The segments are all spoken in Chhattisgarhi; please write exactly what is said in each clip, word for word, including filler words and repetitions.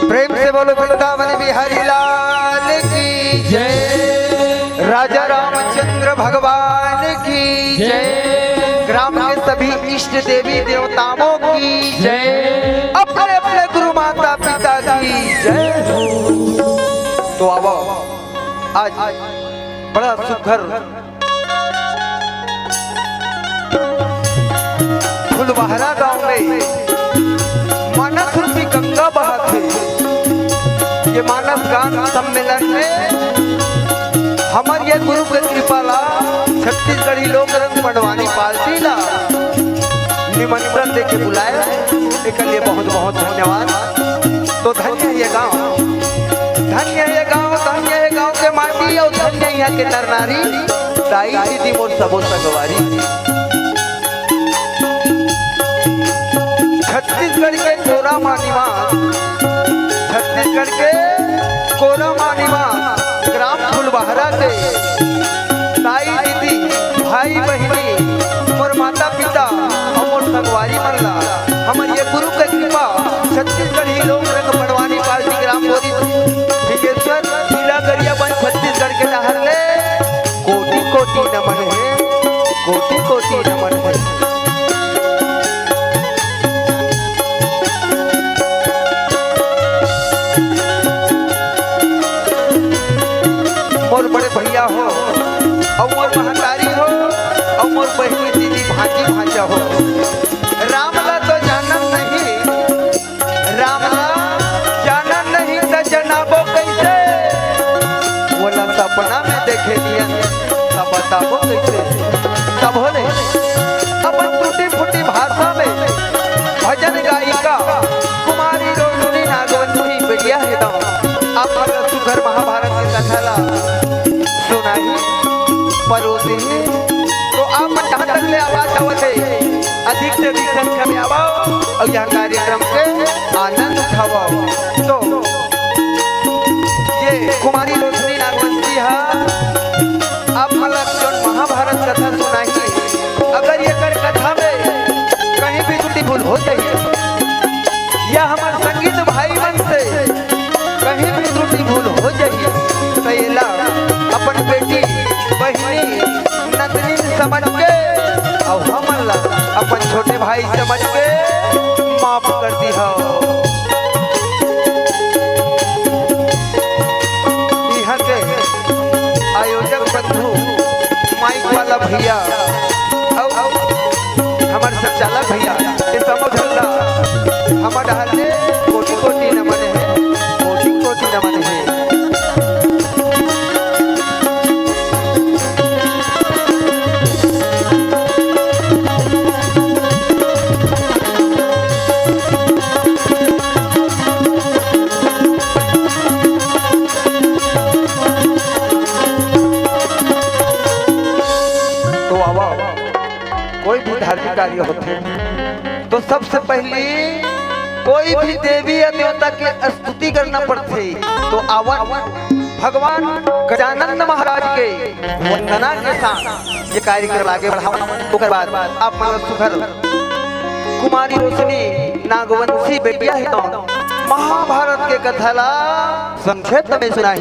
प्रेम से बोलो वृंदावन बिहारी लाल की जय, राजा रामचंद्र भगवान की जय, ग्राम के सभी इष्ट देवी देवताओं की जय, अपने अपने गुरु माता पिता की जय। तो आओ, आज बड़ा सुघर फुलबहरा गांव में मानस रूपी गंगा बहत हे। ये मानस गान सम्मेलन में हमर ये गुरु के कृपा ला छत्तीसगढ़ी लोक रंग पंडवानी पार्टी ला निमंत्रण देके बुलाए, एकर लिए बहुत बहुत धन्यवाद। तो धन्य हे ये गांव, धन्य हे ये गांव, धन्य हे गांव के माटी अउ धन्य हे इहां के नर नारी, दाई दीदी मोर सबो संगवारी। छत्तीसगढ़ के कोरा मानिवा, छत्तीसगढ़ के कोरा मानिवा, ग्राम फुलबहरा के दाई दीदी, भाई बहिनी, मोर माता पिता अउ मोर संगवारी मन ला हमर ये गुरु के कृपा, छत्तीसगढ़ी लोक रंग पंडवानी पार्टी ग्राम बोरी सिद्धेश्वर, जिला गरियाबंद, छत्तीसगढ़ के डहर ले कोटि कोटि नमन हे, कोटि कोटि नमन हे। मोर बड़े भैया हो, अउ मोर महतारी हो, अउ मोर बहिनी, दीदी, भांजी, भांजा हो। राम ला तो जानन नहीं, राम ला जानन नहीं त जनाबो कइसे? ओला सपना में देखे नियन त बताबो कइसे? तब होले अपन टूटी फूटी भाषा में भजन गायिका कुमारी रोशनी नागवंती बेटिया हे दाऊ, आप मन सुघर महाभारत के कथा ला सुनाही, परोसही। तो आप मन जहाँ तक ले आवाज आवत हे, अधिक से अधिक संख्या में आवव अउ यह कार्यक्रम के आनंद उठावव। तो ये कुमारी रोशनी नागवंती हा आप मन ला जोन महाभारत कथा सुनाही, अगर एकर कथा में कहीं भी त्रुटि भूल हो जाही या हमर संगीत भाई मन से कहीं भी त्रुटि भूल हो जाही, त एला अपन बेटी, बहिनी, नंदिनी समझ के अउ हमन ला अपन छोटे भाई समझ के माफ कर दिहव। इहाँ के आयोजक बंधु, माइक वाला भैया अउ हमर संचालक भैया, ये समूह झन ला हमर डहर ले कोटि कोटि नमन हे, कोटि कोटि नमन हे। तो आवा, कोई भी धार्मिक कार्य होथे, तो सबसे पहली कोई भी देवी या देवता के स्तुति करना पड़थे। तो आवन भगवान गजानन महाराज के वंदना के साथ ये कार्यक्रम आगे बढ़ावन। ओकर बाद आप मन सुघर कुमारी रोशनी नागवंशी बेटिया हे, तो महाभारत के कथा ला संक्षेप में सुनाही।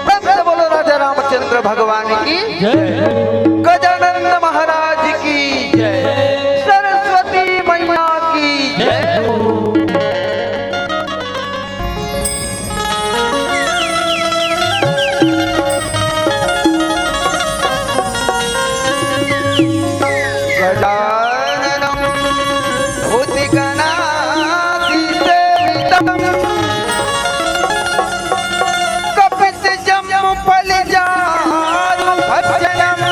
प्रेम से बोलो राजा रामचंद्र भगवान की जय। गजानन महाराज की जय। सरस्वती मैया की जय। गजाननं भूतगणादिसेवितं कपित्थजम्बूफलचारुभक्षणम्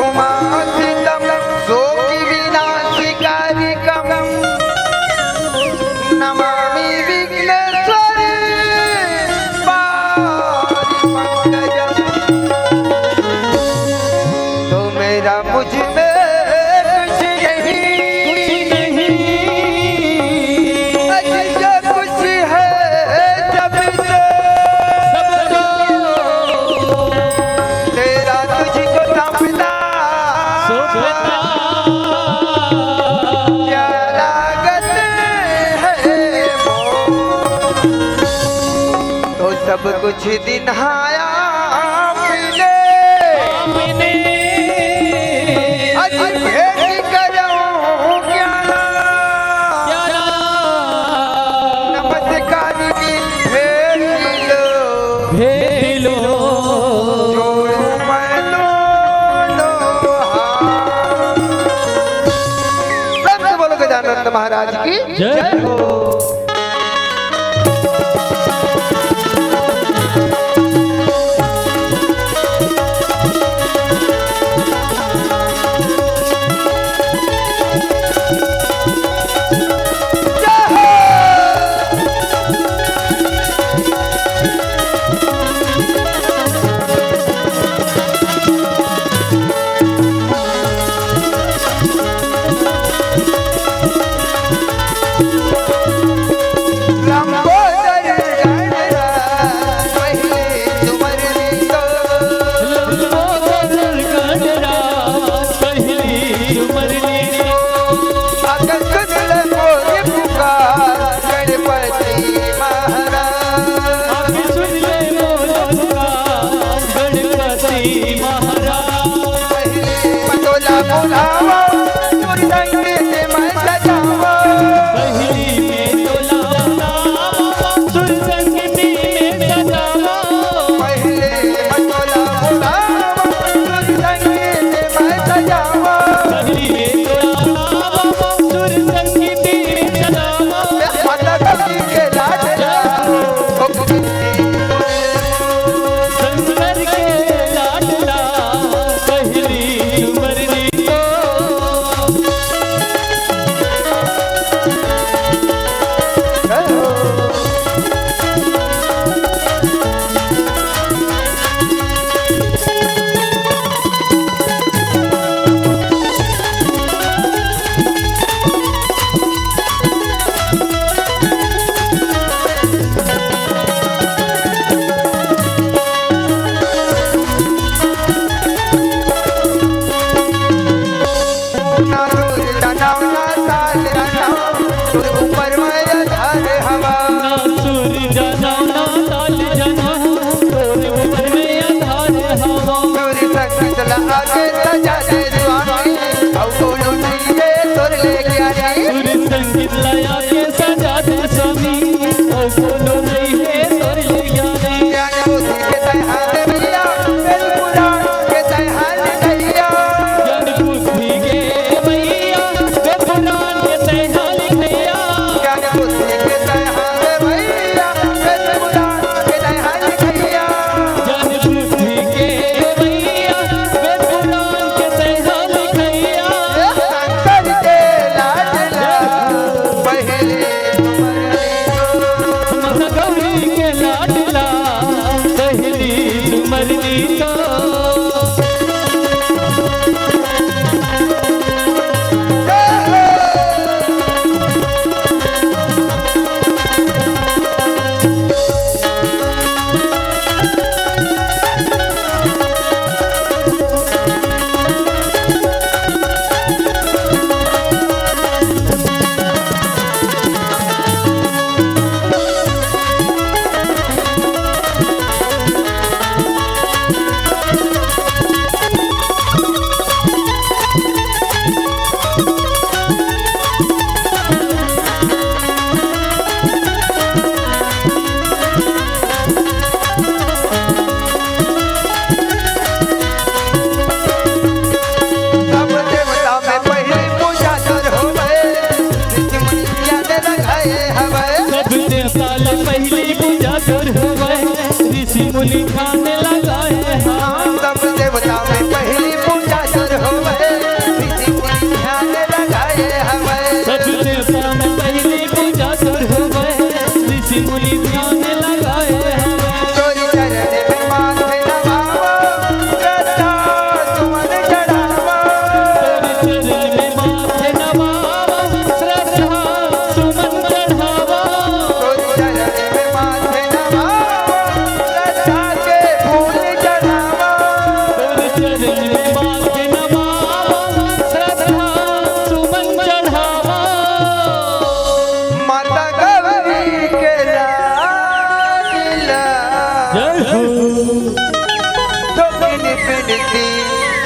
उमासुतं शोकविनाशकारिकम् नमामि विघ्नेश्वरी पाहि पंकजम्। तो मेरा मुझ में कुछ नहीं, कुछ नहीं। कुछ दिन हाया आपने, आपने। आज भेंट करूं प्यारा, प्यारा। नमस्कार की भेंट लो, भेंट लो। जोड़ू मैं दोनों हाथ। प्रेम से बोलो गजानंद महाराज की जय। जय हो।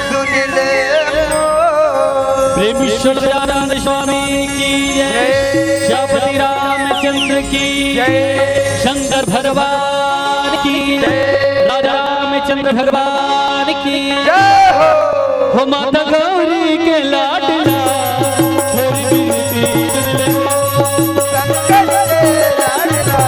सुन ले। प्रेम ईश्वर दयानंद स्वामी की जय, श्यामपति रामचंद्र की जय, शंकर भगवान की जय, राजा रामचंद्र भगवान की जय हो। हो माता गौरी के लाडला, थोड़ी बिनती सुन ले। शंकर के लाडला,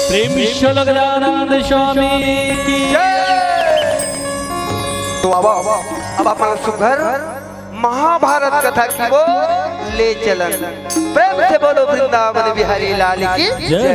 प्रेम ईश्वर गजानंद स्वामी की जय। तो अब, अब अपन सुघर महाभारत कथा की वो ले चलन। प्रेम से बोलो वृंदावन बिहारी लाल की जय।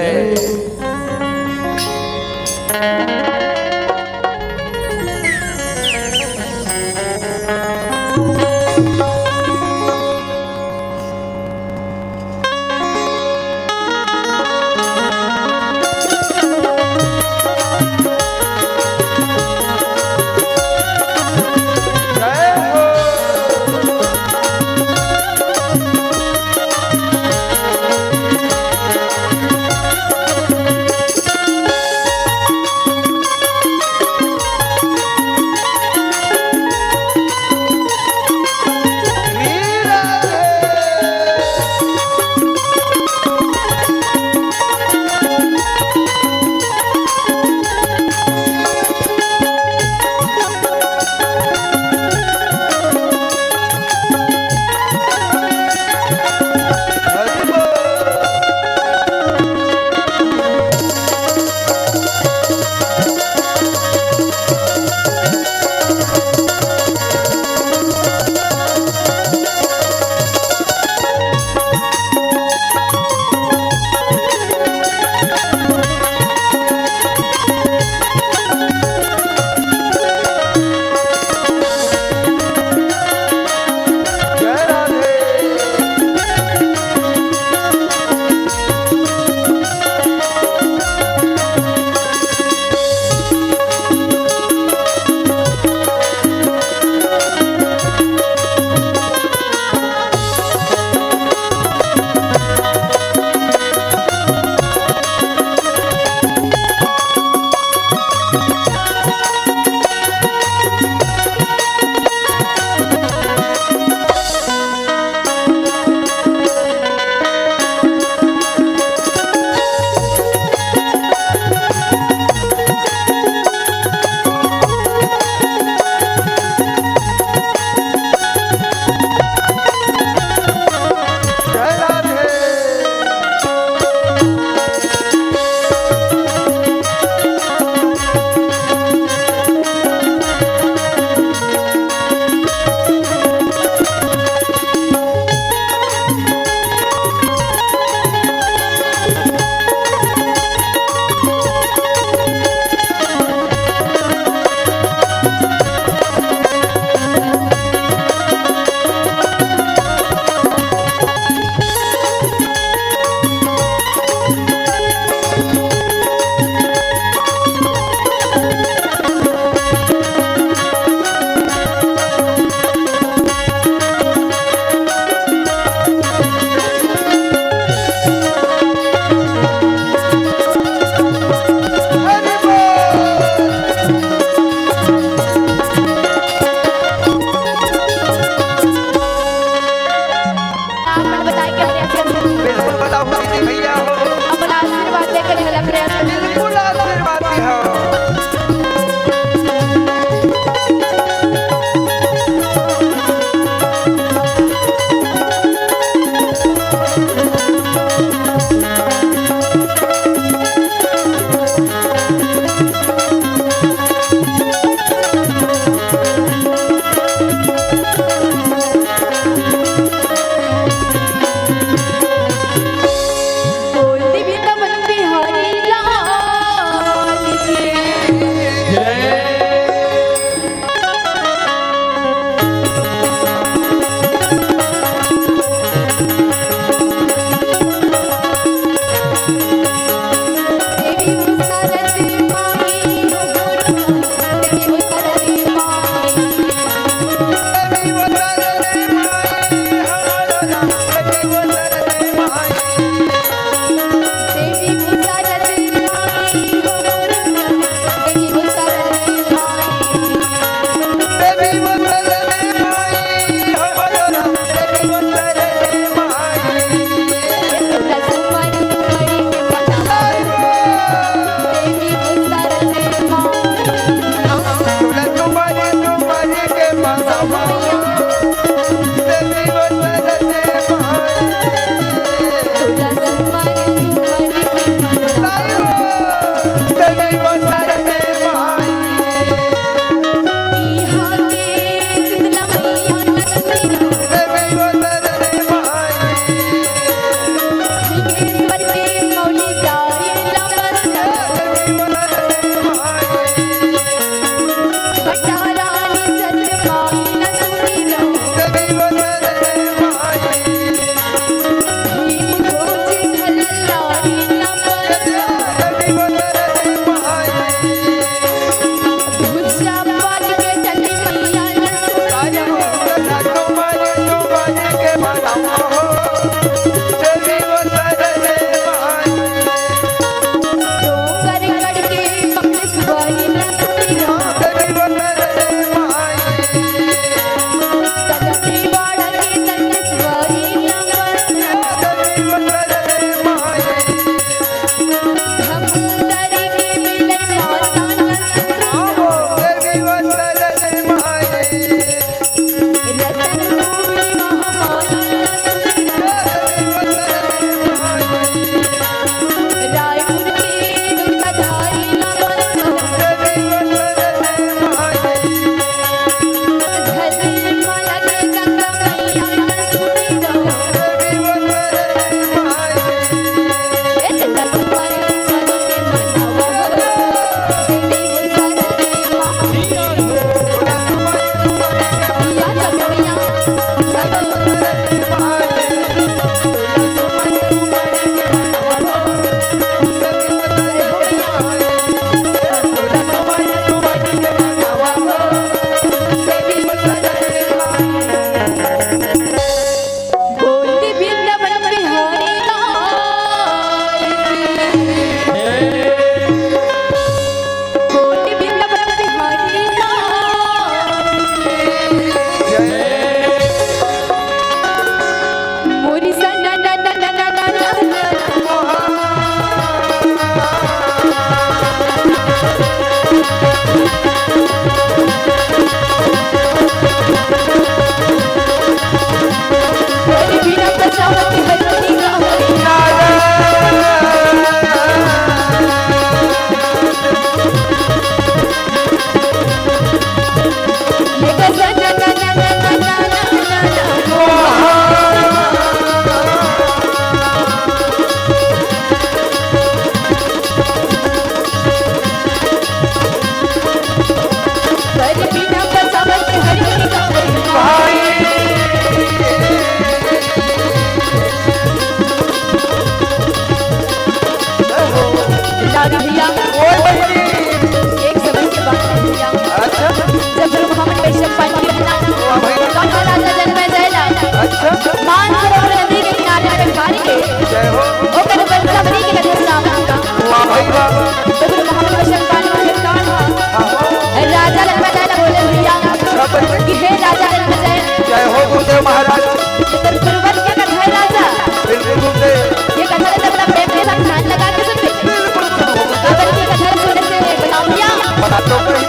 एक समय के बात है भैया। अच्छा। जब गुरु मोहम्मद कश्यप पंडित है ना, वाह भाई। कौन है राजा जनमेजय ला? अच्छा। मानसरोवर नदी के किनारे बैठारी के जय हो। ओकर वंशावली के कथा सुनावत का। वाह भाई वाह। तो गुरु मोहम्मद कश्यप पंडित के कहा, हाँ, हाँ। राजा जनमेजय ला बोले भैया कि हे राजा जनमेजय, जय हो गुरुदेव महाराज। तेकर पूर्वज के कथा है राजा। बिल्कुल गुरुदेव। ये कथा ला जब प्रेम के साथ ध्यान लगा के सुनबे। बिल्कुल गुरुदेव। अगर ये कथा सुने से बताओ भैया। बता तो कहीं।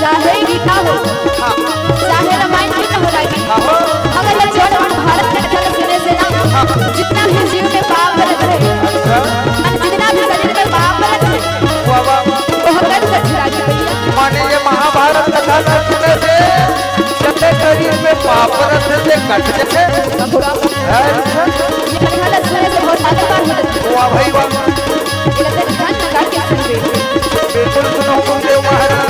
चाहे गीता हो, हाँ। चाहे रामायण क्यों ना हो रागी। हाँ, हाँ। मगर ये जौन महाभारत के कथा सुने से ना, हाँ। जितना भी जीव में पाप रहे, अच्छा। जितना भी शरीर में पाप रहे, वाह, वाह। वो हम कर सकते हैं रागी भैया। माने ये महाभारत कथा सुने से जते शरीर में पाप रथे ते कट जथे। अच्छा। ये कथा ला सुने से बहुत ज्यादा पाप हो जाता है। वाह भाई वाह। ये लगता है ध्यान लगा के सुन रहे हैं। बिल्कुल सुनो गुरुदेव महाराज।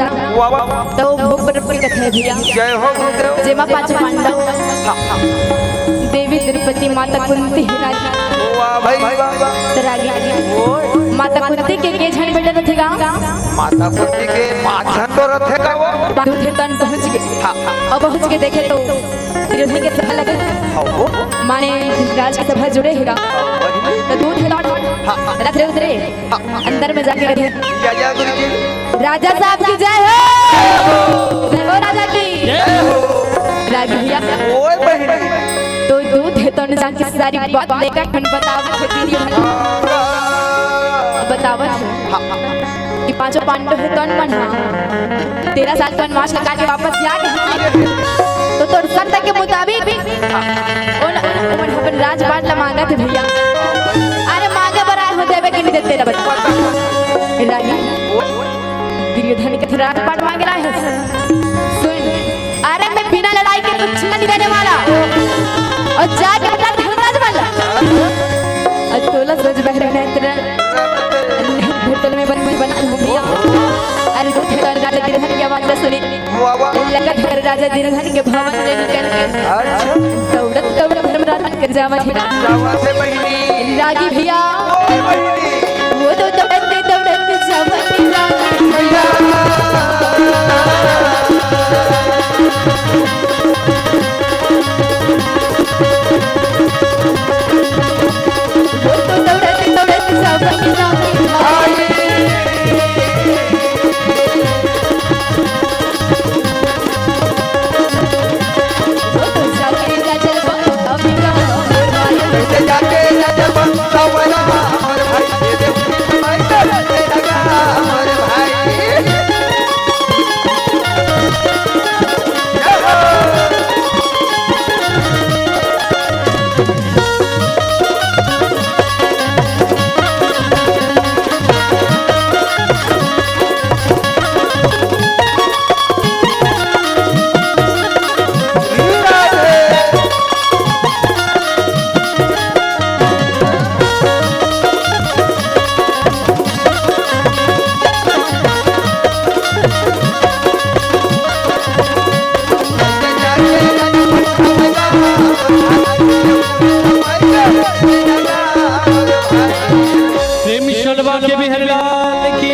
वाह, वाह। तो भोग पर्व के कथा हे भैया। जय हो गुरुदेव। जेमा पांचों पांडव, हाँ, हाँ। देवी द्रौपदी, माता कुंती, रानी। वाह भाई, वाह, वाह। तो रागी। ओए। माता कुंती के के झन बेटा रथे गा? माता कुंती के पांच झन तो रथे गा वो। दूध हेतन पहुंच गे। हाँ, हाँ। अब पहुंच के देखे तो दुर्योधन के सभा लगे। हाँ, वो। माने राज के सभा जुड़े हे गा। हाँ, वही। तो दूध हेतन हाँ, हाँ। रथ रे उतरे। अंदर में जाके कथे, जय जय गुरु जी। राजा साहब की जय हो। जय हो राजा की। जय हो। राज भैया। ओए बहिनी। तो दूध हेतन जाके सारी बात लेकर अपन बतावत हे दीदी भाई। बतावत हे कि पांचों पांडव हेतन मन हा तेरह साल के वनवास लगा के वापस आ गे। तो तोर शर्त के मुताबिक उन, उन, उन अपन राजपाट ला मांगत हे भैया। अरे मांगे बर आए हो, देवे कि नहीं देते ला बता। ए रागी, दुर्योधन के राजपाट मांगे रहे। सुन, अरे मैं बिना लड़ाई के कुछ नहीं देने वाला। और जाके बता धर्मराज वाला। और तोला सज बहरे नेत्र। भूतल में बन, बन, बन, भैया। अरे दूध हेतन राजा दुर्योधन की आवाज सुनी। वाह, वाह। लगा धर राजा दुर्योधन के भवन में निकल के। अच्छा। दौड़त, दौड़त धर्मराज के जावा थे। जावा थे बहिनी। रागी भैया। ओए बहिनी। वो तो दौड़त, दौड़त जावा थे रागी भैया। वो तो दौड़त, दौड़त जावा थे रागी भैया। प्रेम से बोल बांके बिहारी लाल की।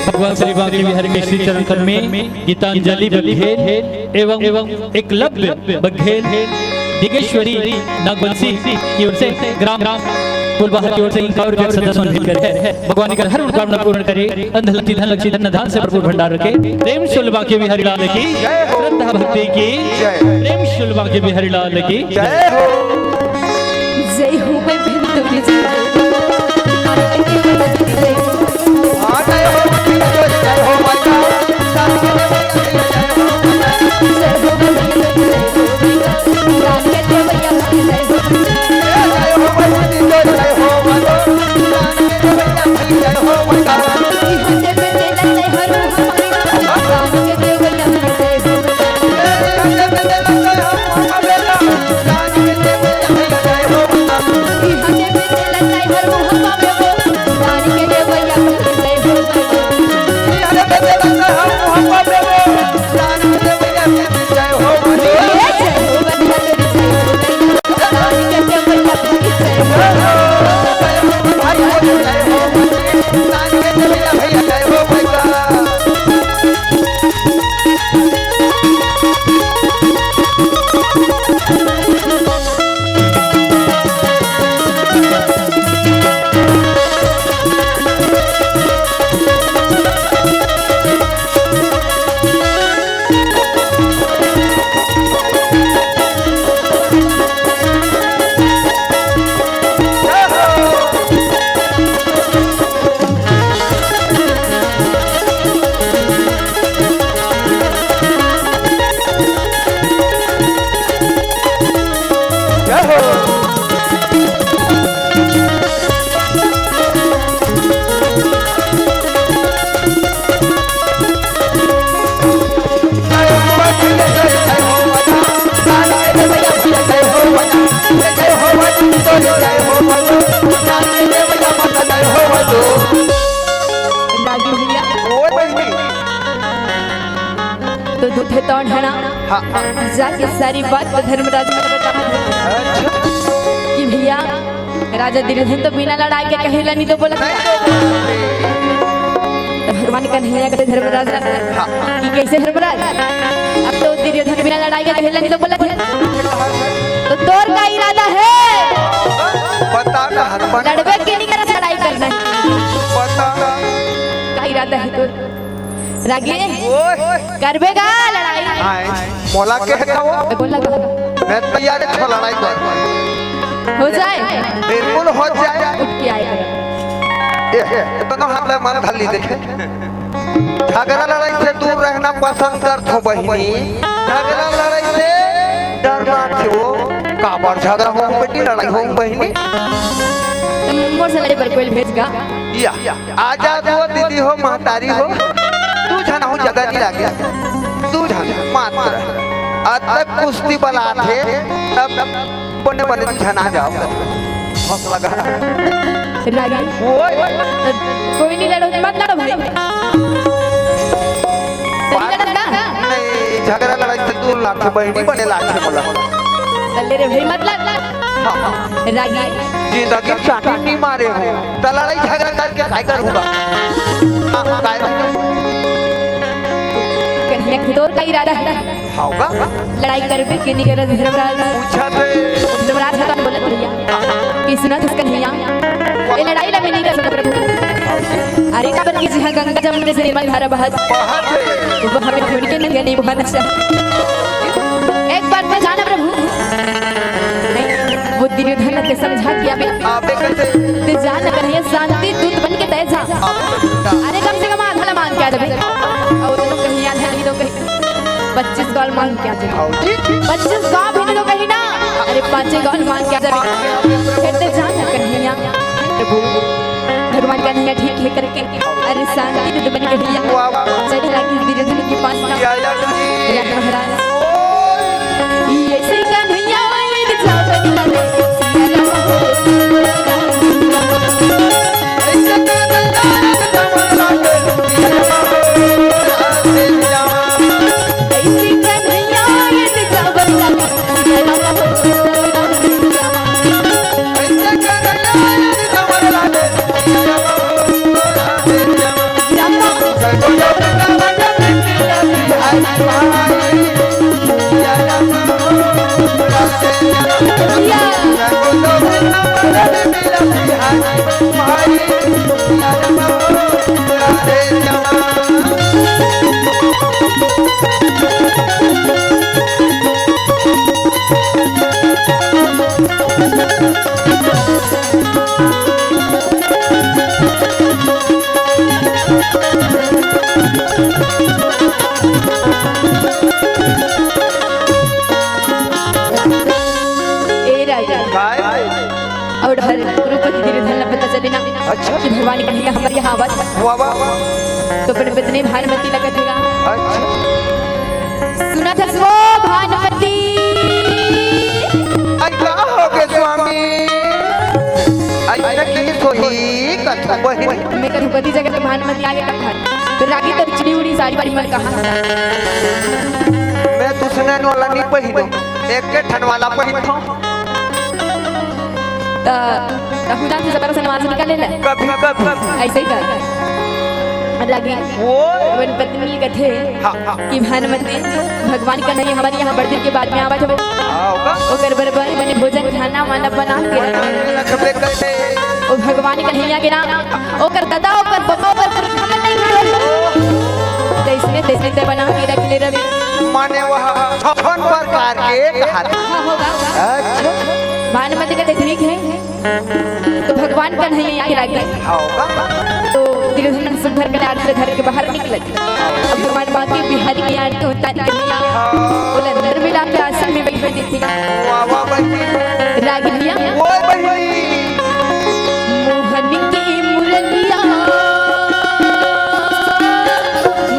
भगवान श्री बांके बिहारी के श्री चरण कमल में गीतांजलि बघेल एवं, एवं एकलव्य बघेल, दिगेश्वरी नागवंशी की ओर से, ग्राम, ग्राम फूलबहार की ओर से इक्यावन रुपया सदा समर्पित करे हे। भगवान इनकर हर मनोकामना पूर्ण करे, अन्न लक्ष्मी, धन लक्ष्मी, धन धान से भरपूर भंडार रखे। प्रेम से बोल बांके बिहारी लाल की, श्रद्धा भक्ति की, जय। प्रेम से बोल बांके बिहारी लाल की। जय हो। जय हो, मैं बिन तुझे तो दूठे तौन हना हाँ, हाँ। जाके सारी बात तो धर्मराज में बता दे अच्छा। कि भैया, राजा दुर्योधन तो बिना लड़ाई के कहेला नहीं तो बोला। नहीं तो बोला। तो भगवान कन्हैया कहते धर्मराज हाँ। कि कैसे धर्मराज, अब तो दुर्योधन बिना लड़ाई के कहेला नहीं तो बोला। तो तोर का इरादा है? बता ना, हनुमान। लड़बे के नहीं करत, लड़ाई करना है। बता। का इरादा है तोर? रागी, ओए। करबे गा लड़ाई? आए, मोला के है वो? बोला गा। मैं तैयार है, तो लड़ाई कर। हो जाए? बिल्कुल हो जाए। उठ के आए। ए, ए, तो ना हाथ में मन धर ली देखे। झगड़ा लड़ाई से दूर रहना पसंद कर थो बहिनी। झगड़ा लड़ाई से डरना थो। काबर झगड़ा हो बेटी, लड़ाई हो बहिनी। मोर से लड़े बर कोई भेज गा। या। आजाद हो, दीदी हो, महतारी हो, दू झन हो, ज्यादा नहीं लागे, दू झन मात्र। अतक कुश्ती बलात हे, तब बने बने दू झन आ जाओ। हौसला गा। रागी। ओए। कोई नहीं लड़ो, मत लड़ो भाई। तनी लड़त ना? नहीं, झगड़ा लड़ाई से दूर लागे, बहिनी बने लागे बोला। चल रे भाई, मत लड़। हाँ, हाँ। रागी। जिंदगी चाटी नहीं मारे हो। त लड़ाई झगड़ा करके काय करूँगा? हाँ, काय? कन्हैया के तोर का इरादा है? होगा? लड़ाई करबे के नहीं करत धर्मराज? पूछा थे। धर्मराज का बोलत भैया। कि सुना थे कन्हैया, ये लड़ाई ला मैं नहीं कर सकता प्रभु। अरे काबर कि जहाँ गंगा जमुना से निर्मल धारा बहत, बहत है। वो हमें छोड़ के नहीं, नहीं बहना चाहिए। एक बात मैं जाना प्रभु, वो दुर्योधन के समझा के अबे। अबे कैसे? ते जा ना कन्हैया, शांति दूत बन के तय जा। अबे। अरे कम से कम आधा ला मान के आ जाबे। और वो लोग कहीं आधा नहीं तो कहीं पच्चीस गाल मान के आ जाबे। आओ जी। पच्चीस गाल भी नहीं तो कहीं ना। अरे पाँचे गाल मान के आ जाबे। फिर ते जा ना कन्हैया। प्रभु। भगवान कन्हैया ठीक है करके, अरे शांति दूत बन के भैया वाह, वाह। चले लागे दुर्योधन के पास ना। या, या, जी। राजा महाराज। ओए। ये से कन्हैया आए जावन लगे। ऐसे कन्हैया आए जावन लगे। ऐसे कन्हैया आए जावन लगे। ए राजा। काय? और हर द्रौपदी दुर्योधन ला पता चले ना अच्छा। कि भगवान कन्हैया हमर यहाँ आवत। वाह, वाह। तो अपन पत्नी भानुमती ला कथे गा। अच्छा। सुनत हस वो भानुमती। आई का हो गे स्वामी? आई न की सोही कथो बहिन। मैं कथो पति जगह भानुमती आगे कथा। तो रागी तो चुड़ी उड़ी साड़ी वाड़ी मन कहाँ? मैं दूसरे वाला नहीं पहिनो, एक के ठन वाला पहिनथो। त, त हुदा से जबर से नमाज निकाले ले। कभी, कभी। ऐसे ही कर। लगे। वो। अपन पत्नी कथे हाँ, हाँ। कि भानुमती, भगवान कन्हैया हमर यहाँ बड़ दिन के बाद में आवत हवे। हाँ, होगा। ओकर बर बने भोजन खाना वाना बना के रख। रखबे करते। ओ भगवान कन्हैया के नाम ओकर दादा, ओकर बबा, ओकर पुरखा मन नहीं खाए। तैसने, तैसने ते बना के रख ले रवि। माने वह छप्पन प्रकार के कहा था। हाँ, होगा। अच्छा। भानुमती कहते, "ठीक है।" तो भगवान कन्हैया के लागे। होगा। तो दुर्योधन सुघर के आरती धर के बाहर निकल। भगवान बांके बिहारी के आरती उतार के बोला, अंदर मिला के आसन में बैठे थे। वाह, वाह, बहिनी। रागिनिया। ओए, बहिनी। मोहन की मुरलिया,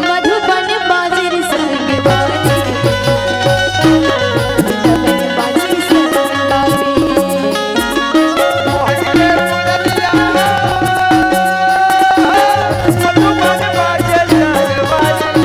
मधुबन बाजर संग बाजी, मधुबन बाजर संग बाजी। मोहन की मुरलिया, मधुबन बाजर संग बाजी।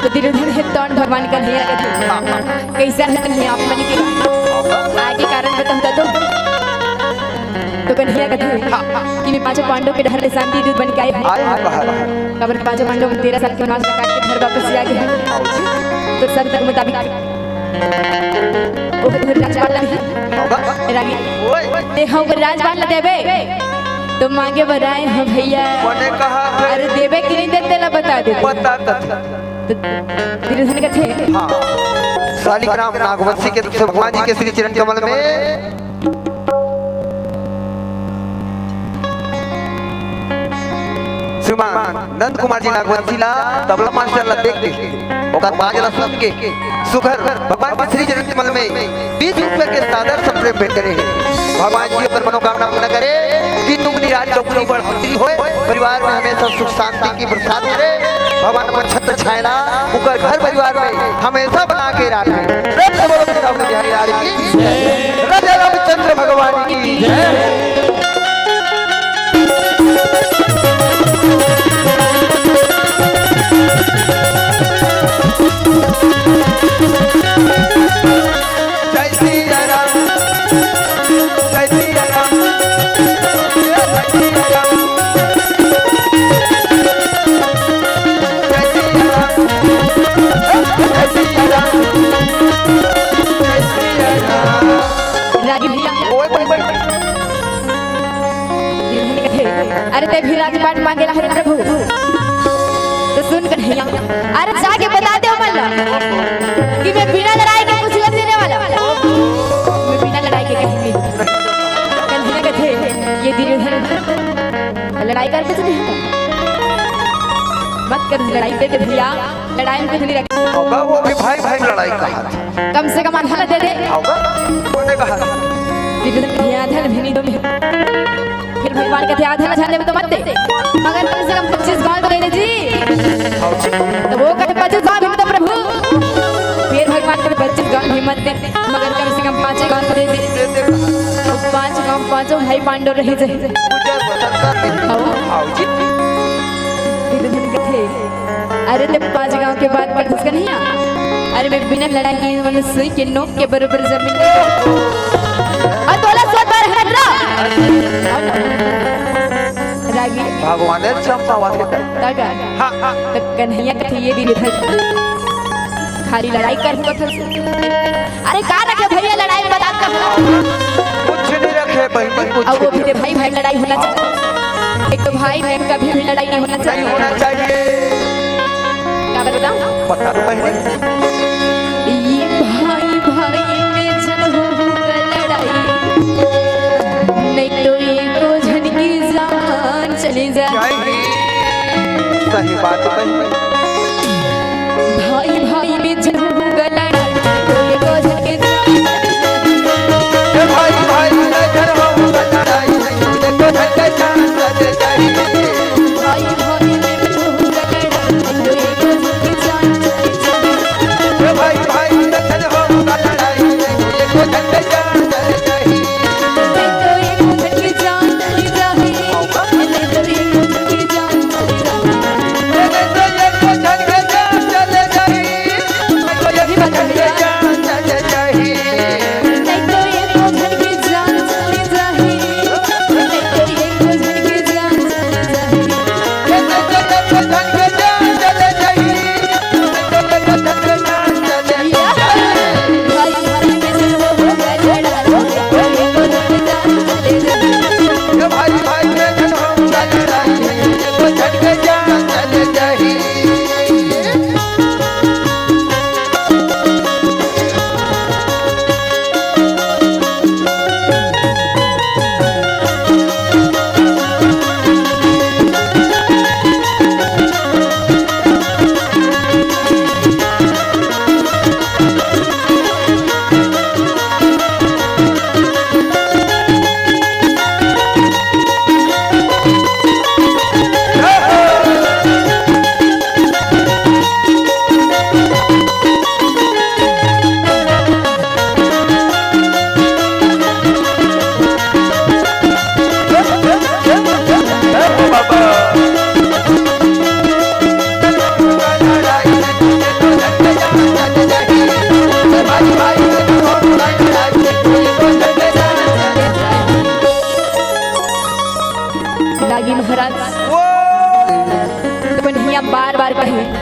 तो दुर्योधन हे तौन भगवान कन्हैया कथे, कइसा हे कन्हैया आप मन के? आगे कारण बताहूं त तो। तो कन्हैया कथे कि मैं पांचों पांडव के डहर ले शांति दूत बन के आए हंव। आए हंव बाहर। काबर पांचों पांडव तेरह साल के वनवास ला काट के घर वापस आ गे हंव। तो संत के मुताबिक ओह राजपाट ला नहीं। रागी। ओए। ते हंव राजपाट ला देबे। तो मांगे बर आए हंव भइया। कोने कहा थे? अरे देबे कि नहीं देबे तेला बता दे। बता दे। तो दुर्योधन कथे। हाँ। शालिग्राम नागवंशी के तरफ से भगवान जी के श्री चरण कमल में श्रीमान नंद कुमार जी नागवंशी ला तबला मास्टर ला देख के ओकर बाज ला सुन के सुघर भगवान के श्री चरण कमल में बीस रुपया के सादर संप्रेम भेंट करे हे। भगवान जी अपन मनोकामना पूर्ण करे कि तुम निराज चौगुनी बढ़ोतरी होय, परिवार में हमेशा सुख शांति की बरसात करे। भगवान अपन छत्र छाया ला उकर घर परिवार में हमेशा बना के राखे। प्रेम से बोलो श्री राम बिहारी लाल की, राजा रामचंद्र भगवान की। जय सिया राम, जय सिया राम, जय सिया राम, जय सिया राम, जय सिया राम, जय सिया राम। रागी भइया। ओए, ओए, ओए। अरे ते भी राजपाट मांगे ला हे प्रभु। तो सुन कन्हैया, अरे जाके बता दे ओमन ला कि मैं बिना लड़ाई के कुछ नहीं देने वाला। मैं बिना लड़ाई के कहीं नहीं। कन्हैया कथे, ये दुर्योधन लड़ाई कर कुछ नहीं। मत कर लड़ाई, दे दे भइया। लड़ाई में कुछ नहीं रखा। होगा वो भी भाई भाई लड़ाई कहा था। कम से कम आधा दे दे। होगा, कोने कहा? दुर्योधन कहे, "आधा भी नहीं दो मैं।" फिर भगवान कथे, "आधा ना जाने में तो मत दे, मगर कम से कम पच्चीस गांव तो दे दे जी।" तो वो कहे, "पच्चीस गांव भी तो प्रभु।" फिर भगवान कथे, "पच्चीस गांव भी मत दे, मगर कम से कम पांचे गांव तो दे दे।" तो पांच गांव, पांचों भाई पांडव रह जाए। पूजा बसंत का दिन। आओ। आओ जी। दुर्योधन कथे, अरे ते पांच गांव के बात करथस कन्हैया। अरे मैं बिना लड़ाई के मन सुई के नोक के बरोबर जमीन में। अउ तोला सोच बार हट रहा। रागी। भगवान ने चंपावत के तक। तक। हाँ, हाँ। तो कन्हैया कथे ये दिन इधर खाली लड़ाई कर होत हस। अरे का रखे भइया लड़ाई में बता कर। कुछ नहीं रखे बहनी, कुछ अब वो नहीं। भी भाई भाई लड़ाई होना चाहिए। एक तो भाई बहन कभी भी लड़ाई नहीं होना चाहिए। नहीं होना चाहिए। का बताऊं? बता दो बहनी। ये भाई भाई में जब होगा लड़ाई, नहीं तो ये को झन की जान चली जाए। सही बात बहनी। भाई भाई में जब होगा लड़ाई, तो ये को झन के जान चली जाए। ए भाई भाई में जब होगा लड़ाई, ये को झन के जान चली जाए। भाई भाई में जब होगा लड़ाई, तो ये को झन के जान चली जाए। ए भाई भाई में जब होगा लड़ाई, ये को झन के जान चली जाए। तो ये को झन के जान चली जाए। तो ये को झन के जान चली जाए।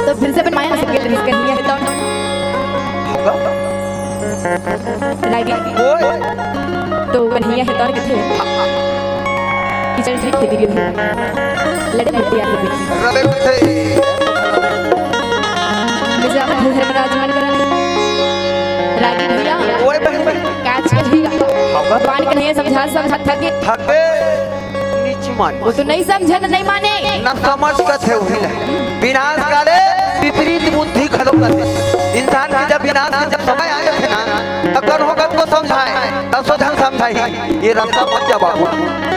तो फिर से अपन माया सबके रिलीज करनी है तो होगा। लागे। ओए। तो कन्हैया हे तोर कथे। किचन ठीक हे दीदी। लड़े मिट्टी आके बैठी। रड़े मिट्टी। मुझे आप धर्मराज मन करा। रागी भैया। ओए बहन। काच के भैया। होगा। भगवान कन्हैया समझा समझा थके। थके। नीच माने। वो तो नहीं समझे न नहीं माने। न समझ कथे उही ला। विनाश काले विपरीत बुद्धि घलो कथे। इंसान के जब विनाश के जब समय आ जाथे ना, तब कौन होगा उनको समझाए, तब सोझन समझाही, ये रास्ता मत जा बाबू,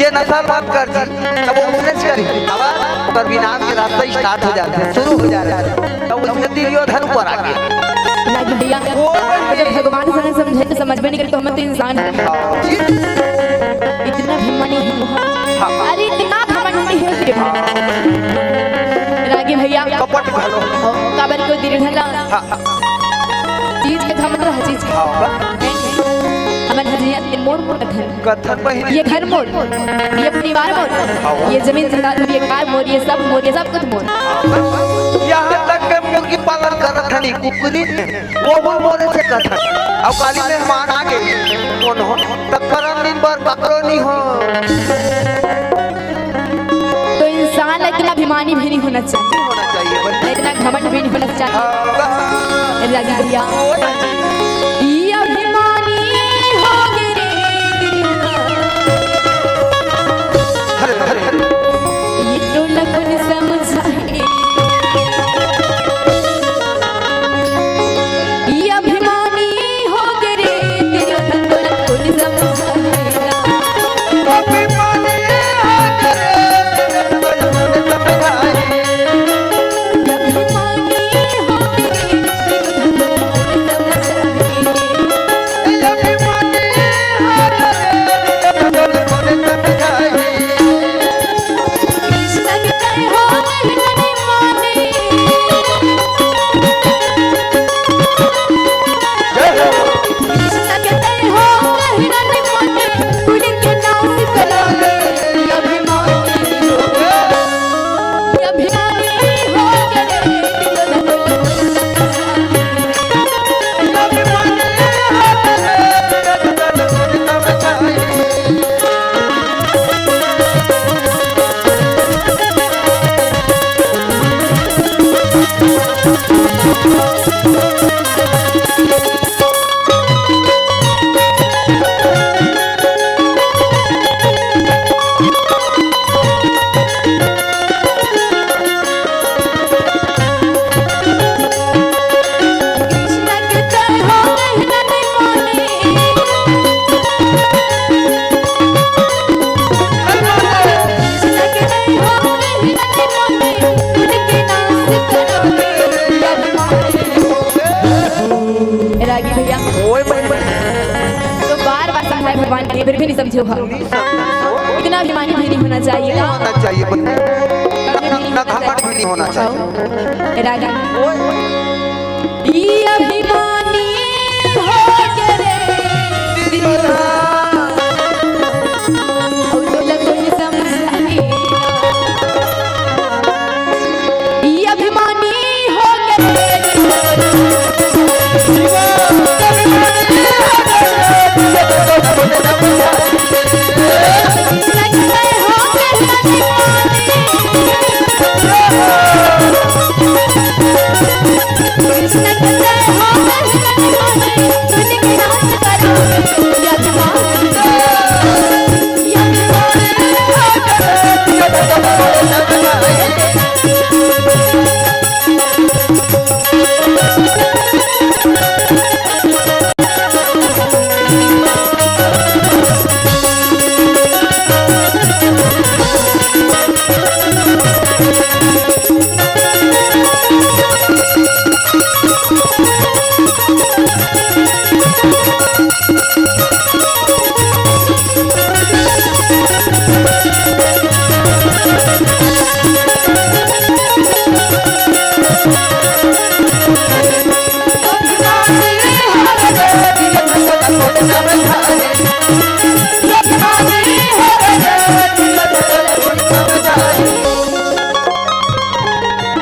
ये नशा मत कर जी, तब वो उसने से करी। अब ओकर विनाश के रास्ता स्टार्ट हो जाथे, शुरू हो जाथे। तब उसमें दुर्योधन ऊपर आ गया। लागे भैया, वो जब भगवान से समझे तो समझ में नहीं करे तो हम तो इंसान हैं। इतना अभिमानी है वो। हाँ। अरे इतना घमंडी है ये। रागी भैया। कपट घलो। हो, काबर को दिल ढला। हाँ। चीज के घमंड रह चीज के। हाँ। हमन हजिया मोर मोर कथन। कथन बहिनी। ये घर मोर, ये परिवार मोर, हाँ। ये जमीन जायदाद मोर, ये कार मोर, ये सब मोर, ये सब कुछ मोर। यहाँ तक के मुर्गी पालन करत हनी, कुकरी, वो भी मोरे से करत हनी। अब काली मेहमान आ गए, कौन हो? तब करम दिन भर पकड़ो नहीं हो। तो इंसान ला इतना अभिमानी भी नहीं होना चाहिए। नहीं होना चाहिए, बस। इतना घमंड भी नहीं होना चाहिए। हाँ। रागी भैया। ये अभिमानी हो गे रे। हरे, हरे, हरे। ये तो न कोन समझाए। ये अभिमानी हो गे रे, दुर्योधन तो न कोन समझाए। अभिमानी हो गे रे, दुर्योधन तो न कोन समझाए। अभिमानी हो गे रे, दुर्योधन तो न कोन समझाए। रागी भैया। ओए बहन, बहन। तो बार बार समझाए भगवान के, फिर भी नहीं समझे हो। नहीं समझे हो। इतना अभिमानी भी नहीं होना चाहिए। नहीं होना चाहिए बहन। कभी भी नहीं ना होना घमंड चाहिए। भी नहीं होना चाहिए। रागी। ओए। ई अभिमानी हो गे रे दिलवा। अउ तोला कोई समझाही ना। ई अभिमानी हो गे रे दिलवा।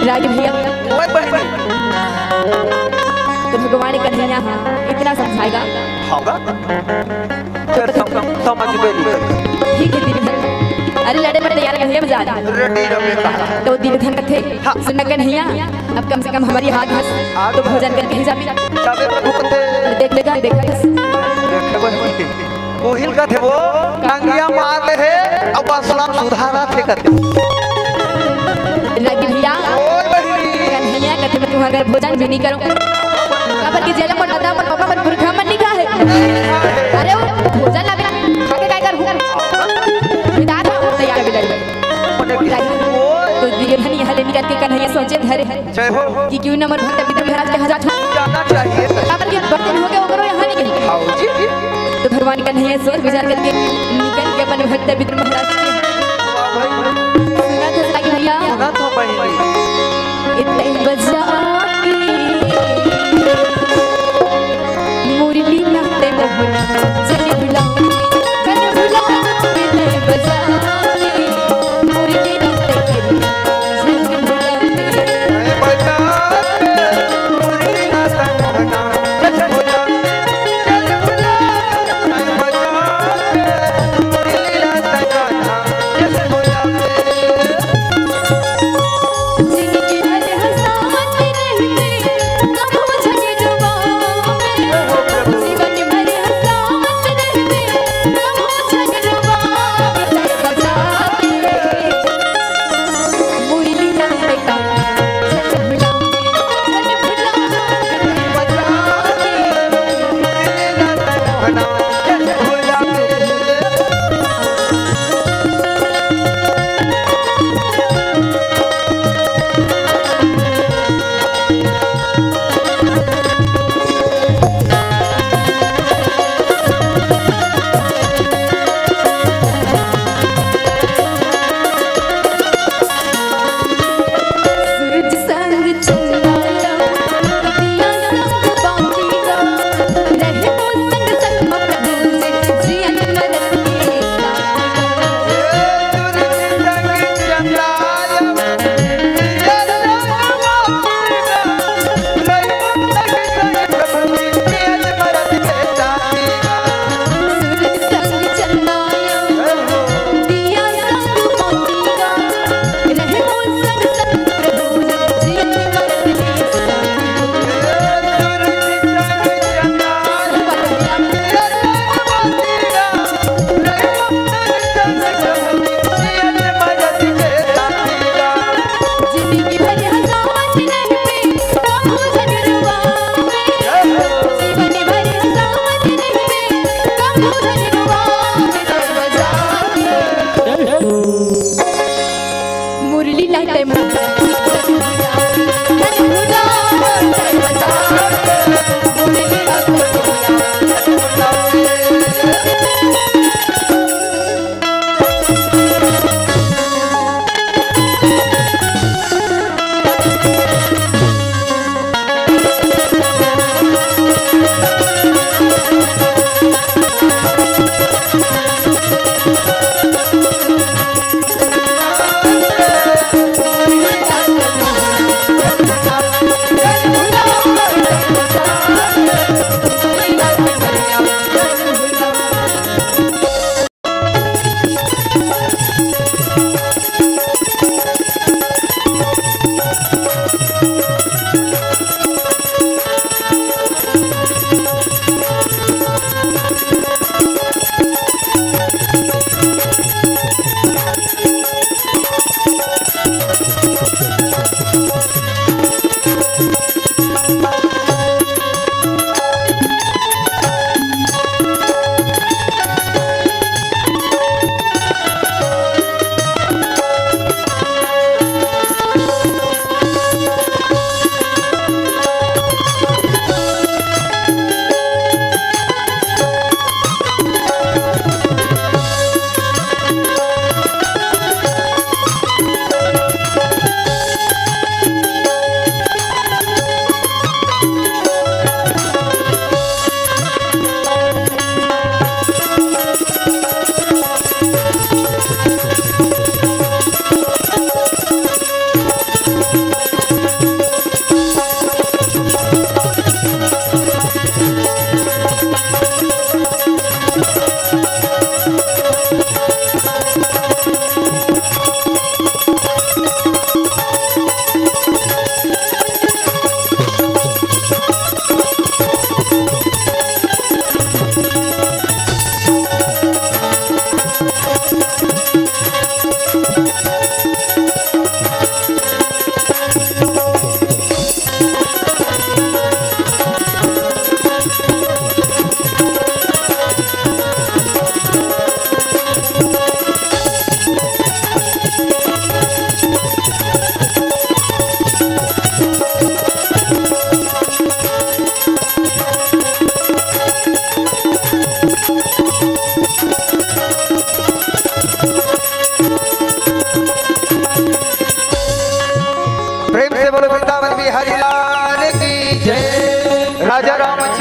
रागी भैया, ओए बहनी। तो भगवान कन्हैया इतना समझाएगा। होगा। फिर सम-, समझ में नहीं। ठीक है, दीदी। अरे, लड़े पर तैयार कन्हैया बजा दे। रेडी रहे कहा। तो दीदी धन कथे, हाँ। सुन कन्हैया, अब कम से कम हमर हाथ घस, हाँ। तो भोजन करके ही जाबे। जाबे प्रभु कथे। देख लेगा, देख लेगा। देखे बहनी। कोहिल कथे वो, नंगिया मार ले हे, अब असला सुधारा थे कथे। रागी भैया, ओए बहनी। कन्हैया कथे मैं तुम्हारा घर भोजन भी नहीं करूँ। काबर कि जेला मोर दादा, मोर पापा, मोर पुरखा मन नहीं खाए। अरे वो भोजन ला बिना खा के काय करहूँ? बिता था, तैयार भी लड़ गए। तो दिए धन यहाँ ले निकल के कन्हैया सोचे धरे। जय हो। कि क्यों न मोर भक्त विद्रोह महाराज के यहाँ जात हो। जाना चाहिए। काबर के बर्तन हो गए, ओकरो यहाँ नहीं गए। आओ जी। तो भगवान कन्हैया सोच विचार करके निकल के अपन भक्त विद्रोह महाराज के। वाह भाई। सुना था कि भैया। सुना था बहनी। इतने बजा के मुरली नाते मोहन जन बुलाओ, जन बुलाओ, इतने बजा के मुरली नाते सूरज संग चंदा ला, दिया संग बाती ला, रहे वो संग संग में प्रभु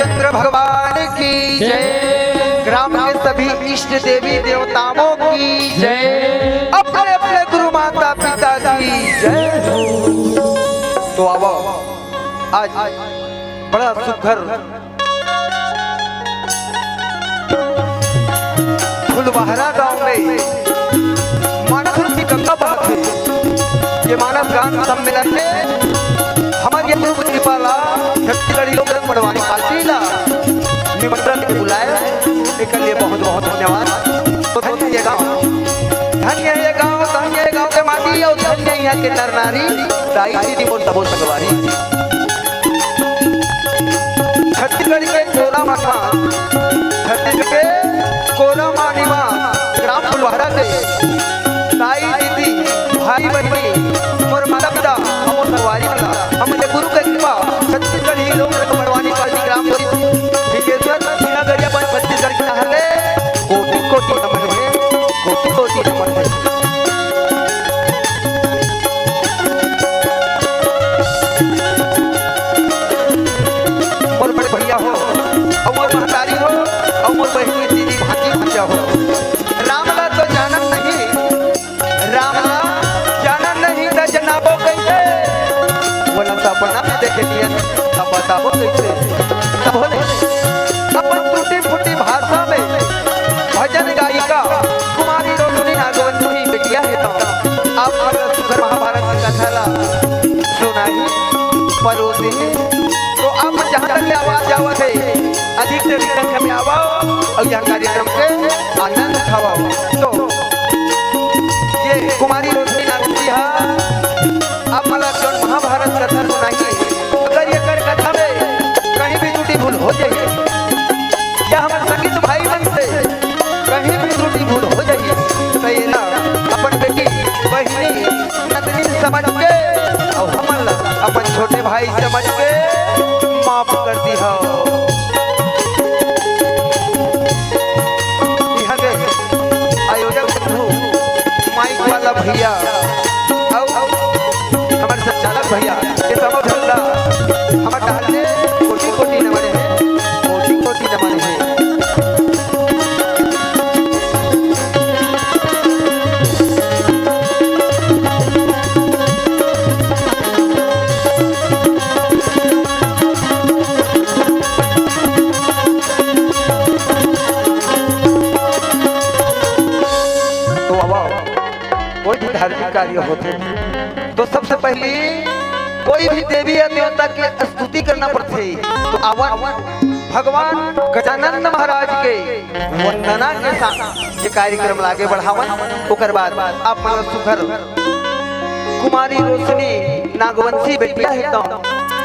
चंद्र भगवान की जय। ग्राम के सभी इष्ट देवी देवताओं की जय। अपने अपने गुरु माता पिता की जय। तो आवो, आज बड़ा सुघर फुलवाहरा गांव में मानस रूपी गंगा बहत हे। ये मानस गान सम्मेलन में हमर ये गुरु कृपा ला छत्तीसगढ़ी लोक रंग मड़वानी पार्टी ला निमंत्रण के बुलाए, एकर लिए बहुत बहुत धन्यवाद। तो धन्य ये गांव, धन्य ये गांव, धन्य ये गांव के माटी और धन्य यहाँ के नर नारी, दाई दीदी मोर सबो संगवारी। छत्तीसगढ़ के कोरा मानिमा, छत्तीसगढ़ के कोरा मानिमा ग्राम फुलवाहरा के दाई दीदी, भाई बहिनी, मोर माता पिता, हमर संगवारी मन ला, हमर गुरु के कृपा, छत्तीसगढ़ी लोक रंग मड़वानी पार्टी ग्राम फुलवाहरा, सिंहेश्वर, छीना गरियाबंद, छत्तीसगढ़ के नहर ले कोटि कोटि नमन हे, कोटि कोटि नमन हे। मोर बड़े भैया हो, अउ मोर महतारी हो, अउ मोर बहिनी, दीदी, भांजी, भंजा हो। राम ला तो जानन नहीं, राम ला जानन नहीं त जनाबो कइसे? वो ला सपना में देखे नियन, अब बताबो कइसे? तब बोले, अपन टूटी फूटी भाषा में भजन गायिका कुमारी रोशनी नागवंशी बिटिया हे तो आप मन ला सुघर महाभारत के कथा ला सुनाही, परोसी। तो आप जहाँ तक ले आवाज आवत हे, अधिक से अधिक संख्या में आवव अउ यह कार्यक्रम के आनंद उठावव। तो ये कुमारी रोशनी नागवंशी हा आप मन ला जौन महाभारत कथा सुनाही, अगर एकर कथा में कहीं भी त्रुटि भूल हो जाही, या हमर संगीत भाई मन से कहीं भी त्रुटि भूल हो जाही, त एला अपन बेटी, बहिनी, नतनी समझ के अउ हमन ला अपन छोटे भाई समझ के माफ कर दिहव। इहाँ के आयोजक बंधु, माइक वाला भैया, अउ हमर संचालक भैया, ये सबो झन ला हमर डहर ले कोटि कोटि नमन हे, कोटि कोटि नमन हे। तो अब कोई भी धार्मिक कार्य होथे, तो सबसे पहली कोई भी देवी या देवता के स्तुति करना पड़थे। तो आवा भगवान गजानन महाराज के वंदना के साथ ये कार्यक्रम ला आगे बढ़ावन। ओकर बाद आप मन ला सुघर कुमारी रोशनी नागवंशी बेटिया हे तो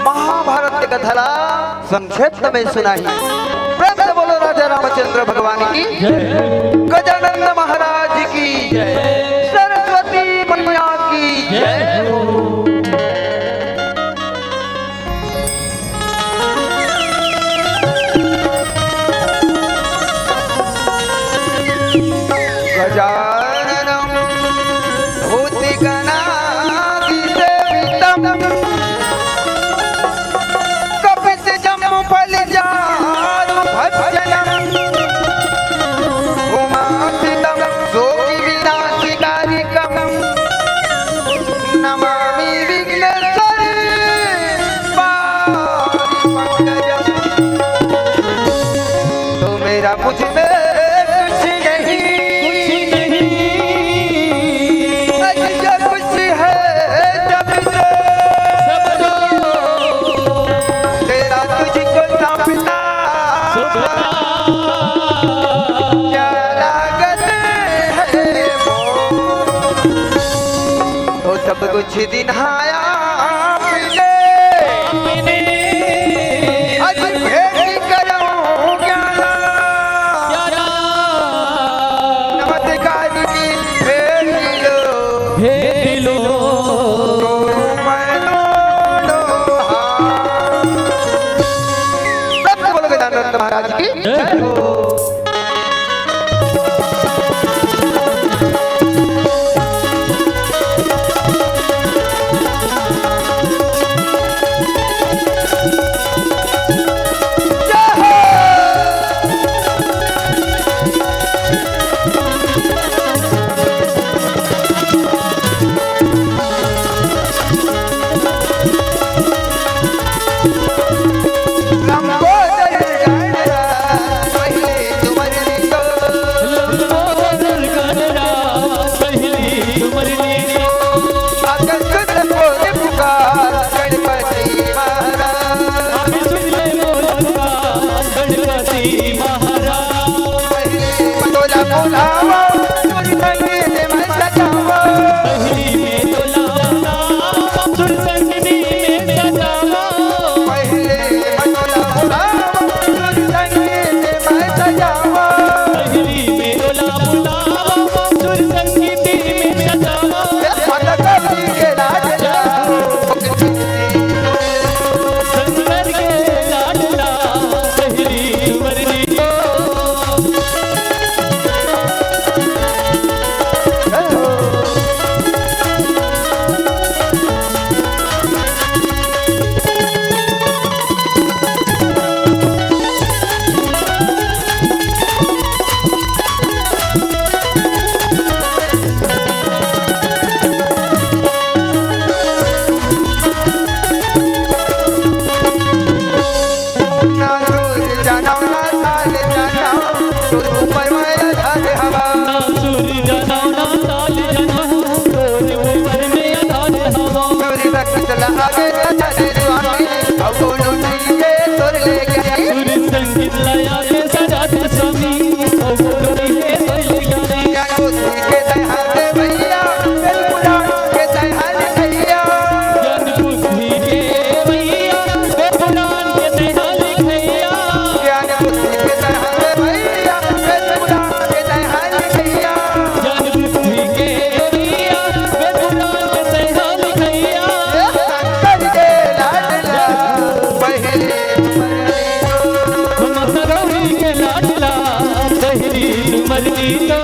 महाभारत के कथा ला संक्षेप में सुनाही। प्रेम से बोलो राजा रामचंद्र भगवान की, गजानन महाराज की, सरस्वती मैया की जय। गजाननं भूतगणादिसेवितं कपित्थजम्बूफलचारुभक्षणं उमासुतं शोकविनाशकारिकं नमामि विघ्नेश्वरपादपङ्कजम्। तो मेरा मुझ में कुछ नहीं, कुछ नहीं। अच्छा कुछ है जब तो, सब तो तेरा तुझको सौंपता, सौंपता। क्या लागत है वो, तो सब कुछ दिन आया आपने, आज भेंट करूं प्यारा। नमस्कार जी, भेंट लो। भेंट लो। मैं दोनों हाथ। प्रेम से बोलो गजानन महाराज की जय हो। महाराज। पहिले में तोला बुलावा, सुर संगीत में सजावा। पहिले में तोला बुलावा, सुर संगीत में सजावा। पहिले में तोला बुलावा, सुर संगीत में सजावा। पहिले में तोला बुलावा, सुर संगीत में सजावा। ए, माता गौरी के लाडला। शंकर के लाडला, पहली उमर नी तो। ना दूर जाना, ना साल जाना, तोर ऊपर में आधार हवा। ना दूर जाना, ना साल जाना, तोर ऊपर में आधार हवा। दूर तक चला आगे, चला दे स्वामी, अब बोलो नहीं ये तोर ले गए। सुर संगीत लया के सजा दे स्वामी, अब बोलो नहीं ये तोर ले गए। ज्ञान बुद्धि के तैं हाल भैया, वेद पुराण के तैं हाल भैया। ज्ञान बुद्धि के भैया, वेद पुराण के तैं हाल भैया। ज्ञान बुद्धि के तैं हाल भैया, वेद पुराण के तैं हाल भैया। ज्ञान बुद्धि के भैया, वेद पुराण के तैं हाल भैया। शंकर के लाडला, पहली माता गौरी के लाडला, पहली उमर नी तो।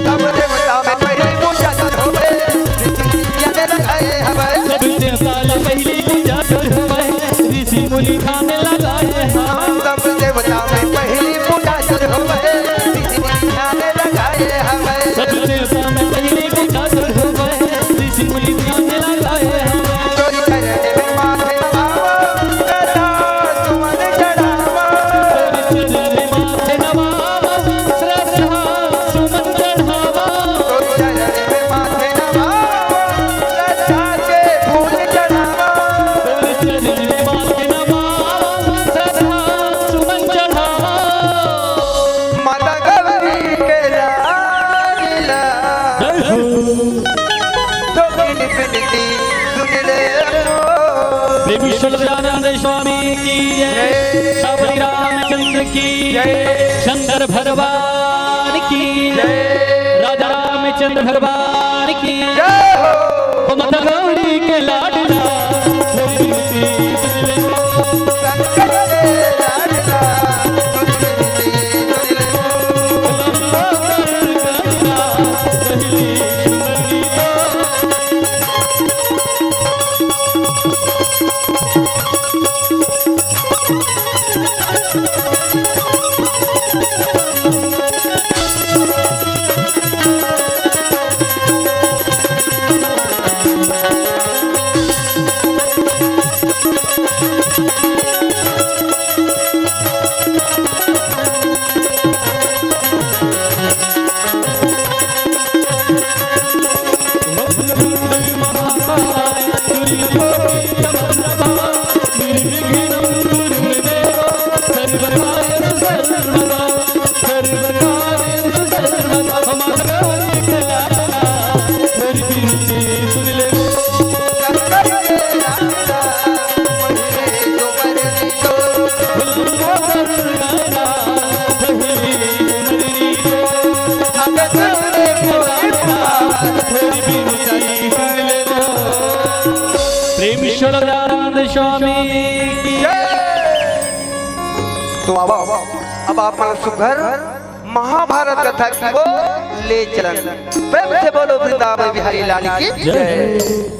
सब देवता में पहली पूजा तोर होवे, ऋषि मुनि ध्यान लगाए हवै। सब देवता में पहली पूजा तोर होवे, ऋषि मुनि ध्यान लगाए हवै। सब देवता में पहली पूजा तोर होवे, ऋषि मुनि ध्यान लगाए हवै। सब देवता में पहली पूजा तोर होवे, ऋषि मुनि ध्यान लगाए हवै। तोर चरण में माथे नवावा, श्रद्धा सुमन चढ़ावा। तोर चरण में माथे नवावा, श्रद्धा सुमन चढ़ावा। तोर चरण में माथे नवावा, श्रद्धा के फूल चढ़ावा। तोर चरण में माथे नवावा, श्रद्धा सुमन चढ़ावा। माता गौरी के लाडला। जय हो। तो बिन बिनती सुन ले रो। प्रेमी सच्चिदानंद स्वामी की जय, श्री रामचंद्र की जय, शंकर भगवान की जय, राजा रामचंद्र भगवान की जय हो। ओ माता गौरी के लाडला, शंकर के लाडला। प्रेम ईश्वर दयानंद स्वामी की जय। तो अब, अब आप मन सुघर महाभारत कथा के वो ले चलन। प्रेम से बोलो वृंदावन बिहारी लाल की जय।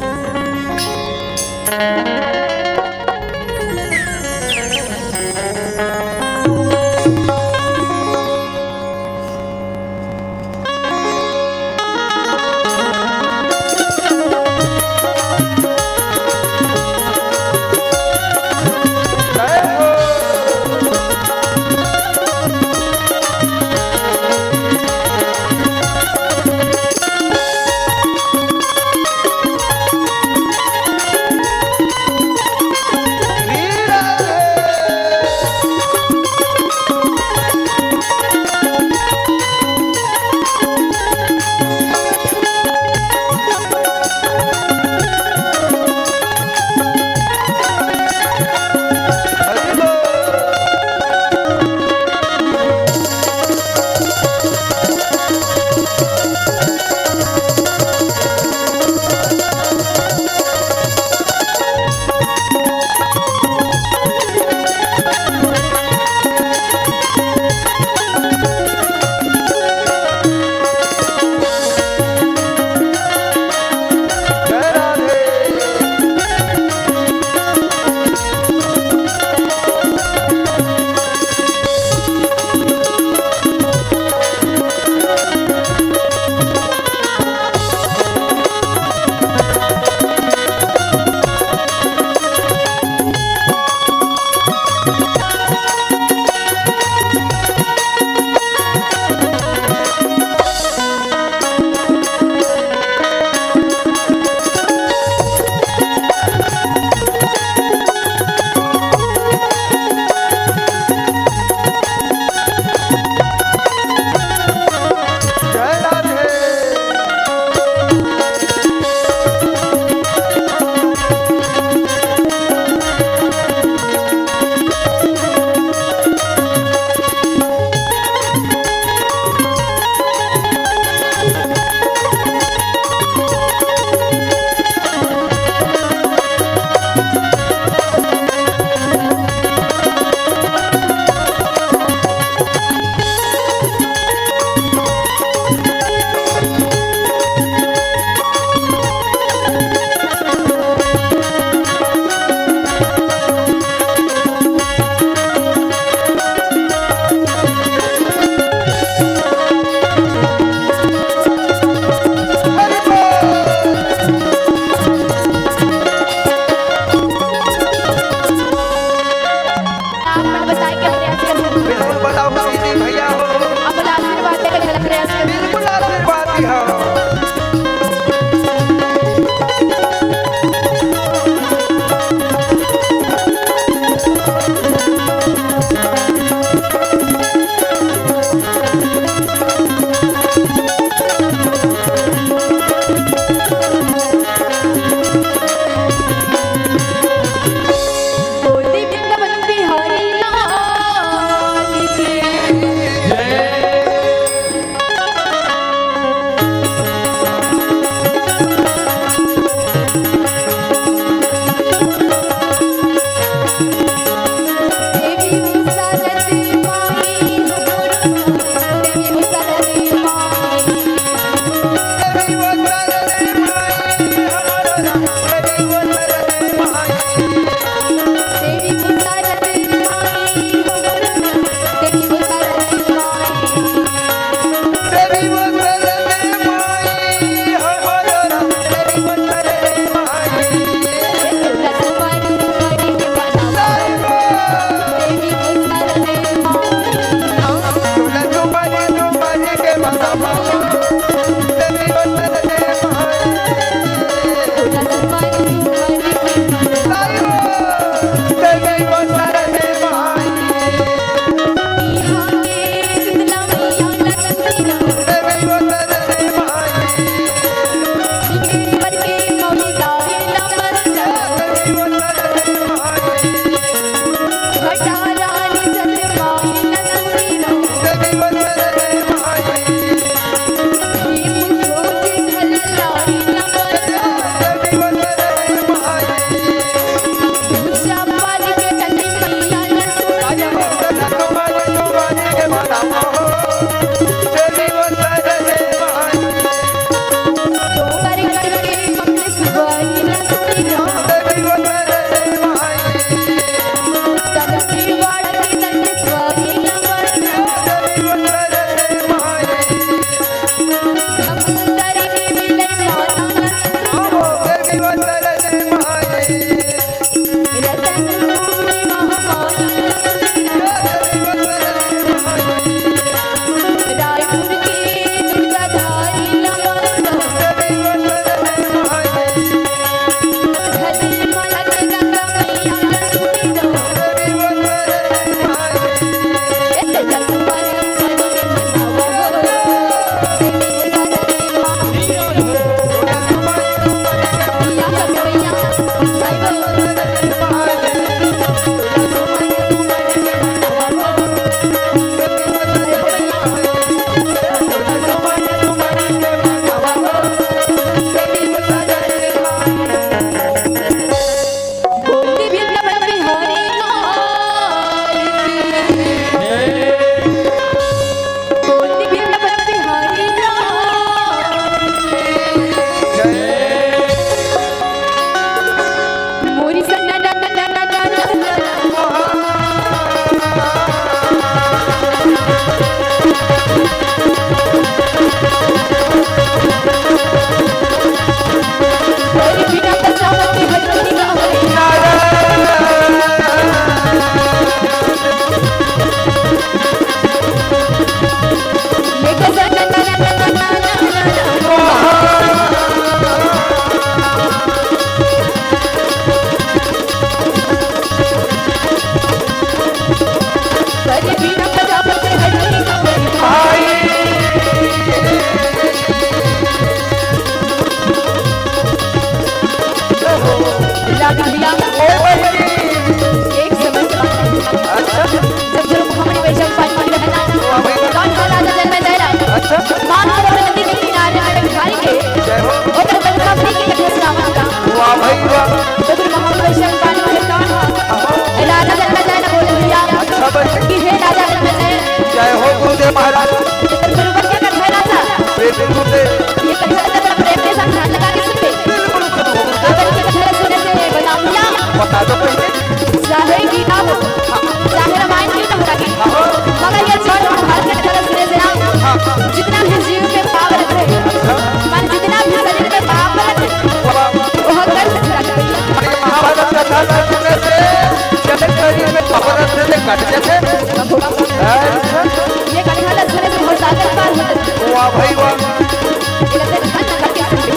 राधा भैया, एक समय से बात है। अच्छा। जब गुरु महामणि वैशंपायन जी रहना, हाँ भाई। कौन था राजा जनमेजय राय? अच्छा। माँ नर्मदा नदी के किनारे में बिहारी के, जय हो। ओकर बलका भाई के कथा सुनावत का। वाह भाई वाह। तो गुरु महामणि वैशंपायन जी कौन था? हाँ। राजा जनमेजय ने बोले भैया अच्छा भाई। कि हे राजा जनमेजय। जय हो गुरुदेव महाराज। गुरु का क्या कथा है राजा? बिल्कुल गुरुदेव। ये कथा का जरा प्रेम के साथ ध्यान लगा के सुन ले। बिल्कुल सुनो। अगर ये कथा सुनने से बता भैया। बता दो पहले। चाहे गीता हो, चाहे रामायण क्यों ना हो राखी, मगर ये छोड़ महाभारत के कथा सुने से ना, जितना भी जीव के पाप रहते हैं, माने जितना भी शरीर के पाप रहते हैं, वो हर कर्म छुटा जाते हैं। अरे महाभारत कथा ना सुने से जब शरीर में पाप रहते थे, कट जाते। अच्छा। ये कथा ना सुने से बहुत सारे पार होते हैं। वाह भाई वाह। ये कहते हैं, धन लगा के सुन ले।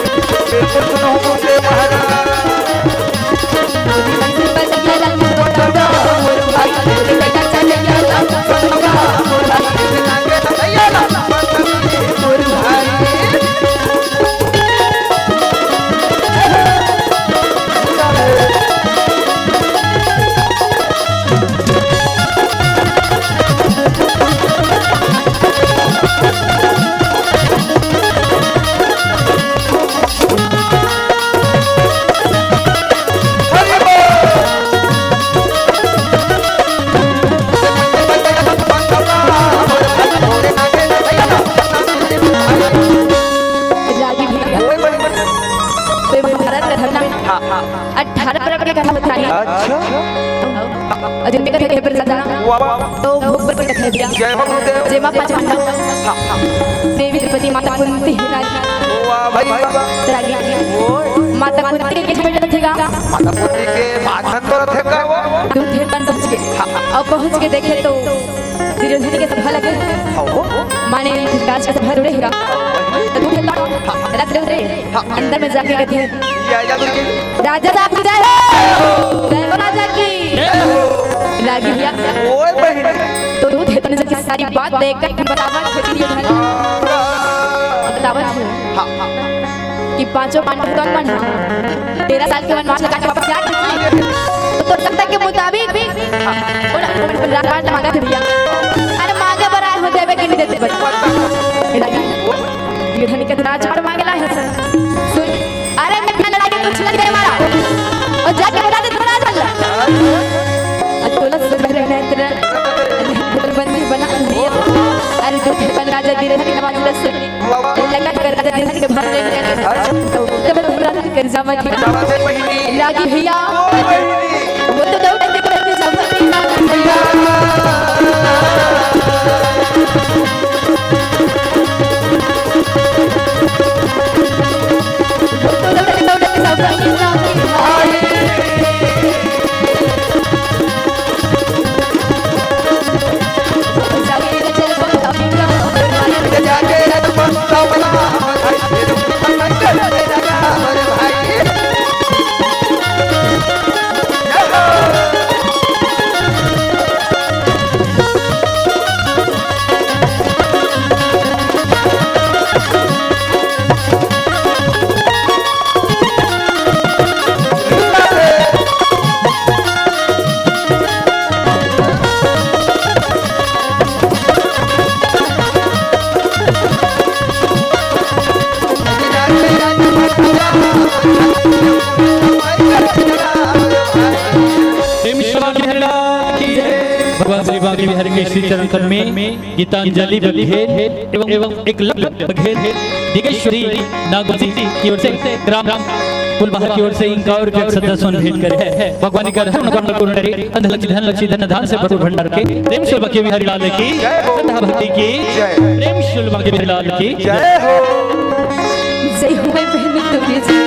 बिल्कुल सुनो, सुन ले महाराज। रागी भैया, तो ये महाभारत कथा ना, हाँ, हाँ। अठारह पर्व के कथा बताई। अच्छा। अयोध्या के थे प्रजा, वाह, वाह। तो भोग पर कथा दिया। जय हो गुरुदेव। जेमा पाँच पांडव, हाँ, हाँ। देवी द्रौपदी, माता कुंती, रागी। वाह भाई वाह। रागी। ओए। माता कुंती के कितना बेटा थे गा? माता कुंती के पाँच ठन तो रथे का वो। दूध हेतन पहुंच के। हाँ, हाँ। अब पहुंच के देखे तो दुर्योधन के सभा लगे। हाँ, हो। माने धृतराष्ट्र के सभा जुड़े हेगा। तो दूध हेतन रथ रे, हाँ। अंदर में जाके कहते हैं, या, या, दुर्गे। राजा साहब की जय हो। जय हो राजा की। जय हो। रागी भैया। ओए बहिनी। तो दूध हेतन जब सारी बात देखकर बतावत है दुर्योधन। बतावत है। हाँ, हाँ। कि पांचों पांडव कौन कौन है? तेरह साल के वनवास लगा के वापस आ गए। तो, तो तब तक के मुताबिक भी, हाँ। और, और राजपाट मांगा थे भैया। अरे मांगे बर आए हो, देवे के नहीं देते भाई। ये धनी के राजपाट मांगे ला है सर। सुन, अरे मैं लड़ाई के कुछ लग गए मारा। और जाके बता दे थोड़ा चल। और तोला सुबह रहना है तेरा। बंदी बना दिया। अरे तो बन राजा गिरे हरी नवाज रस। लगा कर राजा गिरे हरी के भाग नहीं है। जब तुम राजा कर जावा की। रागी भैया। वो तो दौड़ के कर जावा की। प्रेम से भगवान बिहारी लाल की जय। भगवान श्री भगवान बिहारी के श्री चरण कमल में गीतांजलि बघेल एवं, एवं एकलव्य बघेल दिगेश्वरी नागवती की ओर से राम राम। फूलबहार की ओर से इक्यावन रुपया श्रद्धा सुमन भेंट करे हे। भगवान कर धन करुणा करे, धन लक्ष्मी, धन लक्ष्मी, धन धान से भरपूर भंडार के। प्रेम से बके बिहारी लाल की श्रद्धा भक्ति की। जय। प्रेम से बके बिहारी लाल की। जय हो। जय हो, मैं बहन तुम्हें जी।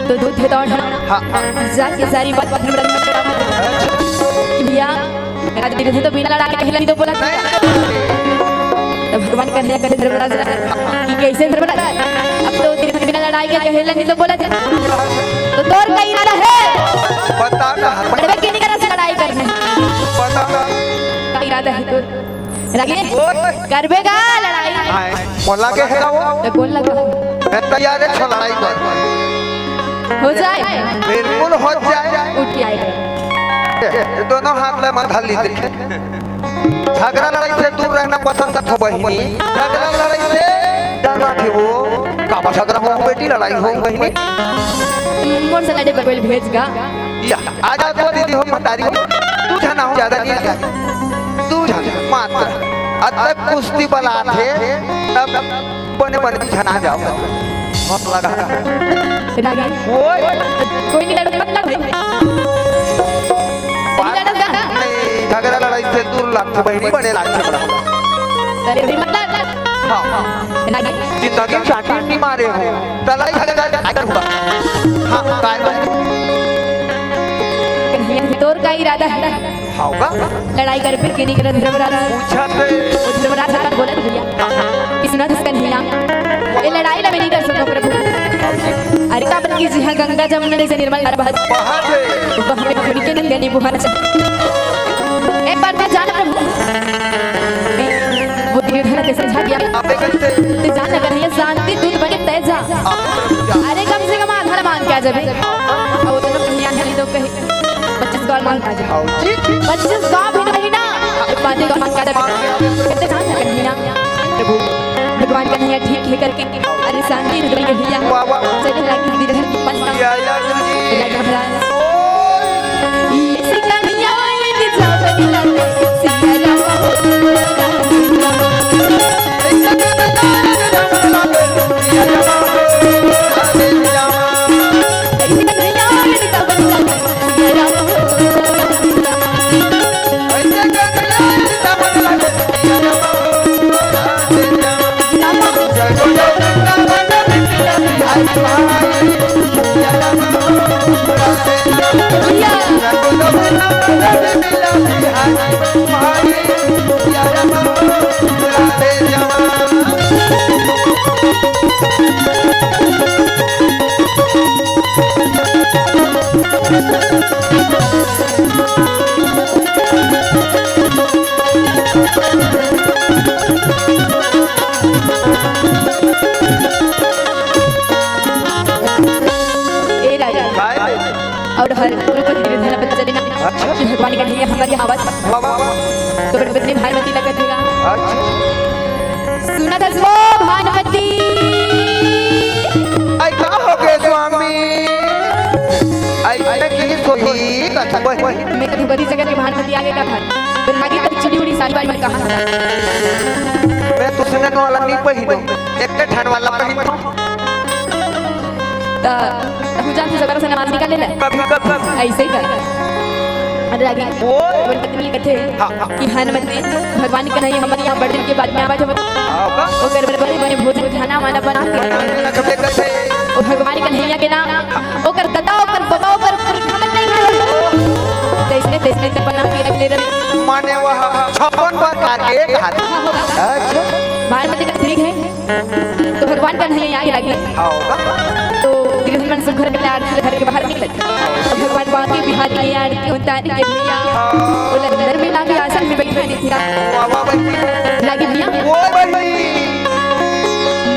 तो दूध हे दौड़। हाँ। जाके सारी बात धर्मराज में करा। भैया, राज गिरधर तो बिना लड़ाई के कहला नहीं तो बोला था। तो भगवान कन्हैया कहे धर्मराज कि कैसे धर्मराज? अब तो गिरधर बिना लड़ाई के कहला नहीं तो बोला था। तो तोर का इरादा है? बता ना। बड़वे के नहीं करा से लड़ाई करने। बता ना। का इरादा है तोर? रागी, ओए। करबे का लड़ाई? आए, मोला के है वो? तो बोल लगा। मैं तैयार है छो लड़ाई पर। हो जाए। बिल्कुल हो जाए। उठ के आए। ये दोनों हाथ ले मंधा ली देखे। झगड़ा लड़ाई से दूर रहना पसंद करथो बहिनी। झगड़ा लड़ाई से डर रखे वो। काबर झगड़ा हो बेटी, लड़ाई हो बहिनी। मोर से लड़े बर कोई भेज का? या, आ जाओ तो दीदी हो, मतारी हो, दू झना हो, ज्यादा नहीं, दू झना मात्र। अतक कुश्ती बलात हे, तब बने बने दू झना आ जाओ। बहुत लगा। रागी। ओए। कोई नहीं लड़ो, मत लड़ो। बात लड़ो ना। नहीं, झगड़ा लड़ाई से दूर लागथे बहिनी, बने लागथे बड़ा। अरे भाई, मत लड़। हाँ। रागी। जिंदगी में चाटी नहीं मारे हो, त लड़ाई झगड़ा आगे हुआ। हाँ, काय बात? कन्हैया, तोर का इरादा है? हाव का? लड़ाई करबे के नहीं करत धर्मराज? पूछत हे। वो धर्मराज ह बोलत भैया। हाँ, हाँ। कि सुना दस कन्हैया, ये लड़ाई ला मैं नहीं कर सकता प्रभु। अरे काबर कि जिहाँ गंगा जमुना जैसे निर्मल धारा बहत, बहत हे। वहाँ पे खुल के नंगे नहीं बुहाना चाहिए। एक बार मैं जाना प्रभु। वो दुर्योधन के समझा दिया। अबे करते। ते जान लगा नहीं, शांति दूत बने तय जा। अरे कम से कम आधा मांग के आ जाबे। अब वो दोनों कन्हैया हली तो कहे, पच्चीस गौर मांग के आ जा। आओ जी। पच्चीस गौर भी नहीं ना, पाँच गौर मांग के आ जाबे। कहते जान लगा नहीं ना। प्रभु, भगवान कन्हैया ठीक है करके, अरे शांति दूत बने भैया। वाह, वाह। चले लागी गिरधर के पास। या, या, या। राजा महाराज। ओए। ए राजा। काय? और हर गुरु को धीरे धीरे बता देना। अच्छा। भगवान कन्हैया हमर यहाँ आवत। वाह, वाह, वाह। तो बड़ बदले भारमती लगत हेगा। अच्छा। सुनत हस वो भारमती। आई का हो गए स्वामी? आई, आई की सोई कथा कोई। मैं कभी बड़ी जगह के भारमती आगे का भाई। तो लागी तो चुड़ी उड़ी साड़ी वाड़ी में कहाँ था? मैं तो सुनने वाला नहीं पहिनो। एक ठन वाला पहिनो। त तहु जानथस, ओकर से नमाज निकाले ले। कभी, कभी। अइसे ही कर। अरे आगे। ओए। अपन पत्नी कथे हाँ, हाँ। कि हनुमंती, भगवान कन्हैया हमर यहाँ बड़ दिन के बाद में आवत हवय। हाँ, का? ओकर बर बने बने भोजन खाना वाना बना के। कभी कथे। ओ भगवान कन्हैया के नाम, ओकर ददा, ओकर बबा, ओकर पुरखा मन नहीं है। तइसने, तइसने त बना के रख ले रहे। माने वह छप्पन प्रकार के एक हाथ। हाँ, हाँ। अच्छा। भारमती का ठीक है। तो भगवान कन्हैया आगे लागे। आओ। तो दुर्योधन मन सुघर के आरती घर के बाहर निकलत। तो भगवान बांके बिहारी के आरती उतार के भैया, वो अंदर में लागे आसन में बैठा दिखा। वाह, वाह, बहिनी। लागे भैया। ओ बहिनी।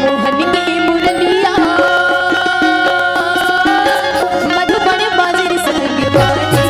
मोहन के मुरलिया, मधुबन बाजे रे संग बाजे।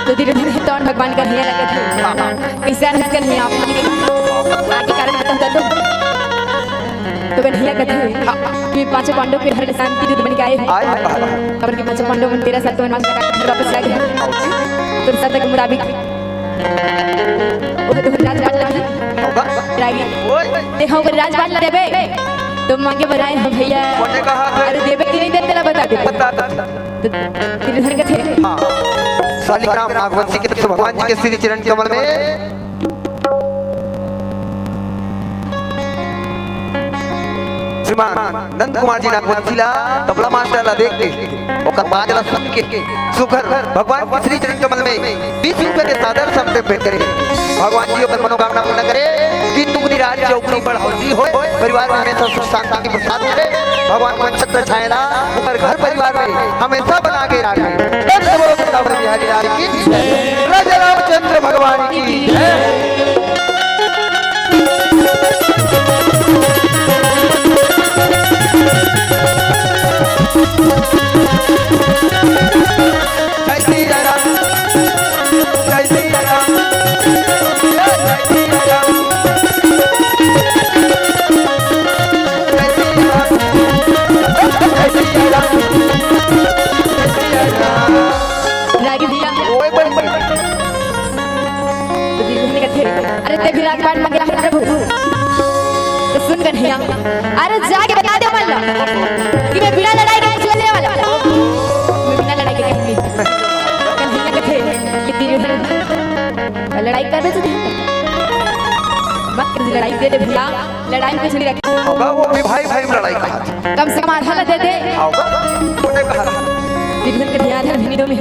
तो दुर्योधन हे तौन भगवान कन्हैया लगत हे। कैसे हंस कन्हैया आप आगे कारण बताता तो। तो कन्हैया कथे कि पांचों पांडव के घर के शांति दूत बन के आए हैं। आए हैं। और कि पांचों पांडव मन तेरह साल तो वनवास काट के घर वापस आ गए। तो शर्त के मुताबिक वो तो राजपाट लगी। होगा। रागी। ओए। ते हम राजपाट ला देबे। तो मांगे बर आए हैं भैया। कोने कहा था? अरे देबे कि नहीं देबे तेला बता दे। बता, बता। तो दुर्योधन कथे। हाँ। शालिग्राम नागवंशी के तरफ से भगवान जी के श्री चरण कमल में श्रीमान नंद कुमार जी नागवंशी ला तबला मास्टर ला देख के, ओकर बाज ला सुन के, सुघर भगवान के श्री चरण कमल में बीस रुपए के सादर समर्पित करे। भगवान जी ओकर मनोकामना पूर्ण करे कि तुम निराज चौकड़ी बढ़ाओ जी होय, परिवार में हमेशा सुख शांति की बरसात करे। भगवान पंचतत्व छायेला ओकर घर परिवार में हमेशा बना के राखे। प्रेम से बोलो वृंदावन बिहारी लाल की जय। राजा रामचंद्र भगवान की जय। जय श्री राम, जय श्री राम, जय श्री राम। रागी भैया। ओए बन, बन। तो दुर्योधन कथे, "अरे ते भी राजपाट मांगे रहा प्रभु।" तो सुन कन्हैया, "अरे जाके बता कि मैं बिना लड़ाई के कुछ लेने वाला। मैं बिना लड़ाई के कहीं नहीं। कन्हैया कथे, ये तीर लड़ाई कर दे तुझे। मत कर लड़ाई, दे दे भैया, लड़ाई में कुछ नहीं रखा। होगा, वो भी भाई भाई में लड़ाई कहा था। कम से कम आधा ला दे दे। होगा, उन्हें कहा। दुर्योधन के ध्यान है भिड़ो में।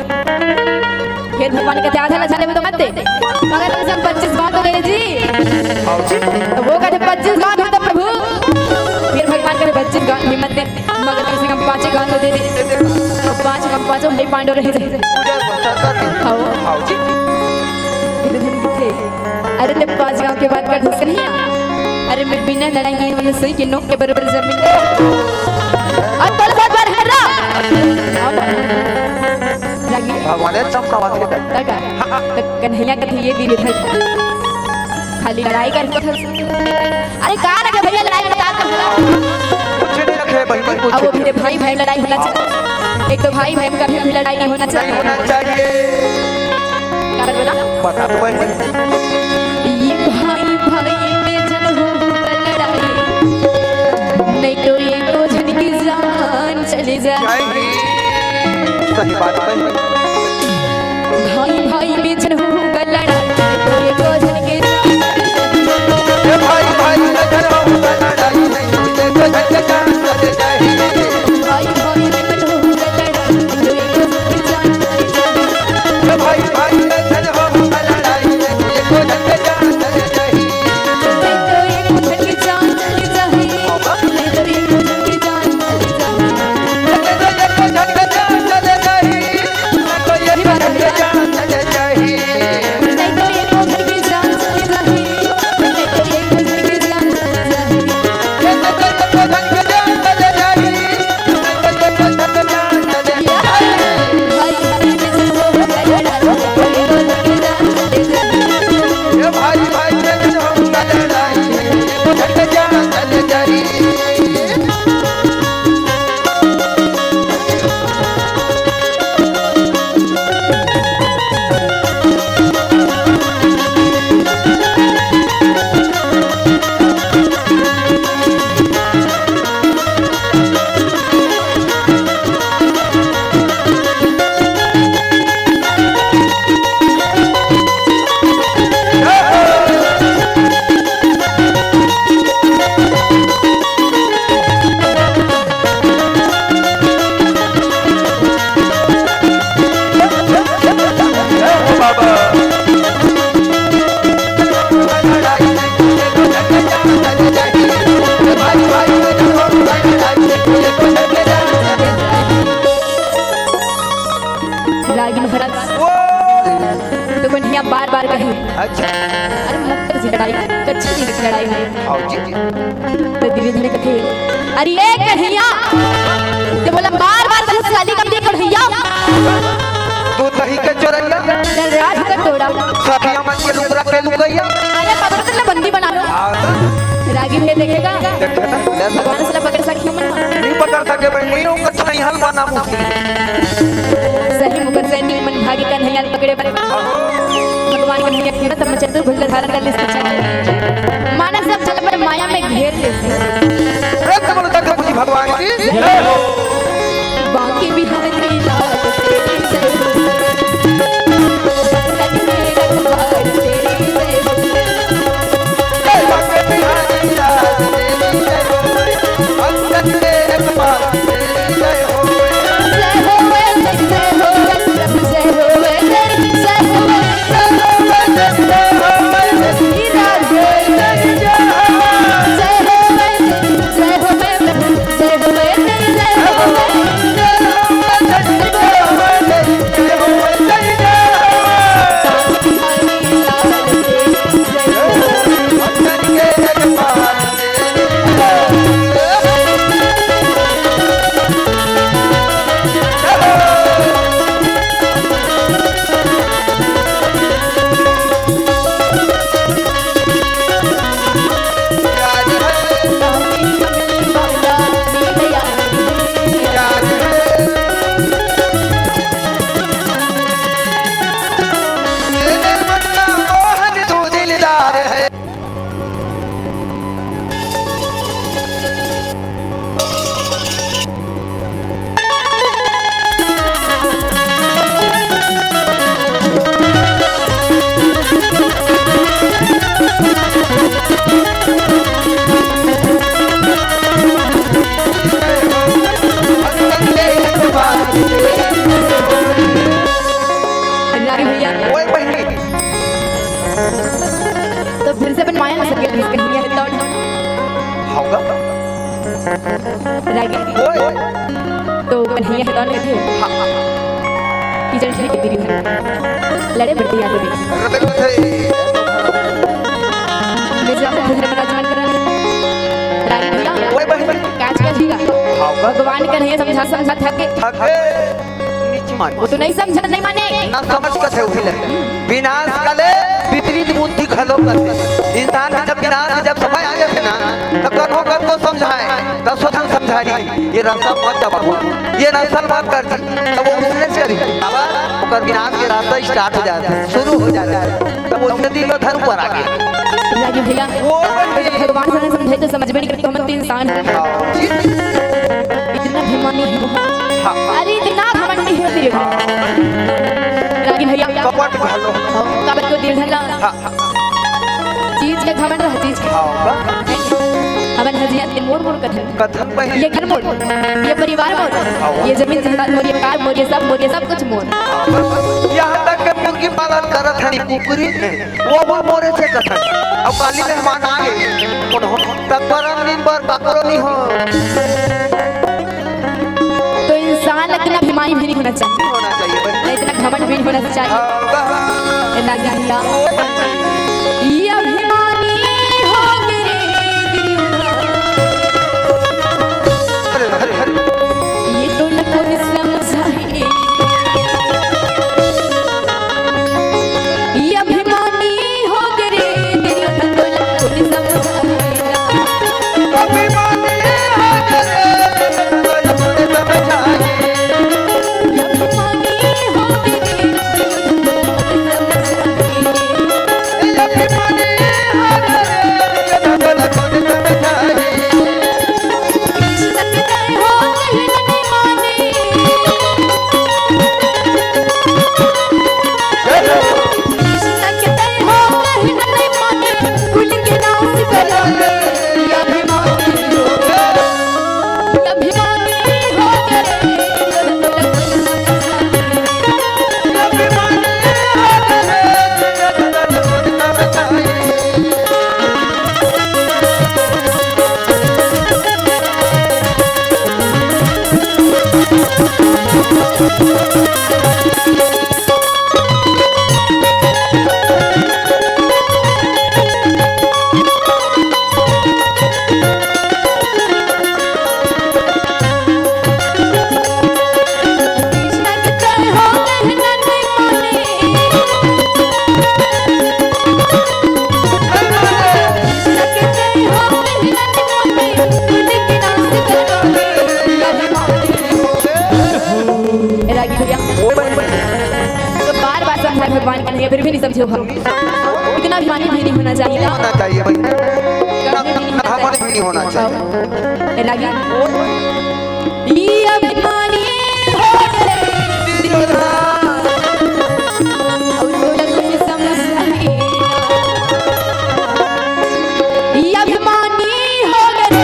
फिर भगवान के आधा ला जाने में तो मत दे। मगर कम से कम पच्चीस गांव तो दे दे जी। हाँ जी। तो वो कहते, "पच्चीस गांव दे तो प्रभु।" फिर भगवान कहते, "पच्चीस गांव हिम्मत दे, मगर कम से कम पांच गांव तो दे दे।" तो पांच गांव, पांचों भाई पांडव रहे थे। पूजा करता थी। हाँ। हाँ जी। दुर्योधन किथे, अरे ते पांच गांव के बात कर दस नहीं। अरे मैं बिना लड़ाई नहीं, मैंने सही के नोक के बराबर जमीन। और कल बात बार हर रहा। रागी। भगवान ने सब का बात नहीं करता। तका। तो कन्हैया कथे ये वीर है। खाली लड़ाई कर। अरे का रखे भैया, लड़ाई में बता दो। कुछ नहीं रखे बहन, कुछ अब वो नहीं। मेरे भाई भाई लड़ाई होना चाहिए। एक तो भाई भाई में कभी भी लड़ाई नहीं होना चाहिए। नहीं होना चाहिए। का बोला? बता तो बहन। ये भाई भाई में जन हो लड़ाई, नहीं तो ये दो जन की जान चली जाए। सही बात है। भाई भाई में जन हो लड़ाई, नहीं तो ये दो जन की जान चली जाए। ये भाई भाई में जन हो लड़ाई, नहीं तो ये दो जन की जान चली जाए। भाई भाई में जन हो लड़ाई, नहीं तो ये दो जन की जान चली जाए। रागी महाराज। वो तो कन्हैया बार बार कहे। अच्छा। अरे मत कर जी लड़ाई, कच्ची नहीं लड़ाई है। आओ जी। तो दुर्योधन कथे, "अरे ये कन्हैया, तो बोला बार बार कहे साली का दे कन्हैया।" तू तही के चोरैया। चल राज का टोरा। सखिया मन के लुकरा के लुकैया। अरे पकड़ के बंदी बना लो। आओ तो। रागी भैया देखेगा। देखेगा। भगवान से पकड़ सखिया मन। नहीं पकड़ सके भाई, नहीं होगा। सही हल बना मुश्किल। सही मुकर से नीमन भागी कन्हैया पकड़े पर। भगवान कन्हैया के तब चतुर भुजल धारण कर लेते। मानस सब जल पर माया में घेर लेते। प्रेम से बोलो, दंड मुनि भगवान की जय हो। बांके बिहारी लाल की जय हो। रागी। ओए। तो कन्हैया हे तौन कथे। हाँ, हाँ, हाँ। कि जन ठीक तेरी धन। लड़े मरते याद रे। रतन थे। मैं जब धर्म राजमान करा। रागी भैया। ओए बहन। काज का झीला। हाँ, बा। भगवान कन्हैया समझा समझा थके। थके। नीच माने। वो तो नहीं समझत, नहीं माने। ना समझ कथे उही ले। विनाश का ले विपरीत बुद्धि घलो कर दे। इंसान के जब विनाश के जब समय आ जाथे ना, तब कनो कनको समझाए, दसों झन समझाही, "ये रास्ता मत जा बाबू, ये रास्ता मत कर जी।" तब वो उसने से करी। बाबा, ओकर विनाश के रास्ता start हो जाथे, शुरू हो जाथे। तब उसने दिन धन पर आ गया। रागी भैया, वो जब भगवान से समझाई तो समझ में नहीं करती, हम तो इंसान हैं। हाँ। इतना अभिमानी है वो। हाँ। अरे इतना घमंडी है तेरे। रागी भैया। कपट घलो। कपट को दिल धरला। हाँ, हाँ। चीज के घमंड रह, चीज के। हाँ, बा। अपन हजिया ते मोर मोर कथन। कथन बहिन। ये घर मोर, ये परिवार मोर, हाँ। ये जमीन जायदाद मोर, ये कार मोर, ये सब मोर, ये सब कुछ मोर। हाँ, बा। यहाँ तक के मुर्गी पालन करत हनी कुकुरी। वो, वो मोरे से कथन। अब काली मेहमान आए, कौन हो? तब परम दिन बर बकरो नहीं हो। तो इंसान इतना अभिमानी भी नहीं होना चाहिए। नहीं होना चाहिए भाई। नहीं, इतना घमंड भी नहीं होना चाहिए। हाँ, वाह, वाह। इतना घमंड। ये अभिमानी हो मेरे दिल का। अरे, अरे, अरे। ये तो न कोई समझाए। ये अभिमानी हो गए रे, तेरी अकल कोई समझाएगा। अभिमानी हो गए रे, तेरी अकल कोई समझाएगा। अभिमानी हो गए रे, तेरी अकल कोई समझाएगा। ये अभिमानी हो गए रे, तेरी अकल कोई समझाएगा। रागी भैया, तो बार बार समझाए भगवान कन्हैया, फिर भी नहीं समझे हो। इतना अभिमानी भी नहीं होना चाहिए। होना चाहिए भाई। कभी भी नहीं होना चाहिए। घमंड भी नहीं होना चाहिए। रागी। ये अभिमानी हो गए। और बोला कोई समझ नहीं। ये अभिमानी हो गए।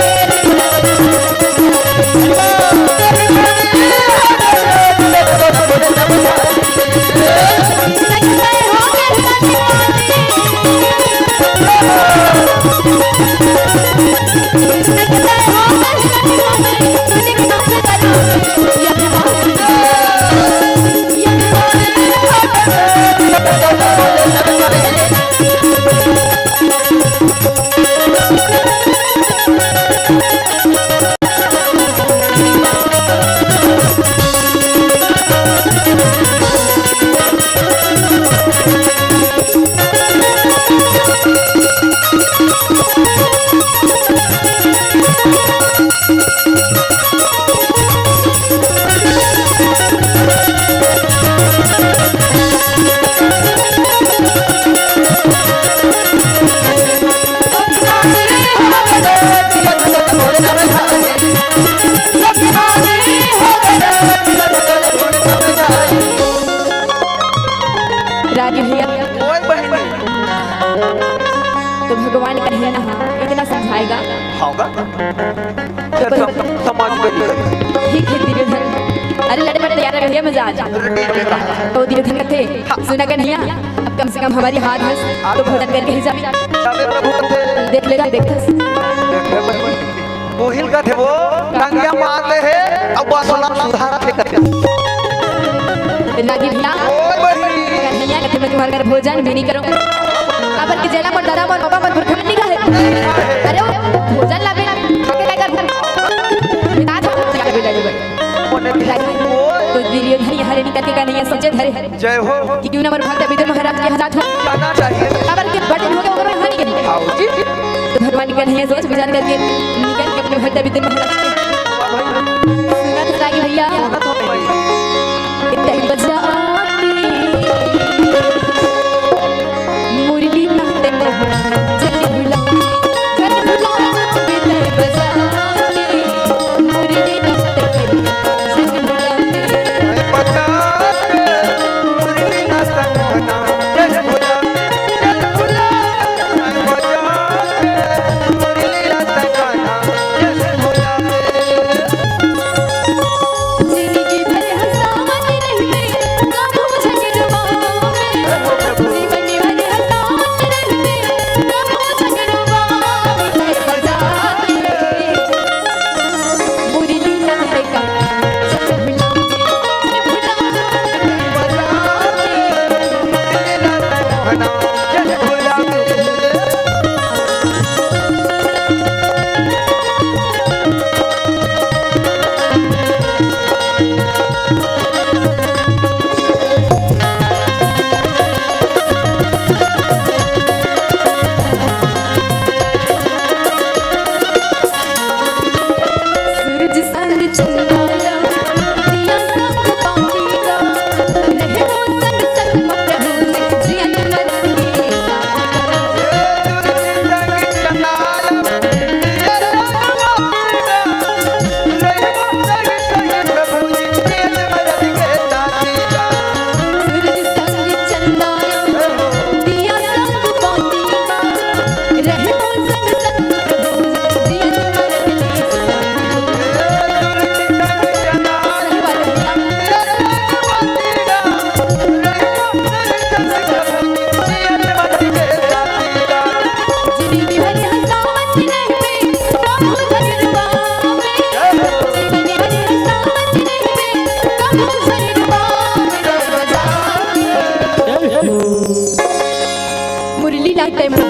रागी भैया, ओए बहनी। तो भगवान कन्हैया ना इतना समझाएगा। होगा। तो ये कोई सब समाज में ही है। ठीक है दुर्योधन, अरे लड़े मत यार, भैया मजा आ जा। अरे ठीक है। तो दुर्योधन कथे, हाँ। सुना कन्हैया, अब कम से कम हमारी हाथ हंस, तो भोजन करके ही जा। जावे प्रभु कथे। देख ले, देख ले। देख ले प्रभु। बोहिल कथे वो, टंगिया मार ले हे, अब बस ओला सुधारत हे कथे। रागी भैया, ओए बहिनी। कन्हैया कथे, "मैं तुम्हारे घर भोजन भी नहीं करूँ।" काबर के जेला मोर दादा, मोर बाबा, मोर पुरखा मन नहीं खाए। अरे वो भोजन ला बिना खाके काय करबो? बिना खाके बिना नहीं बने। रागी, तो दुर्योधन यहाँ ले निकल के कन्हैया सोचे धरे हे। जय हो। कि क्यों ना मोर भक्त विदुर महाराज के यहाँ जात हो। जाना चाहिए। काबर के बड़े हो गए, ओकरो यहाँ नहीं गए। आओ जी। तो भगवान कन्हैया सोच विचार करके निकल के अपने भक्त विदुर महाराज के। सुनत हो रागी भैया। सुनत हो भाई। इतने बजा आती। मुरली नाते को जल बुला, जल बुला, इतने बजा आती। मुरली नाते को जल बुला। मुरली लागते मुरली।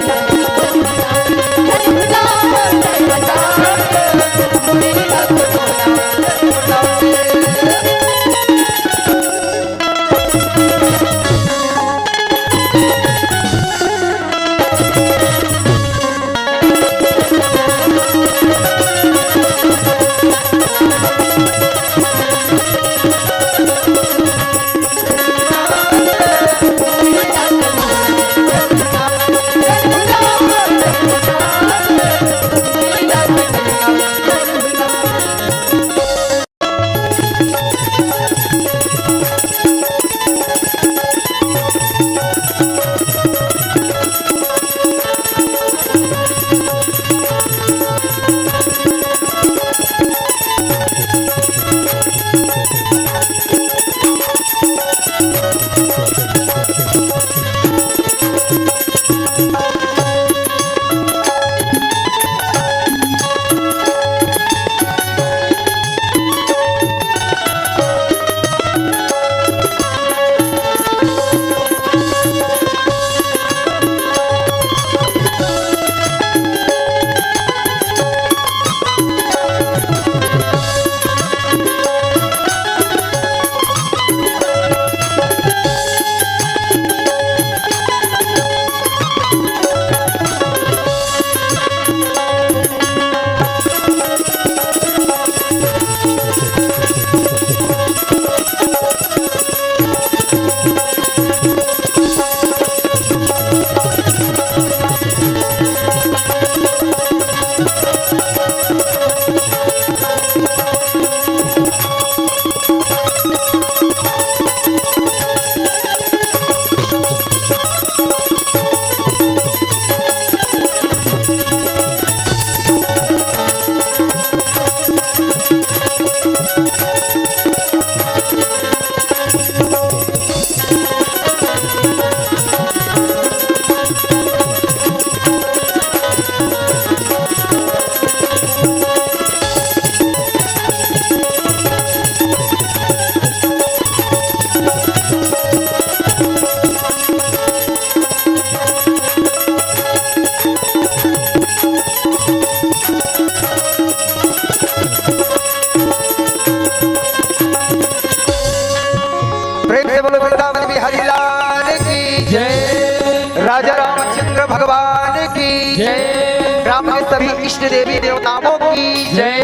इष्ट देवी देवताओं की जय।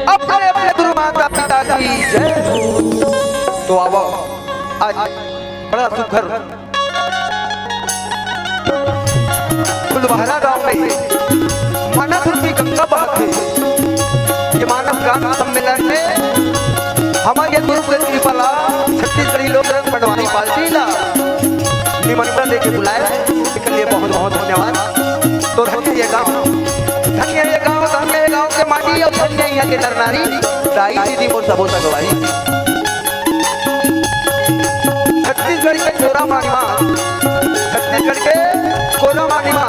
अपने अपने गुरु माता पिता की जय। तो आवो, आज बड़ा सुघर फुलबहरा गांव में मानस रूपी गंगा बहत हे। ये मानस गान सम्मेलन में हमर ये गुरु के कृपा ला छत्तीसगढ़ी लोक रंग पंडवानी पार्टी ला निमंत्रण देके बुलाए, इसके लिए बहुत बहुत धन्यवाद। तो धन्य ये गांव, धन्य ये गांव, धन्य ये गांव के माटी और धन्य यहाँ के नर नारी, दाई दीदी मोर सबो संगवारी। छत्तीसगढ़ के कोरा मानिमा, छत्तीसगढ़ के कोरा मानिमा,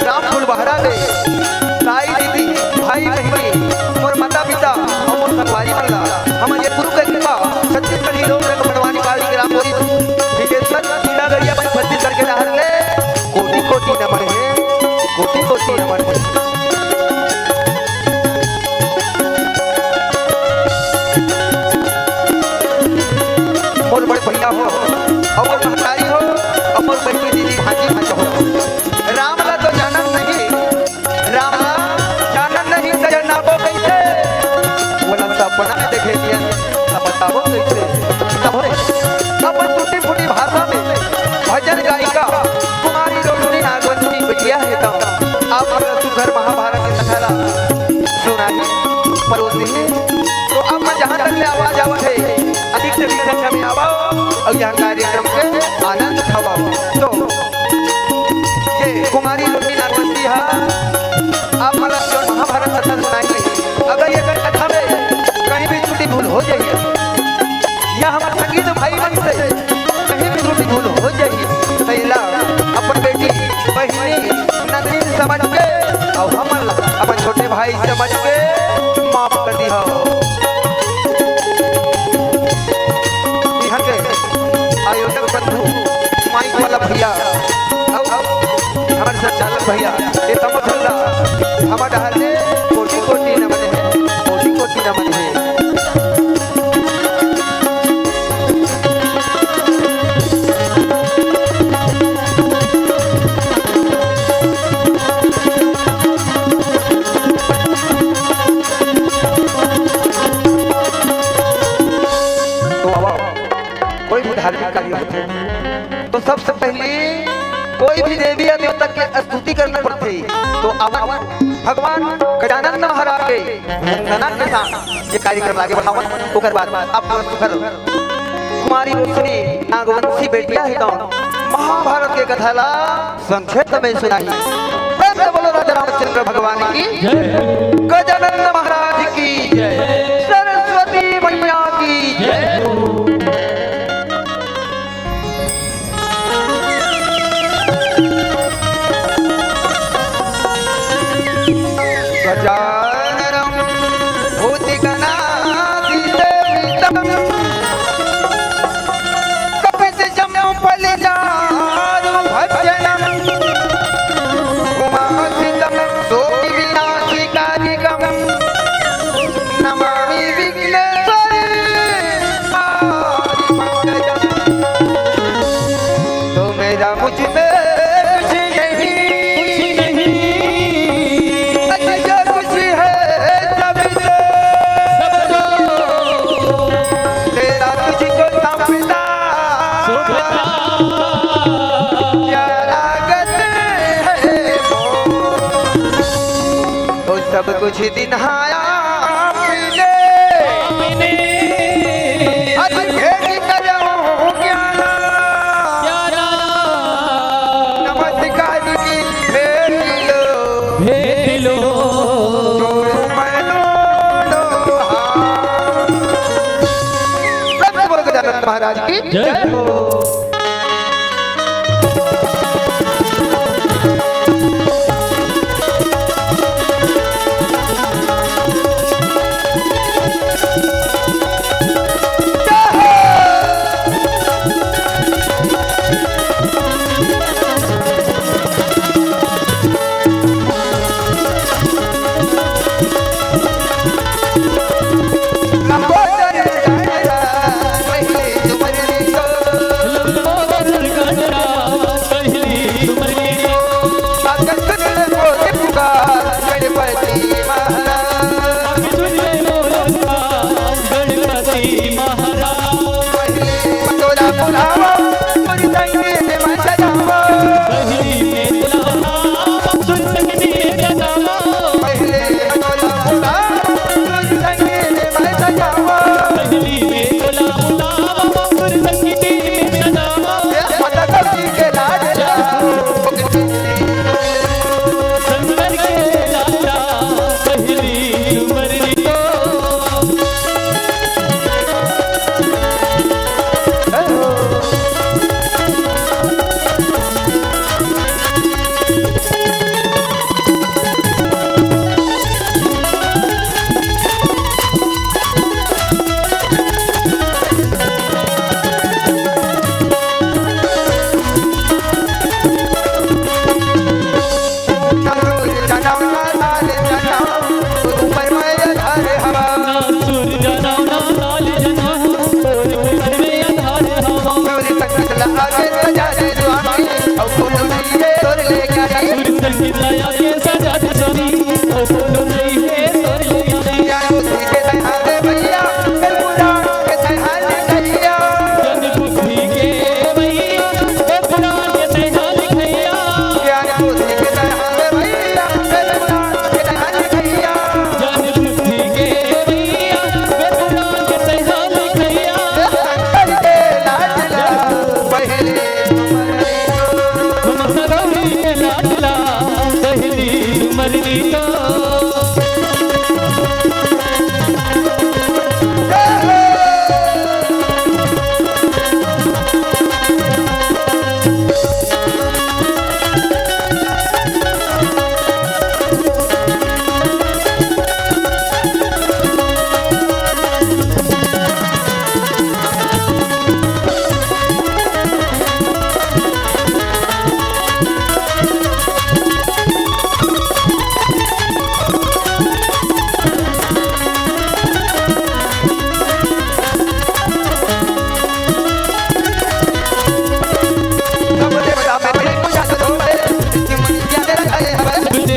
राम फुलबहरा दे, दाई दीदी, भाई बहिनी, मोर माता पिता और मोर संगवारी मन ला, हमर ये गुरु के कृपा, छत्तीसगढ़ी लोक रंग पंडवानी पार्टी के राम बोरी, ठीक है सर, सीधा गरिया भाई छत्तीसगढ़ के डहर ले, कोटि कोटि नमन हे, कोटि कोटि नमन हे। मोर बड़े भैया हो, अउ मोर महतारी हो, अउ मोर बहिनी दीदी भांजी भांजा हो। राम ला तो जानन नहीं, राम ला जानन नहीं, त जनाबो कइसे? ओला सपना में देखे दिया, त बताबो कइसे? तब रे, अपन टूटी फूटी भाषा में भजन गायिका कुमारी रोशनी नागवंती बिटिया हे, त आप मन ला सुघर महाभारत के कथा ला सुनाही, परोसी। तो अब मैं जहाँ तक ले आवाज आवत हे, अधिक से अधिक संख्या में आवो और यह कार्यक्रम के आनंद उठाओ। तो ये कुमारी रोशनी नागवंती हा, आप मन ला जो महाभारत कथा सुनाही, अगर ये कथा में कहीं भी त्रुटि भूल हो जाही, या हमर संगीत भाई मन से कहीं भी त्रुटि भूल हो जाही, त एला अपन बेटी, बहिनी, नंदिनी समझ के, अउ हमन ला अपन छोटे भाई समझ के माफ कर दिहा। इहाँ के आयोजक बंधु, माइक वाला भैया, अउ हमर संचालक भैया, ये समझ ला, हमर डहर ले कोटि कोटि नमन हे, कोटि कोटि नमन हे। तो आवो, कोई भी धार्मिक कार्य होथे, तो सबसे पहले कोई भी देवी या देवता के स्तुति करना पड़थे। तो आवो, भगवान गजानन महाराज के वंदना के साथ ये कार्यक्रम आगे बढ़ावन। ओकर बाद आप तुरंत घर कुमारी रोशनी नागवंशी बेटिया हे, तौन महाभारत के कथा ला संक्षेप में सुनाही। प्रेम से बोलो राजा रामचंद्र भगवान की, गजानन महाराज की, सरस्वती मैया की जय। गजाननं भूतगणाधिसेवितं कपित्थजम्बूफलचारुभक्षणं उमासुतं शोकविनाशकारिकं नमामि विघ्नेश्वरी। तो मेरा मुझ में कुछ नहीं, अच्छा कुछ है सब तो, तेरा तुझको समझता क्या लागत है वो। ओ सब कुछ दिन आया आपने, आज भेंट करूं क्या? नमस्कार की भेंट लो, भेंट लो। जोड़ूं मैं दोनों हाथ। प्रेम से बोल गजानन महाराज की जय। जय हो।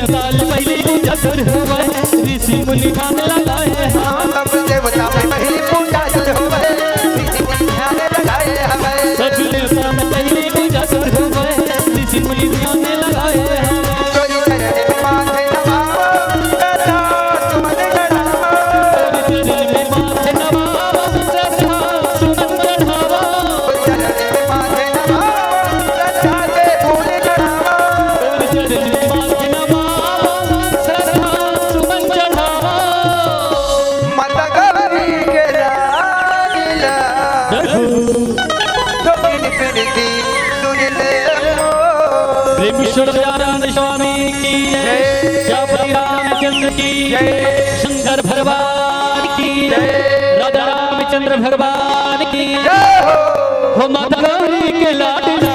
साल पहले पूजा शुरू हुआ है, ऋषि मुनि ध्यान लगाए हैं। प्रेम ईश्वर दयानंद स्वामी की जय, श्यामपति रामचंद्र की जय, शंकर भगवान की जय, राजा रामचंद्र भगवान की जय हो। हो माता गौरी के लाडला।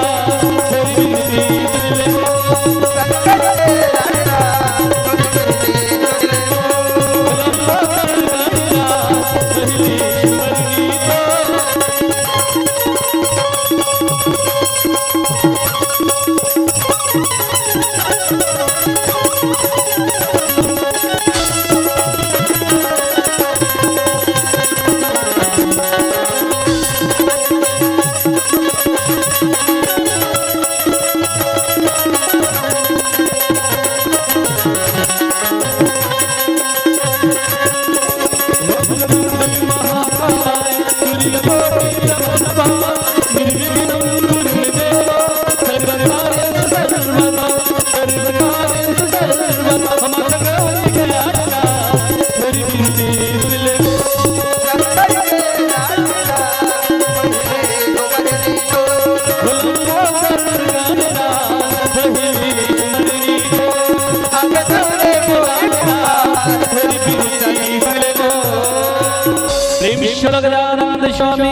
प्रेम ईश्वर दयानंद स्वामी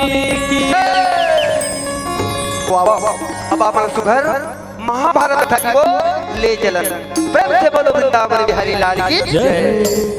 की। वाह, वाह, वाह। अब आप सुघर महाभारत कथा को ले चलन। प्रेम से बोलो वृंदावन बिहारी लाल की जय।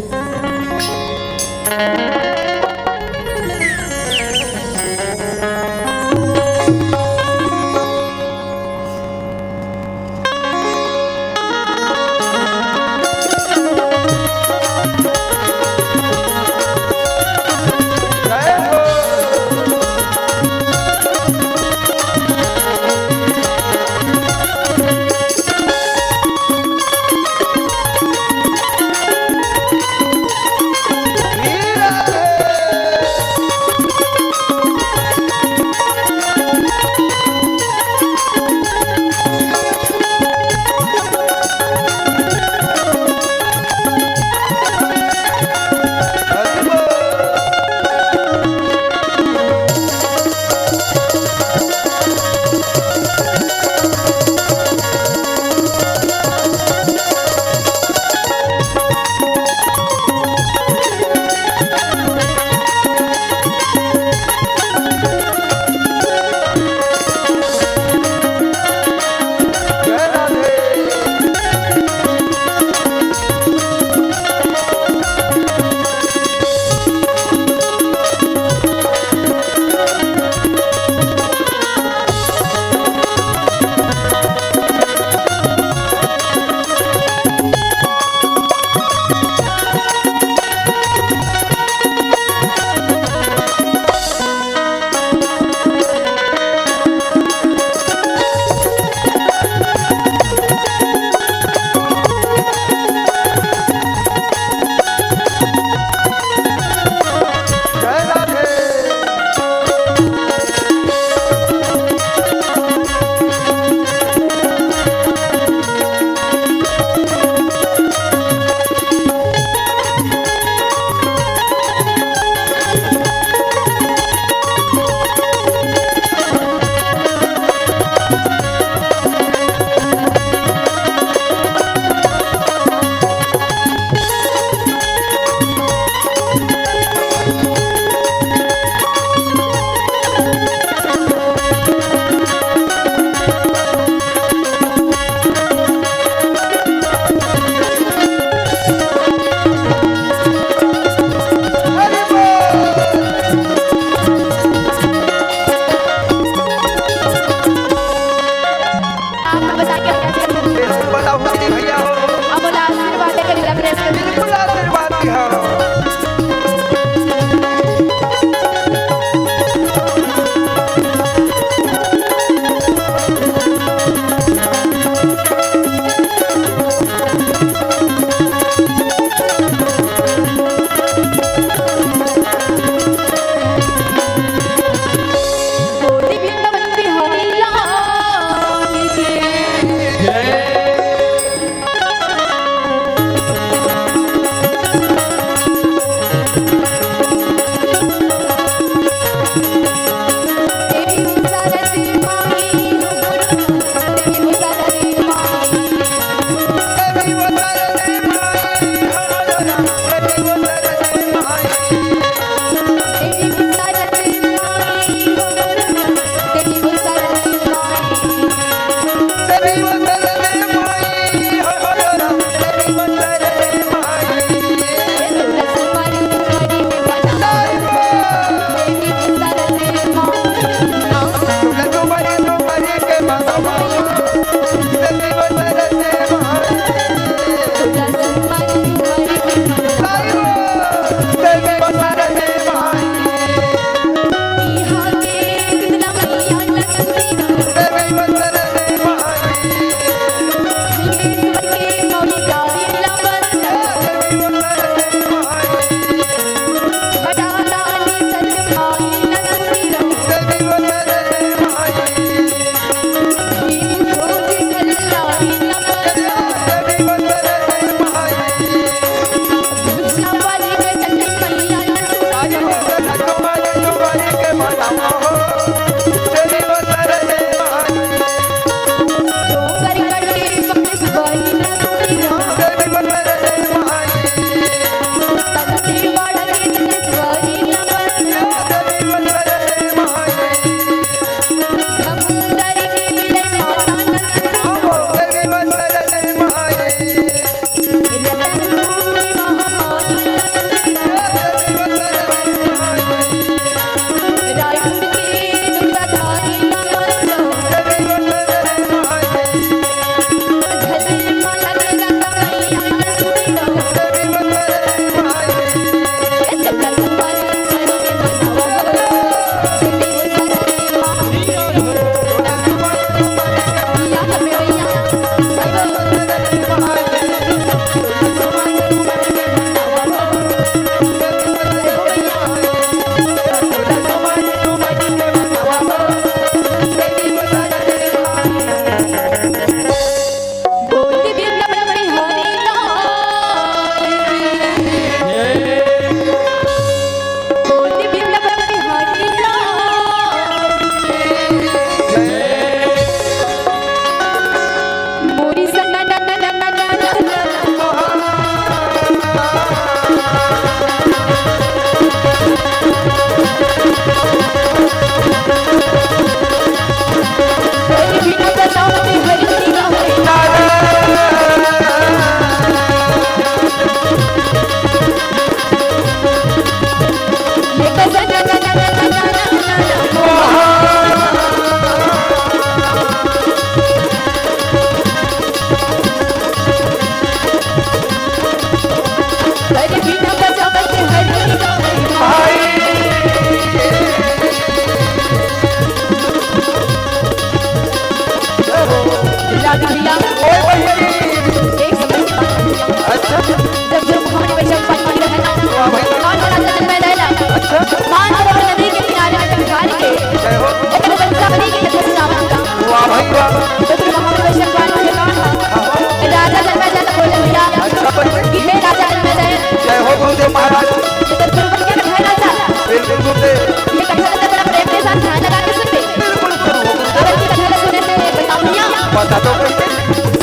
ये कथा ला जरा प्रेम के साथ ध्यान लगा के सुनबे। बिल्कुल सुनहूँ। काबर कि कथा ला सुने से बता भैया। बता दो।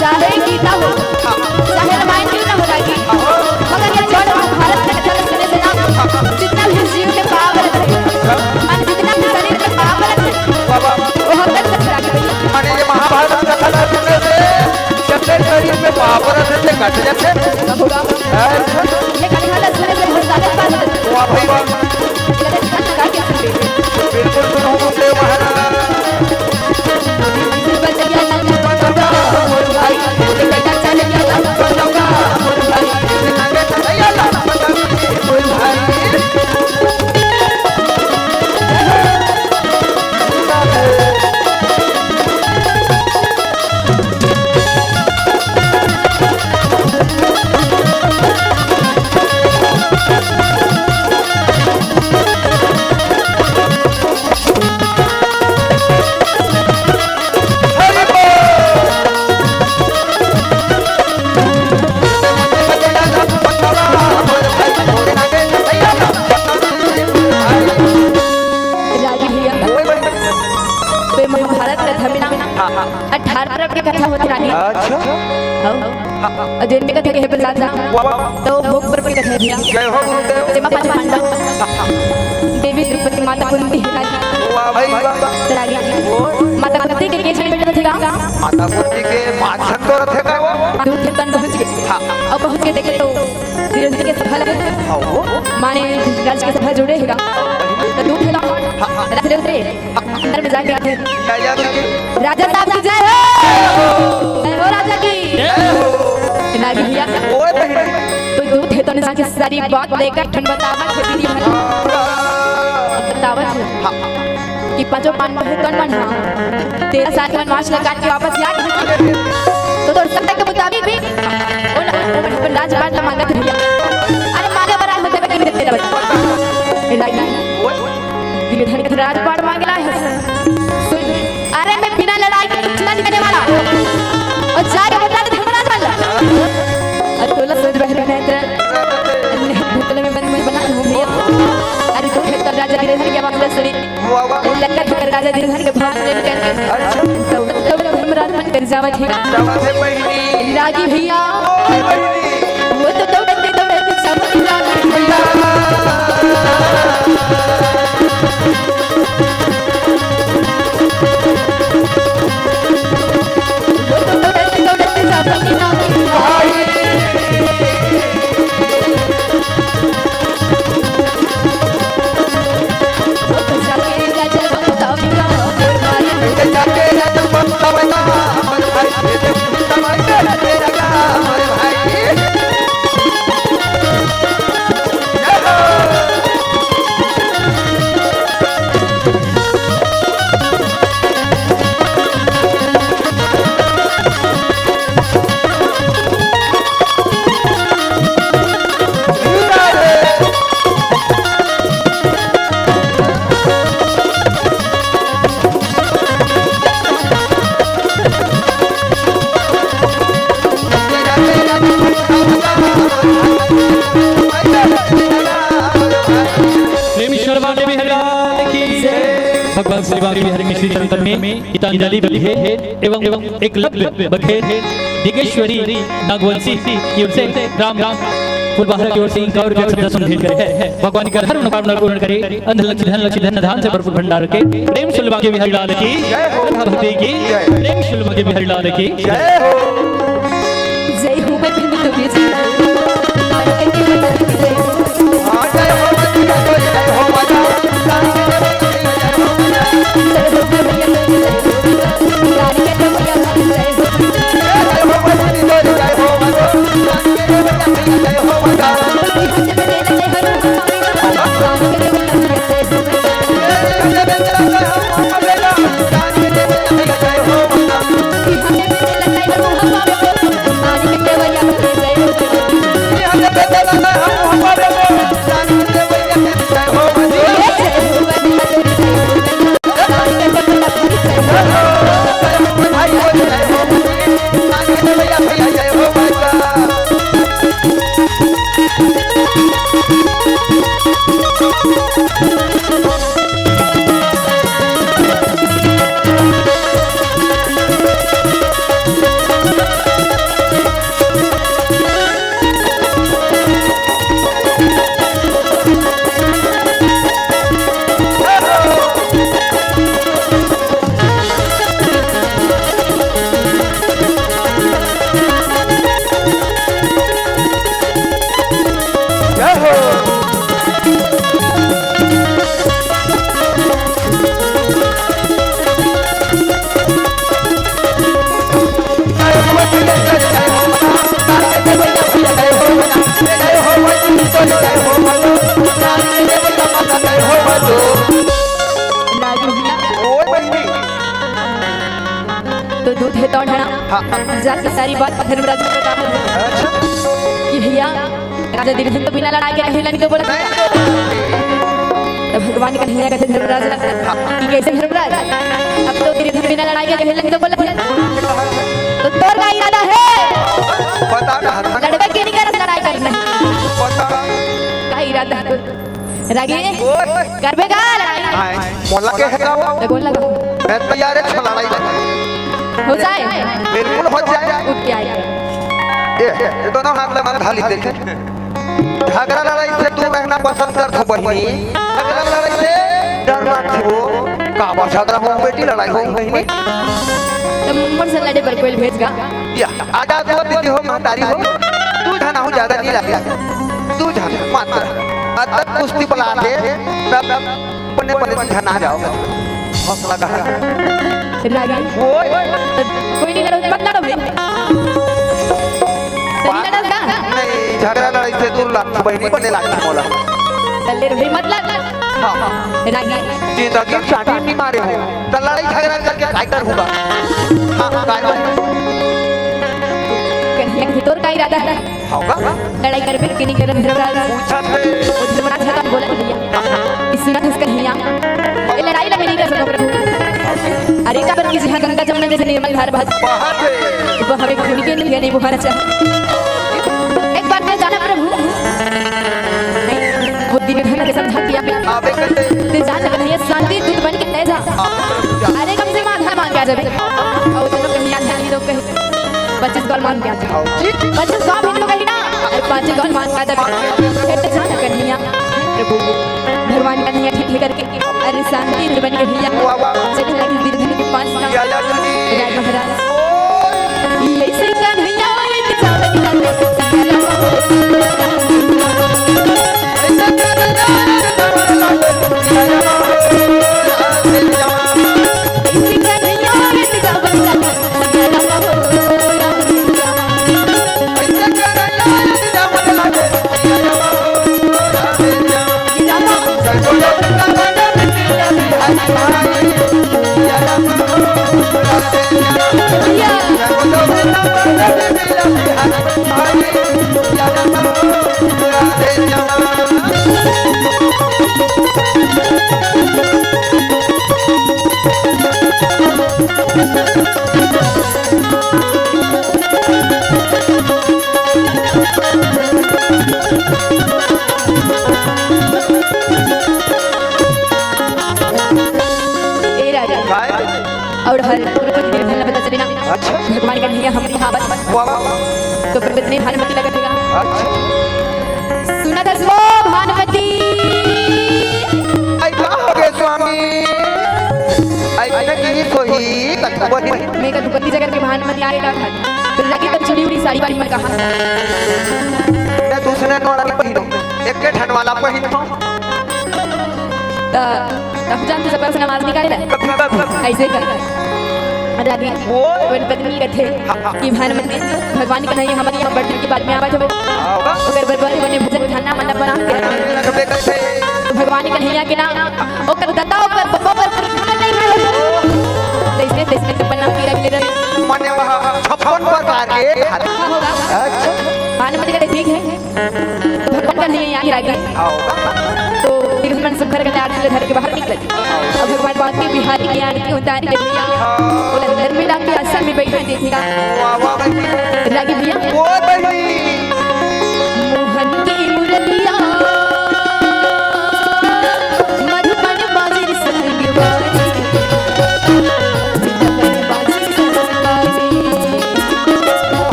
चाहे गीता हो, हाँ। चाहे रामायण क्यों ना हो रागी, हाँ। मगर ये जड़ महाभारत के कथा ला सुने से ना, जितना भी जीव के पाप रथे, हाँ। और जितना भी शरीर के पाप रथे, बाबा। वो हर तक से छुड़ा के भैया। माने ये महाभारत कथा ला सुने से जब शरीर में पाप रथे, ते कट जाथे। बाबूराम। हाँ। ये कथा ला सुने से बहुत सारे पाप रथे। वाह भाई वाह। बिल्कुल सुनो मुझे महाराज। रागी भैया, तो ये महाभारत कथा में ना हाँ, हाँ। अठारह पर्व के कथा होथे रागी। अच्छा। हाँ। अउ जेन में कथे के हे प्रहलाद ला, वाह, वाह। तो भोग पर्व के कथे भैया। जय हो गुरुदेव। जेमा पांच पांडव, देवी द्रौपदी, माता कुंती, वाह भाई वाह। चला गया। माता कुंती के के झन बेटा रथे गा? माता कुंती के पांच झन तो रथे गा वो। दूध के तन पहुंच गए। हाँ। अब पहुंच के देखे तो धीरे धीरे के सफल है। हाँ, वो। माने राज के सभा जुड़े हे गा। तो दूध है ला। हाँ, हाँ। रख ले उतरे। अंदर में जाके आते हैं। क्या याद रखे? राजा साहब की जय हो। जय हो राजा की। जय हो। रागी भैया। ओए बहिनी। तो दूध है तो ने जाके सारी बात लेकर ठन बतावा थे दीदी भर। बतावा थे। हाँ। कि पांचों पांडव हे कौन कौन हा? तेरह साल के वनवास ला काट के वापस आ गए। तो तोर शब्द के मुताबिक भी उन, उन, उन राजपाट ला मांगत भैया। अरे मांगे बर आए होते कि नहीं देते बता। ए रागी। ओए। गिरधर के राजपाट मांगे ला है। सुन, अरे मैं बिना लड़ाई के कुछ नहीं करने वाला। और जाके बता दे धर्मराज वाला। और तोला सोच बहरे में तेरा भूतले में बंद बना हूँ भैया। अरे तो खेत राजा गिरधर के मामला सुनी। वाह, वाह। लंका के राजा गिरधर के भाग में करके। अच्छा। तो, तो धर्मराज मन कर जावत है। जावत है बहिनी। रागी भैया। ओए बहिनी। वो तो दौड़ते दौड़ते सब रागी भैया। प्रेम ईश्वर बांके बिहारी लाल की जय। भगवान श्री बांके बिहारी के श्री चरण में गीतांजलि भी है एवं, एवं एकलव्य बघेल, दिगेश्वरी नागवंशी की ओर से राम, राम फुलबाहर की ओर से इनका और व्यक्त शब्द सुन भेंट करे हैं। भगवान का हर मनोकामना पूर्ण करे, अंध लक्ष्मी धन लक्ष्मी धन धान से भरपूर भंडार के। प्रेम श्री बांके बिहारी लाल की जय हो। भक्ति की जय। प्रेम श्री बांके बिहारी लाल की जय हो। जय हो बंधन कबीर जी। जाके सारी बात धर्मराज को बता दो कि भैया, राजा दुर्योधन तो बिना लड़ाई के कहीं नहीं तो बोला। तो भगवान कन्हैया कहते धर्मराज कि कैसे धर्मराज, अब तो दुर्योधन बिना लड़ाई के कहीं नहीं तो बोला। तो तोर का इरादा है? बता ना, लड़बे के नहीं कर, लड़ाई करना है। बता। का इरादा है? रागी, ओए। करबे का लड़ाई? आए, मोला के है का वो? मैं बोल लगा। मैं तैयार है, छो लड़ाई लगा। हो जाए। बिल्कुल हो जाए। उठ के आए। ये, ये दोनों हाथ ले मन धाली देखे। झगड़ा लड़ाई से दूर रहना पसंद कर थो बहिनी। झगड़ा लड़ाई से डरना थी वो। का बा झगड़ा हो बेटी, लड़ाई हो बहिनी? तो मोर से लड़े बर कोई भेज गा। या, आजाद हो दीदी हो, महतारी हो, दू झन आहू, ज्यादा नहीं लगे, दू झन मात्र। अतक कुश्ती बला दे, तब बने बने झन आ जाओ। हौसला कहा। रागी। ओए। कोई नहीं लड़ो, मत लड़ो भाई। तो नहीं लड़ो ना? नहीं, झगड़ा लड़ाई से दूर ला, बहिनी बने लागती मोला। चल ले भाई, मत लड़। हाँ। रागी। जिंदगी में चाटी नहीं मारे हो, तो लड़ाई झगड़ा करके काय कर होगा? हाँ, काय कर? कन्हैया, तोर का इरादा है? होगा? लड़ाई करबे कि नहीं करबे, धर्मराज? पूछत हे। वो धर्मराज है, बोला भैया। कि सुनत हस कन्हैया, ये लड़ाई ला मैं नहीं कर सकता प्रभु। अरे का बर की जहाँ गंगा जमुना जैसे निर्मल धार बहत। बहत हे। वो हमें घूम के नहीं है, नहीं वो हमारा चाह। एक बार मैं जाना प्रभु। नहीं, वो दुर्योधन के समझा दिया। आबे करते। ते जान कन्हैया शांति दूत बन के तय जा। अरे कम से कम आधा मांग के आ जाबे। और दोनों कन्हैया ध्यान ही लोग कहे, पच्चीस कौन मांग के आ जाबे। पच्चीस कौन भी लोग कही ना, अरे पाँच कौन मांग के आ जाबे। फिर ते जान कन्हैया, प्रभु, भगवान कन्हैया ठीक है करके, अरे शांति दूत बन के भैया। वाह, वाह। जब लगी दुर्योधन के पास ना, या, या, या। राज महाराज। ए राजा। काय? और हर पूरा कुछ दिन भर पता चले ना। अच्छा। भगवान का भैया हमने हाँ बस। वाह, वाह। तो प्रकृति में भानुमति लगा देगा। अच्छा। सुना दस वो भानुमति। आई का हो गए स्वामी? आई ना की सोही तक वही। मैं का दुपत्ती जगह के भानुमति आएगा था। तो लगी तो चुड़ी उड़ी साड़ी वाड़ी में कहा। मैं दूसरे नोड़ा नहीं पहनूं, एक के ठन वाला पहनूं। त, त हम जानते सब से नमाज निकाले ला। ऐसे कर। रागी, वो? अपन पत्नी कथे हाँ, हाँ। कि भानुमति, भगवान कन्हैया हमर यहाँ बर्थडे की बात में आवत हवे। हाँ, हाँ। ओकर बर बने बने भोजन खाना मन बना के। लगबे करथे। भगवान कन्हैया के नाम, ओकर ददा, ओकर बप्पा, ओकर पुरखा नहीं है। तैसने, तैसने के बना के रख ले रहे। मने वहाँ छप्पन प्रकार के खाते। हाँ, होगा। अच्छा। भानुमति कहते, "ठीक है।" भगवान का नहीं याद रह गए। आओ। तो फिर मन सुखर के आरती धर के बाहर निकल। अब भगवान बांके बिहारी की आरती उतार के भैया, वो अंदर में लाके आसन में बैठा देखेगा। वाह, वाह, बहिनी। रागी भैया। ओ, बहिनी। मोहन की मुरलिया, मधुबन बाजे संग बाजे।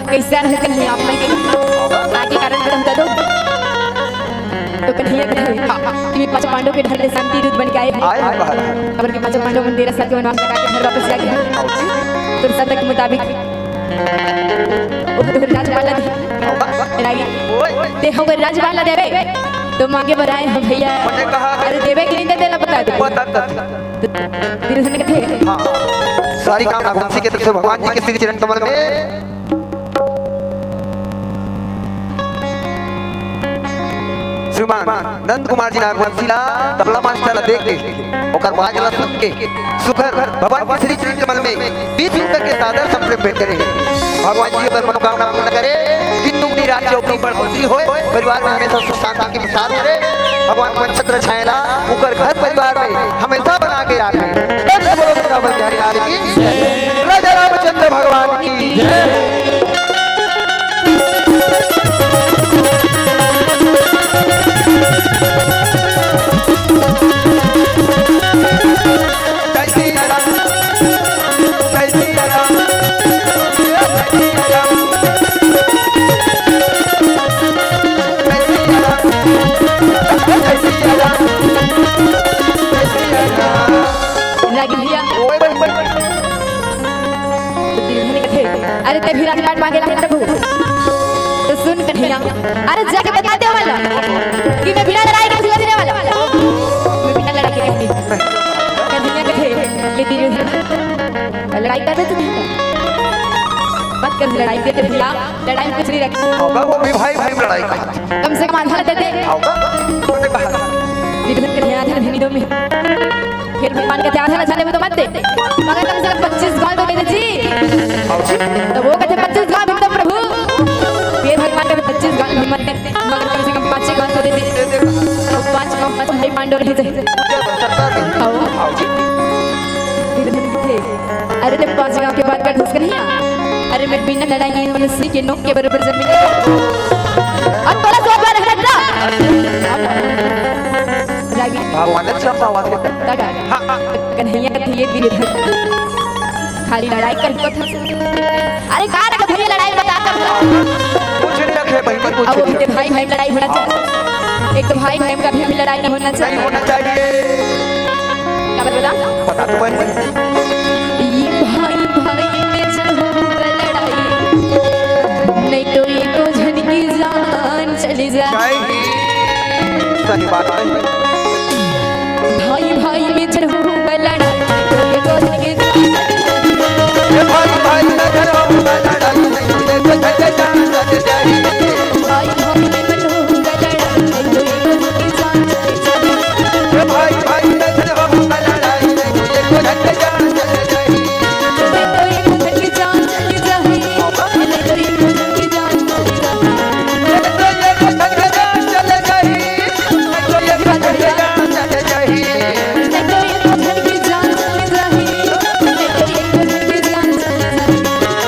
कइसे रहे कन्हैया आप मन के? का के कारण बता दो। तो कन्हैया कथे कि मैं पांचों पांडव के डहर ले शांति दूत बन के आए हंव। आए हंव बाहर। काबर कि पांचों पांडव मन तेरह साल के वनवास कटा के घर वापस आ गे हंव। तोर शर्त के मुताबिक ओ तोर राजपाट ला दे। रागी, ओए। ते हमर राजपाट ला देबे, तो मांगे बर आए हंव भइया। बने कहा। अरे देबे कि नहीं देबे, तेला बता दे। बता, बता। दुर्योधन कथे। हाँ। सारी कामना भगवान जी के तरफ से, भगवान जी के श्री चरण कमल में। श्रीमान नंद कुमार जी नागवंशी ला तबला मास्टर ला देख के, ओकर बाज ला सुन के, सुघर भगवान के श्री चरण कमल में बीस रुपए के सादर संप्रेम भेंट करे। भगवान जी ओकर मनोकामना पूर्ण करे, दिन दुगनी रात चौगुनी बढ़ोतरी होय, परिवार में हमेशा सुख शांति के विस्तार करे। भगवान पंचतंत्र छाया ला ओकर घर परिवार में हमेशा बना के राखे। प्रेम से बोलो वृंदावन बिहारी लाल की जय। राजा रामचंद्र भगवान की जय। रागी भैया। ओए भाई, भाई। तो दुर्योधन कथे, "अरे ते भी राजपाट मांगे ला प्रभु।" तो सुन कन्हैया, अरे जाके बता दे वाला कि मैं बिना लड़ाई के दूसरा देने वाला। मैं बिना लड़ाई के कहती। कन्हैया कथे, "ले दुर्योधन, लड़ाई कर दे तू।" मत कर लड़ाई के भैया, लड़ाई में कुछ नहीं रखा। होगा वो भी भाई भाई में लड़ाई का। कम से कम आधा दे दे। होगा। दुर्योधन कन्हैया आधा नहीं दो में। फिर भगवान कथे आधा ला जाने में तो मत दे, मगर कम से कम पच्चीस गाल तो दे दे जी। आओ जी। तो वो कथे पच्चीस गाल भी तो प्रभु। फिर भगवान कथे पच्चीस गाल भी मत दे, मगर कम से कम पाँच गाल तो दे दे। दे दे। तो पाँच गाल पाँच भाई पांडव रह जाए। आओ। आओ जी। अरे ते पाँच गाल के बात कर घुस नहीं आ। अरे मैं बिना लड़ाई नहीं मनुष्य के नोक के बराबर जमीन। अब तोला सोच बार है ना? रागी। भगवान ने सब आवाज के दादा, हाँ, हाँ। कन्हैया कथे ये गिरधर। खाली लड़ाई कर को था। अरे का रखा भैया लड़ाई बता कर। कुछ नहीं रखे भाई, पर कुछ अब नहीं। उनके भाई भाई में लड़ाई होना चाहिए। एक तो भाई भाई में कभी भी लड़ाई नहीं होना चाहिए। नहीं होना चाहिए। क्या बात बता? बता तो भाई। ये भाई भाई में जब होगा लड़ाई, नहीं तो ये तो झन की जान चली जाए। जय हिंद। सही बात है। भाई भाई में जब होगा लड़ाई, तो ये तो झन की जान चली जाए। ये भाई भाई में जब होगा लड़ाई, तो ये तो झन की जान चली जाए। भाई भाई में जब होगा लड़ाई, तो ये तो झन की जान चली जाए। ये भाई भाई में जब होगा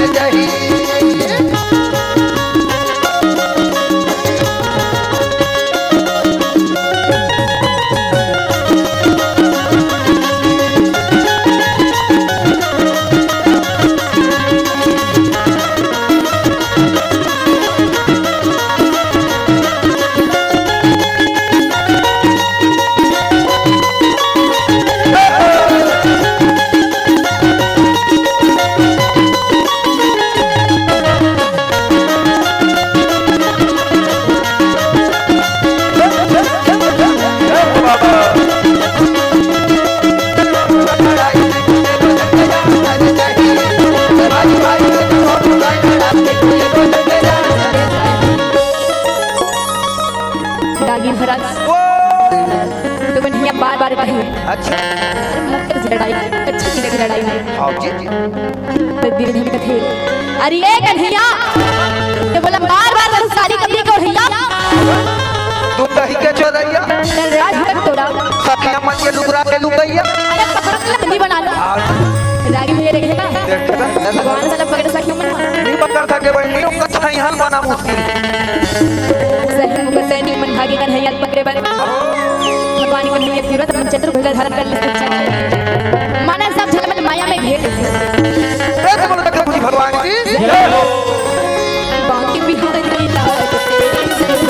लड़ाई, रागी महाराज, वो तो कन्हैया बार बार कहे, अच्छा। अरे मुक्तक से लड़ाई, कच्छा की लगी लड़ाई में। हाँ जी। तो दुर्योधन कथे, "अरे ए कन्हैया, तो बोला बार बार तो सारी कमी को भैया।" तू कहीं के चोरैया? चल राज भर तोरा। सखिया मत के लुगरा के लुगैया। अरे पकड़ के लकड़ी बना लो। हाँ। रागी भैया देखे ना? देखे ना? भगवान साला पकड़ सखिया मत। नहीं पकड़ सके बहनी, ओकर छाई पाना मुश्किल हे। सहन मुख सैनिक मन भागे कन्हैया ल पकड़े बर। भगवान कन्हैया के तुरंत अपन चतुर्भुज धारण कर ले। माना सब झन मन माया में घेर ले। जय बोलो दक्षिण भगवान की। जय हो। बांके बिहारी लाल की जय हो।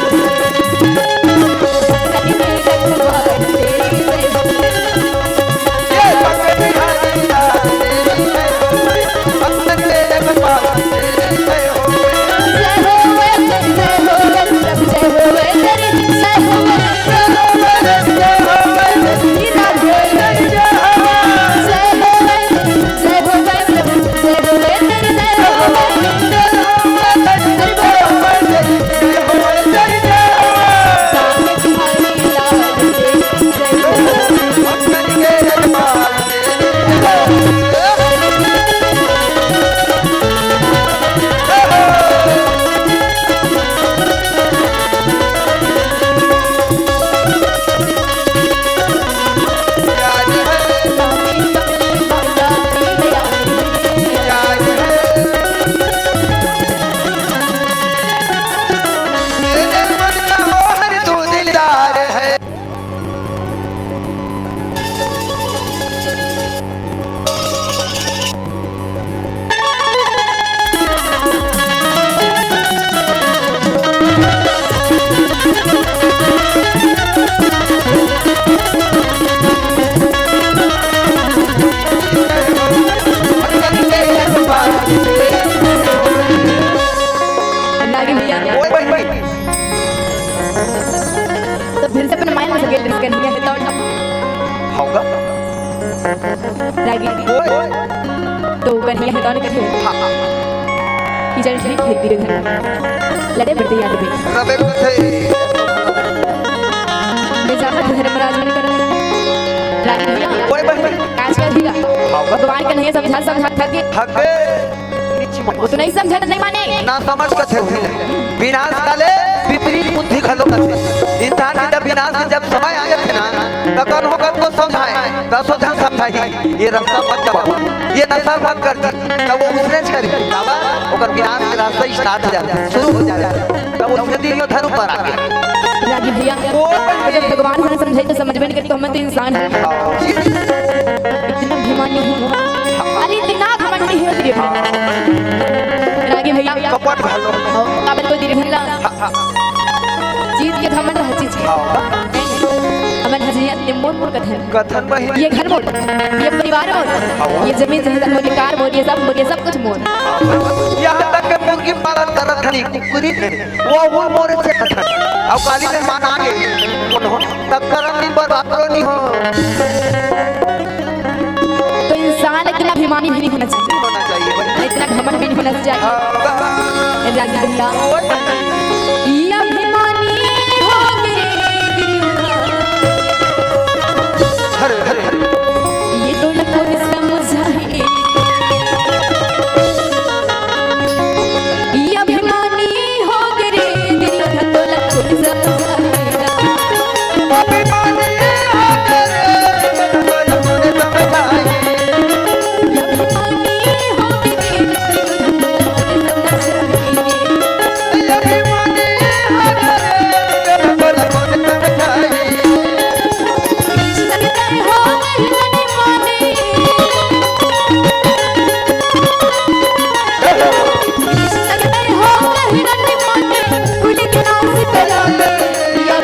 नागिन भैया। ओए भाई, भाई। तो फिर से अपन माया में सकेल रिस कन्हैया हे तौन। होगा। रागी। ओए। तो कन्हैया हे तौन कथे। हाँ, हाँ। कि चल ठीक हे, धीरे धीरे। लड़े बढ़ते याद भी। रबे थे। मैं जाता धर्मराज मन कर। रागी भैया। ओए भाई, भाई। आजकल भी गा। होगा। भगवान कन्हैया समझा, समझा थक गए। थक गए। वो तो नहीं समझे, नहीं माने। ना समझ कथे हुई। विनाश काले विपरीत बुद्धि घलो कथे। इंसान के जब विनाश के जब समय आ जाथे ना, त कौन होकर को समझाए? दसों झन समझाही, ये रास्ता मत दबाओ, ये नशा मत कर जी, तब वो उसने करे। बाबा, ओकर विनाश के रास्ता start हो जाए, शुरू हो जाए, तब उसके दिन यो धर्म पर आ गया। रागी भैया, वो जब भगवान हमें समझाई तो समझबे नहीं करी, तो हम तो इंसान हैं। हाँ। इतना अभिमानी हूँ। अरे, इतना घमंडी हूँ, तेरे भैया। रागी भैया। कपट घलो। हाँ, काबर को तेरे भैया। हाँ, हाँ। जीत के घमंड हर चीज के। हाँ। हमन हर चीज के मोर, मोर कथन। कथन बहिनी। ये घर मोर, ये परिवार मोर, हाँ। ये जमीन जायदाद मोर, ये कार मोर, ये सब मोर, ये सब कुछ मोर। यहाँ तक के मुर्गी पालन करत हनी, कुकुरी थे। वो, वो मोरे से खतरा। अब काली मेहमान आ गए, कोनो तब करम नहीं, पर बापरो नहीं हो। तो इंसान इतना अभिमानी भी नहीं होना चाहिए। होना चाहिए भाई। इतना घमंड भी नहीं होना चाहिए। हाँ। रागी भैया। ये अभिमानी हो गए। हरे, हरे, हरे। ये तो न कोई समझाए। ये अभिमानी हो गए रे, दिल का तो लग समझाए। अभिमानी हो गए रे, दिल का तो लग समझाए। अभिमानी हो गए रे, दिल का तो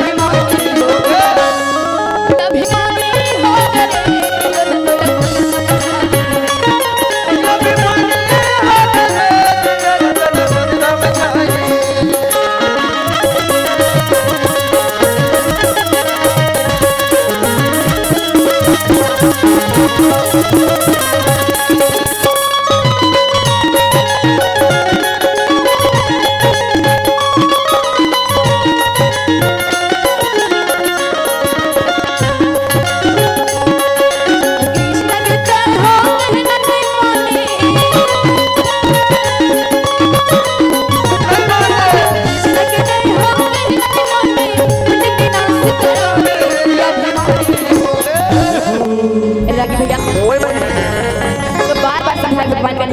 लग समझाए। रागी भैया। ओए भाई।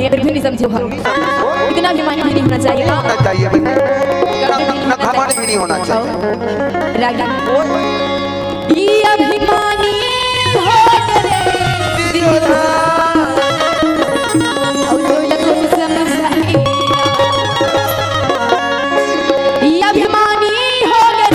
ये फिर भी नहीं समझे हो। इतना अभिमानी भी नहीं होना चाहिए। होना चाहिए भाई। कभी भी नहीं ना होना घमंड चाहिए। भी नहीं होना चाहिए। रागी। ये अभिमानी हो रे। और लोग समझ नहीं। ये अभिमानी हो रे।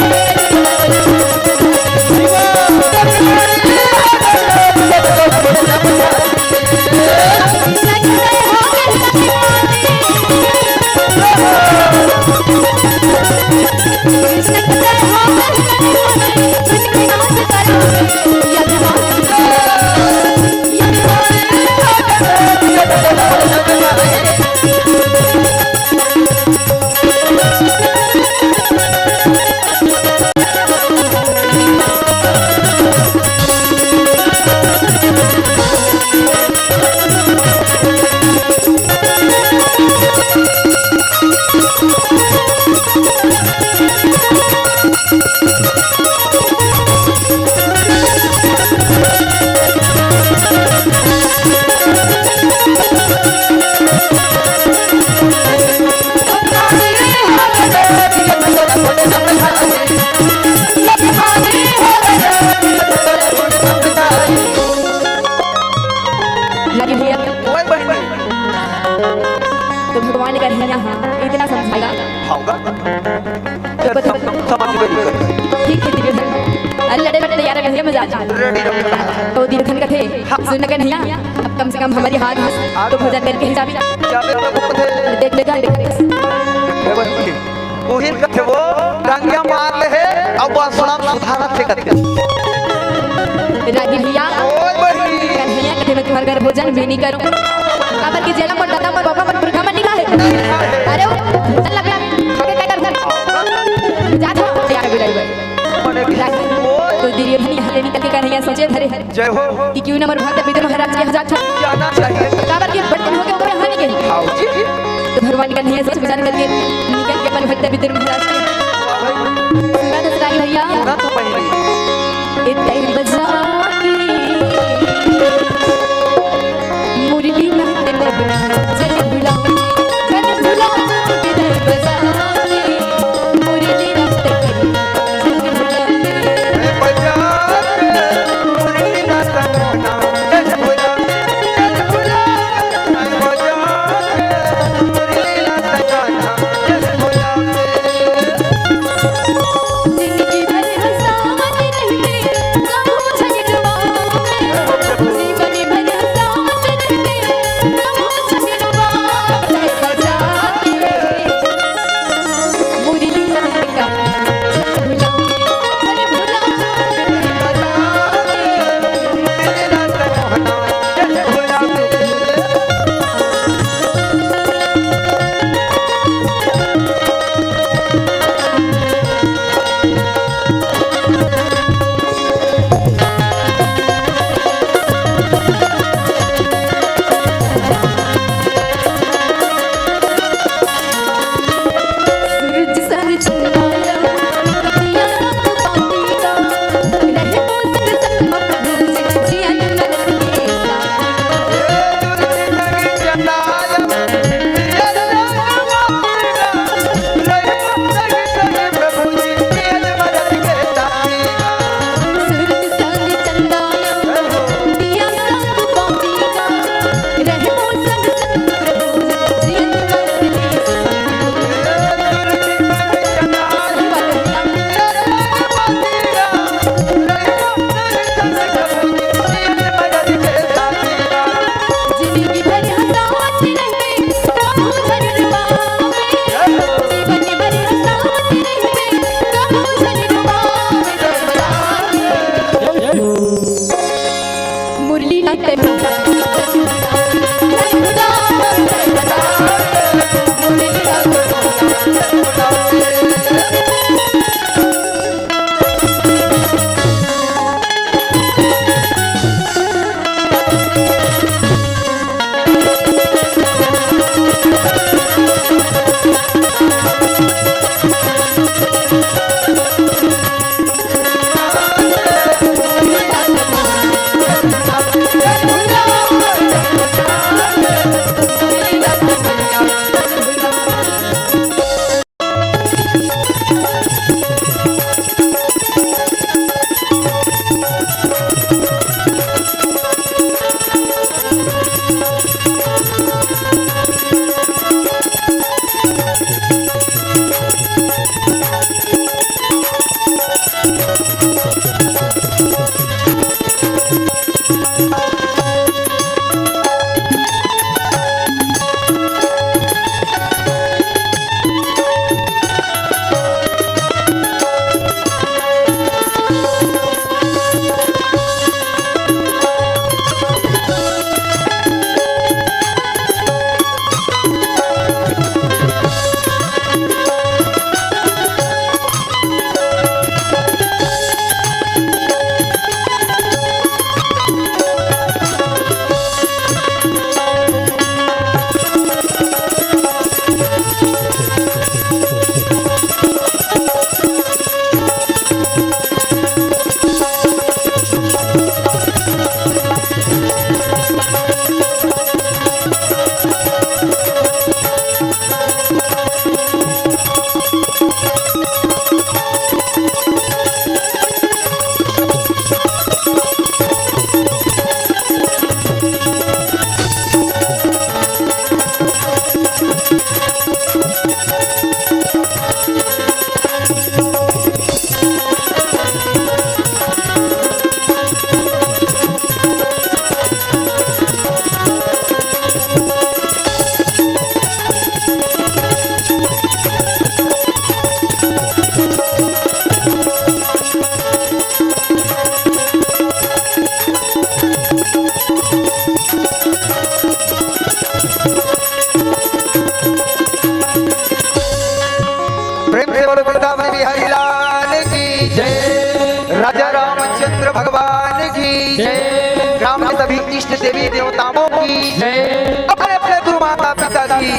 लगे भैया, ओए बहिनी। तो भगवान कन्हैया हा इतना समझाएगा। होगा। फिर सम-, समझ में नहीं आएगा। ठीक है, ठीक है। अरे लड़े बड़े तैयार है भैया, मजा आ जाए। Ready रहो। तो दीर्घन का थे, हाँ। सुन कन्हैया, अब कम से कम हमारी हाथ तो भोजन करके ही जावे। जावे तो भूख थे। देख ले, जान दे। ए बहिनी। उही कथे वो, डंगिया मार ले हे, अउ बसड़ा सुधारत हे कथे। रागी भैया, ओए बहिनी। कन्हैया कथे मैं तुम्हारे घर भोजन भी नहीं करूँ। काबर के जेला मोर दादा मोर बाबा मोर पुरखा मन निकाले। अरे वो, चल लग रहा, आगे क्या कर? जा था, जा के बिलाई भाई। रागी, तो दुर्योधन यहाँ ले निकल के कन्हैया सोचे धरे। जय हो। कि क्यों ना मोर भक्त विदुर महाराज के यहाँ जात हूँ। जाना चाहिए। काबर के बड़ दिन हो गए, ओकरे यहाँ नहीं गए। आओ जी। तो भगवान कन्हैया सोच विचार करके निकल के अपन भक्त विदुर महाराज के। सुना तो सुना भैया। सुना तो पहले। ए तैल बजा के मुरली नाथ जन बुला, जन बुला, ए तैल बजा के मुरली नाथ इष्ट देवी देवताओं की, अपने अपने गुरु माता पिता की।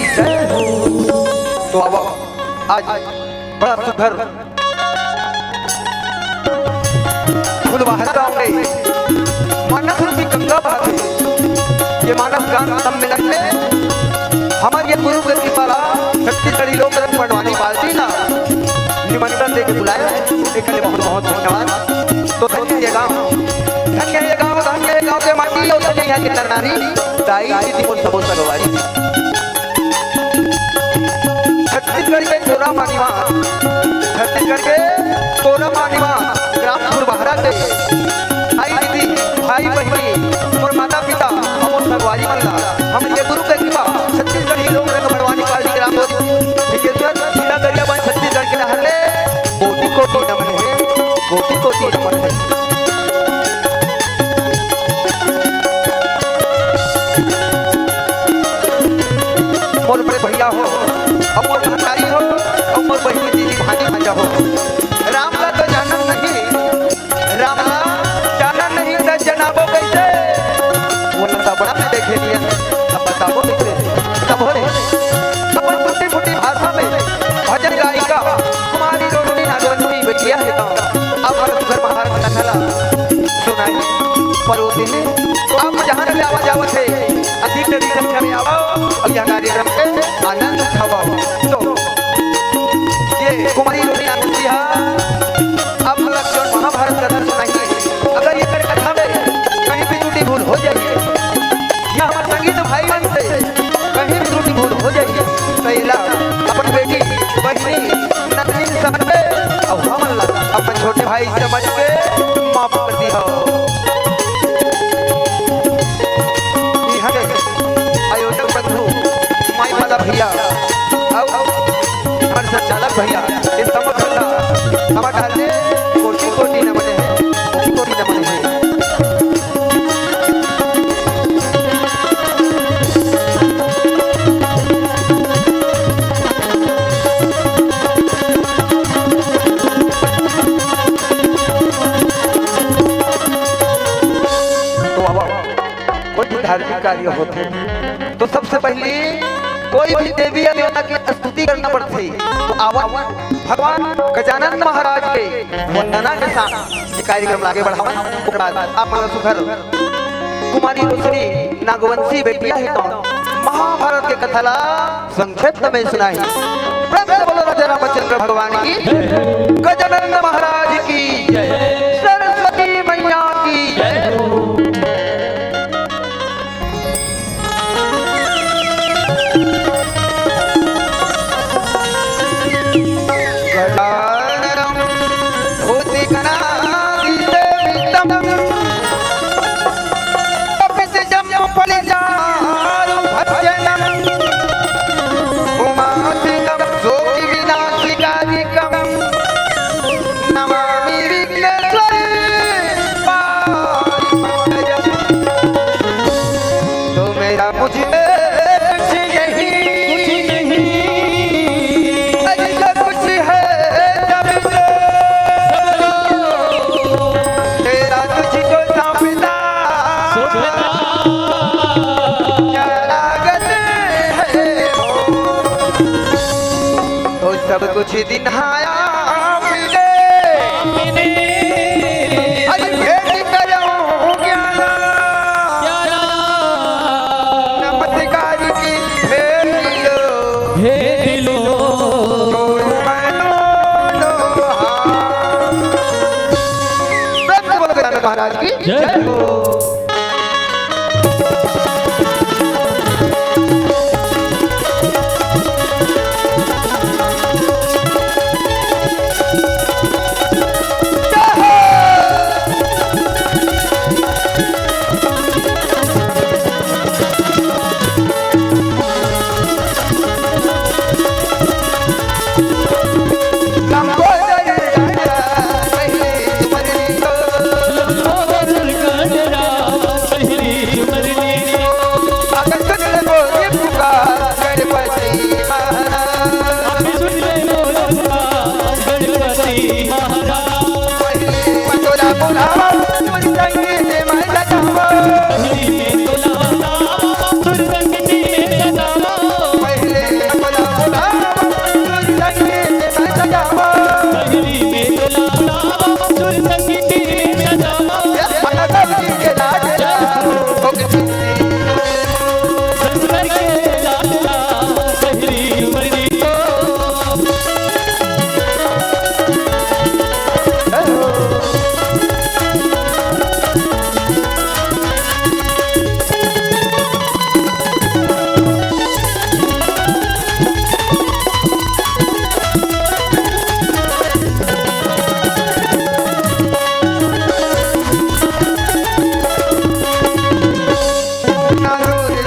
तो अब आज बड़ा सुघर फुलवाहर गांव में मानस रूपी गंगा बहत हे। ये मानस गान सम्मेलन में हमर ये गुरु के कृपा ला छत्तीसगढ़ी लोक रंग पंडवानी पार्टी ला निमंत्रण देके बुलाए हे। एकर लिए बहुत बहुत धन्यवाद। तो धन्य ये गांव, धन्य ये गांव, धन्य ये गांव के माटी अउ धन्य यहाँ के नर नारी, दाई दीदी मोर सबो संगवारी। छत्तीसगढ़ के कोरबा निवास, छत्तीसगढ़ के कोरबा निवास, ग्राम फुलवाहर के भाई दीदी, भाई बहिनी, मोर माता पिता, अउ मोर संगवारी मन ला, हमर ये गुरु के कृपा, छत्तीसगढ़ी लोक रंग पंडवानी पार्टी ग्राम टिकेश्वर, जिला गरियाबंद, छत्तीसगढ़ के रहने, कोटि कोटि नमन हे, कोटि कोटि नमन हे। मोर बड़े भैया हो, अउ मोर महतारी हो, अउ मोर बहिनी दीदी भानी भांजा हो। राम ला तो जानन नहीं, राम ला जानन नहीं त जनाबो कइसे? वो लता बड़ा में देखे नियन, अब बताबो कइसे? तब हो रे, अपन टूटी फूटी भाषा में भजन गायिका कुमारी रोशनी नागवंती बेटिया हे तो अपन सुघर महाराज कथा ला सुनाई। परोसी ने आप जहाँ से आवा जावत हे, अधिक से अधिक संख्या में आवा अउ यह कार्यक्रम के आनंद उठावा। तो ये कुमारी रोशनी नागवंती हा आप लोग जो महाभारत कथा सुनाई हे, अगर ये कथा में कहीं भी त्रुटि भूल हो जाए, या हमर संगीत भाई मन से कहीं भी त्रुटि भूल हो जाए, तो एला अपन बेटी, बहिनी, नतनीन समझ के, अउ हमन ला अपन छोटे भाई समझ के माफ कर दिहा। इहाँ के आयोजक बंधु, माई वाला भैया, अउ हमर संचालक भैया, ये समस्त ला हमर डाले कोटि कोटि नमन हे, कोटि कोटि नमन हे। तो अब कोई भी धार्मिक कार्य होथे, तो सबसे पहले कोई भी देवी या देवता की स्तुति करना पड़थे। तो आवा भगवान गजानन महाराज के वंदना के साथ ये कार्यक्रम ला आगे बढ़ावन। ओकर बाद आप मन सुघर कुमारी रोशनी नागवंशी बेटिया हे तो महाभारत के कथा ला संक्षेप में सुनाही। प्रेम से बोलो राजा रामचंद्र भगवान की, गजानन महाराज की, सरस्वती मैया की। गजाननं भूतगणादिसेवितं कपित्थजम्बूफलचारुभक्षणं उमासुतं शोकविनाशकारिकं नमामि विघ्नेश्वरी पाहि मां। तो मेरा मुझे कुछ नहीं, कुछ नहीं। ऐसा कुछ है जब तो तेरा तुझको सौंपता। क्या लागत है वो? तो सब कुछ दिन आया आपने। अरे भेंट करूं ग्यारह। नमस्कार की भेंट लो। भेंट लो। प्रेम से बोलो गजानन महाराज की जय हो।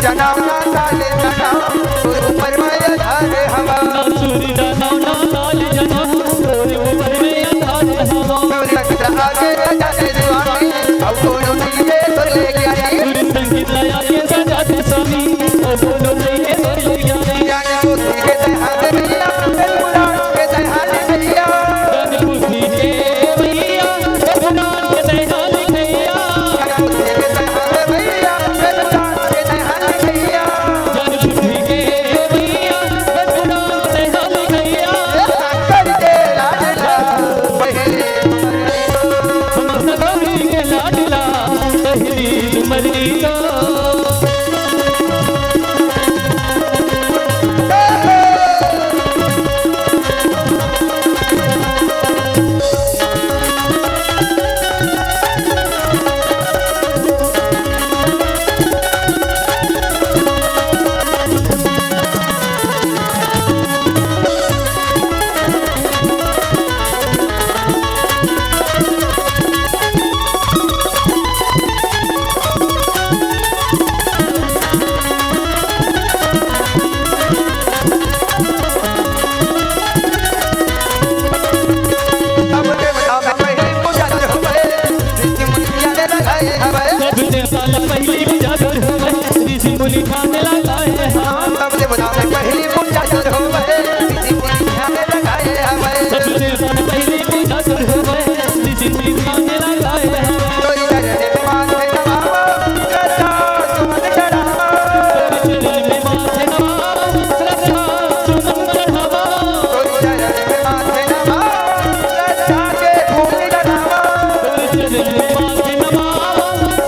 जनावना ताले जनाव, तोर ऊपर में आधार हवा। सूर्य जनावना ताले जनाव, तोर ऊपर में आधार हवा। सूर्य नक्षत्र आगे राजा दे स्वामी, अब कोनो नहीं है तोर ले ज्ञानी। सूर्य संगीत आगे राजा दे स्वामी, अब कोनो नहीं है तोर ले ज्ञानी। ज्ञान बुद्धि के तैहार भैया, बिल्कुल के तैहार भैया। ज्ञान बुद्धि के भैया, रघुनाथ के तैहार भैया। ज्ञान बुद्धि के तैहार भैया, रघुनाथ के तैहार भैया। ज्ञान बुद्धि के भैया, रघुनाथ के तैहार भैया। शंकर के लाडला पहली, शंकर के लाडला पहली झुमरी तो। सबले पहली पूजा कर होवे, ऋषि मुनि ध्यान लगाए हैं। सबले पहली पूजा कर होवे, ऋषि मुनि ध्यान लगाए हवे। सबले पहली पूजा कर होवे, ऋषि मुनि ध्यान लगाए हैं। तोरी चरण में माथे नमावा, श्रद्धा सुमन चढ़ावा। तोरी चरण में माथे नमावा, श्रद्धा सुमन चढ़ावा। तोरी चरण में माथे नमावा, श्रद्धा के फूल चढ़ावा। तोरी चरण में माथे नमावा,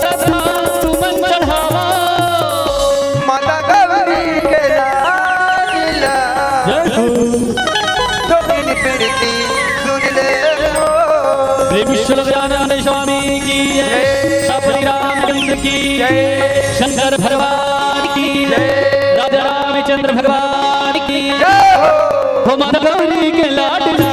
श्रद्धा सुमन चढ़ावा। माता गौरी के लाल ला। जय हो। जोगिनी प्रीति सुन ले हो। प्रेम श्री राधानंद स्वामी की जय। श्री रामचंद्र की जय। शंकर भगवान की जय। राजा रामचंद्र भगवान की जय हो। हो माता गौरी के लाडला।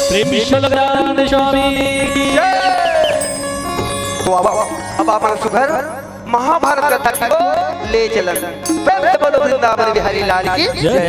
प्रेम विश्वलग्राम स्वामी की जय। तो अब, अब आप मन सुघर महाभारत कथा के ले चलन। प्रेम से बोलो वृंदावन बिहारी लाल की जय।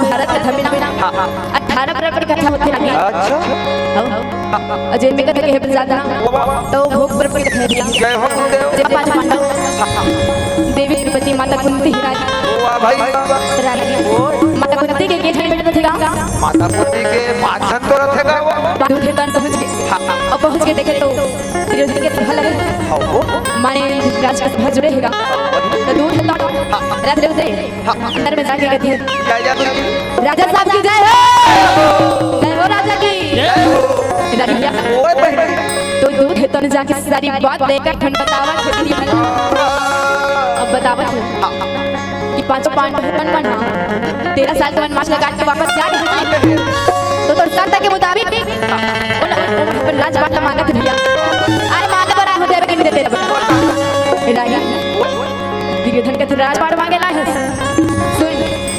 अठारह कथा में ना, हाँ, हाँ। अठारह प्रकार के कथा होथे ना। अच्छा। हाँ। अउ जेन में कथे के हे प्रसाद ना, वाह, वाह। तो भोग पर पर कथे भैया। जय हो गुरुदेव। जेन पांच पांडव, देवी द्रौपदी, माता कुंती, रानी। वाह भाई, वाह, वाह। रानी। ओए। माता कुंती के के झन बेटा रथे गा? माता कुंती के पांच झन तो रथे गा वो। दूर खेतन पहुंच के, हाँ, हाँ। अउ पहुंच के देखे तो दुर्योधन के सभा लगे। हाँ, वो। माने राज के सभा जुड़े हे गा। तो दूर खेतन, हाँ, हाँ। रथ रे उतरे। हाँ, हाँ। अंदर में जाके कथे, जय जय गुरु जी। राजा साहब की जय हो। जय हो राजा की। जय हो। राजा। ओए बहिनी। तो दूर खेतन जाके सारी बात लेकर ठन बतावत हे। अब बतावत हे कि पांचों पांडव मन मन तेरह साल के वनवास लगा के वापस जा रहे हैं। तो तोर शर्त के मुताबिक उन, उन अपन राजपाट मांगत हे भैया। अरे मांगे बर आए हो देवे के नहीं देते रे बेटा। ए राजा, दुर्योधन के राजपाट मांगे ला हे। सुन,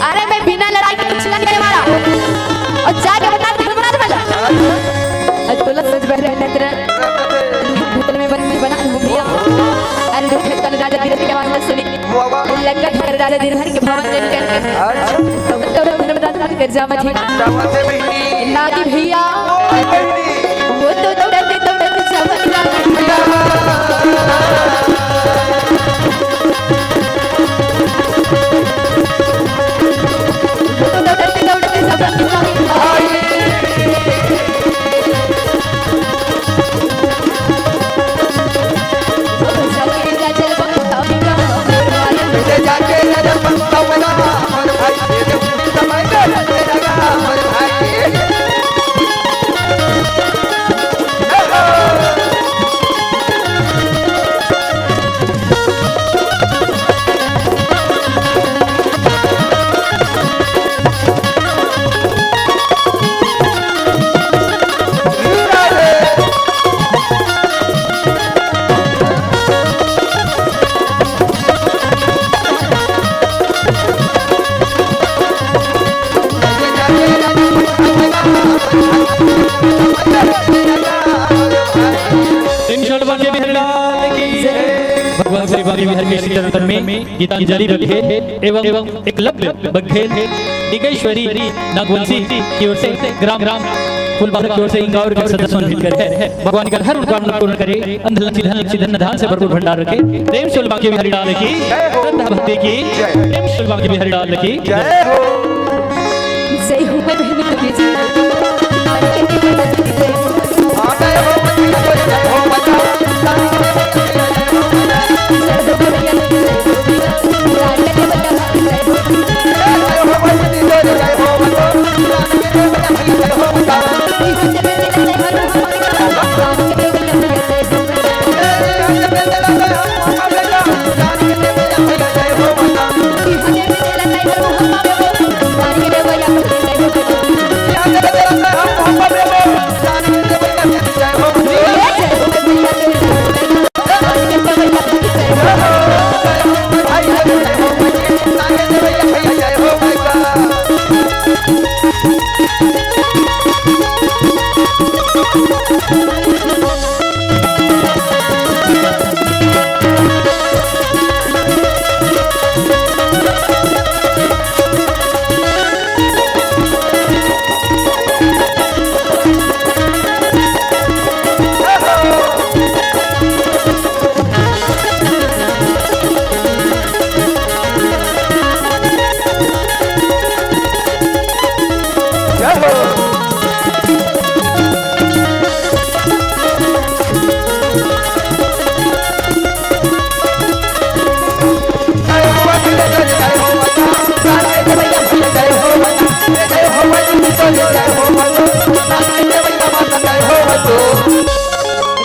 अरे मैं बिना लड़ाई के कुछ नहीं करने वाला। अउ जाके बता धर्मराज वाला। अउ तोला सच बहरे नेत्र भूतल में बन, बना हूँ भैया। अरे जो खेत का राजा धीरज के आवाज में सुनी। वाह, वाह। लंका धर राजा धीरज के भवन में करके। अच्छा। तो धर्मराज कर जावा जी। जावा जी बहिनी। नागी भैया। ओए बहिनी। वो तो दौड़त दौड़त जावा नागी भैया। प्रेम से बोल बांके बिहारी लाल की जय। भगवान श्री बांके बिहारी के श्री चरण में गीतांजलि रखे एवं एकलव्य बघेल डिगेश्वरी नागवंशी की ओर से ग्राम ग्राम फूलबाग की ओर से इनका और सदस्य भेंट करे। भगवान का हर मनोकामना पूर्ण करे, अंध लक्ष्मी धन लक्ष्मी धन धान से भरपूर भंडार रखे। प्रेम से बोल बांके बिहारी लाल की, श्रद्धा भक्ति की, प्रेम से बोल बांके बिहारी लाल की जय हो। जय हो, मैं बहन कबीर जी।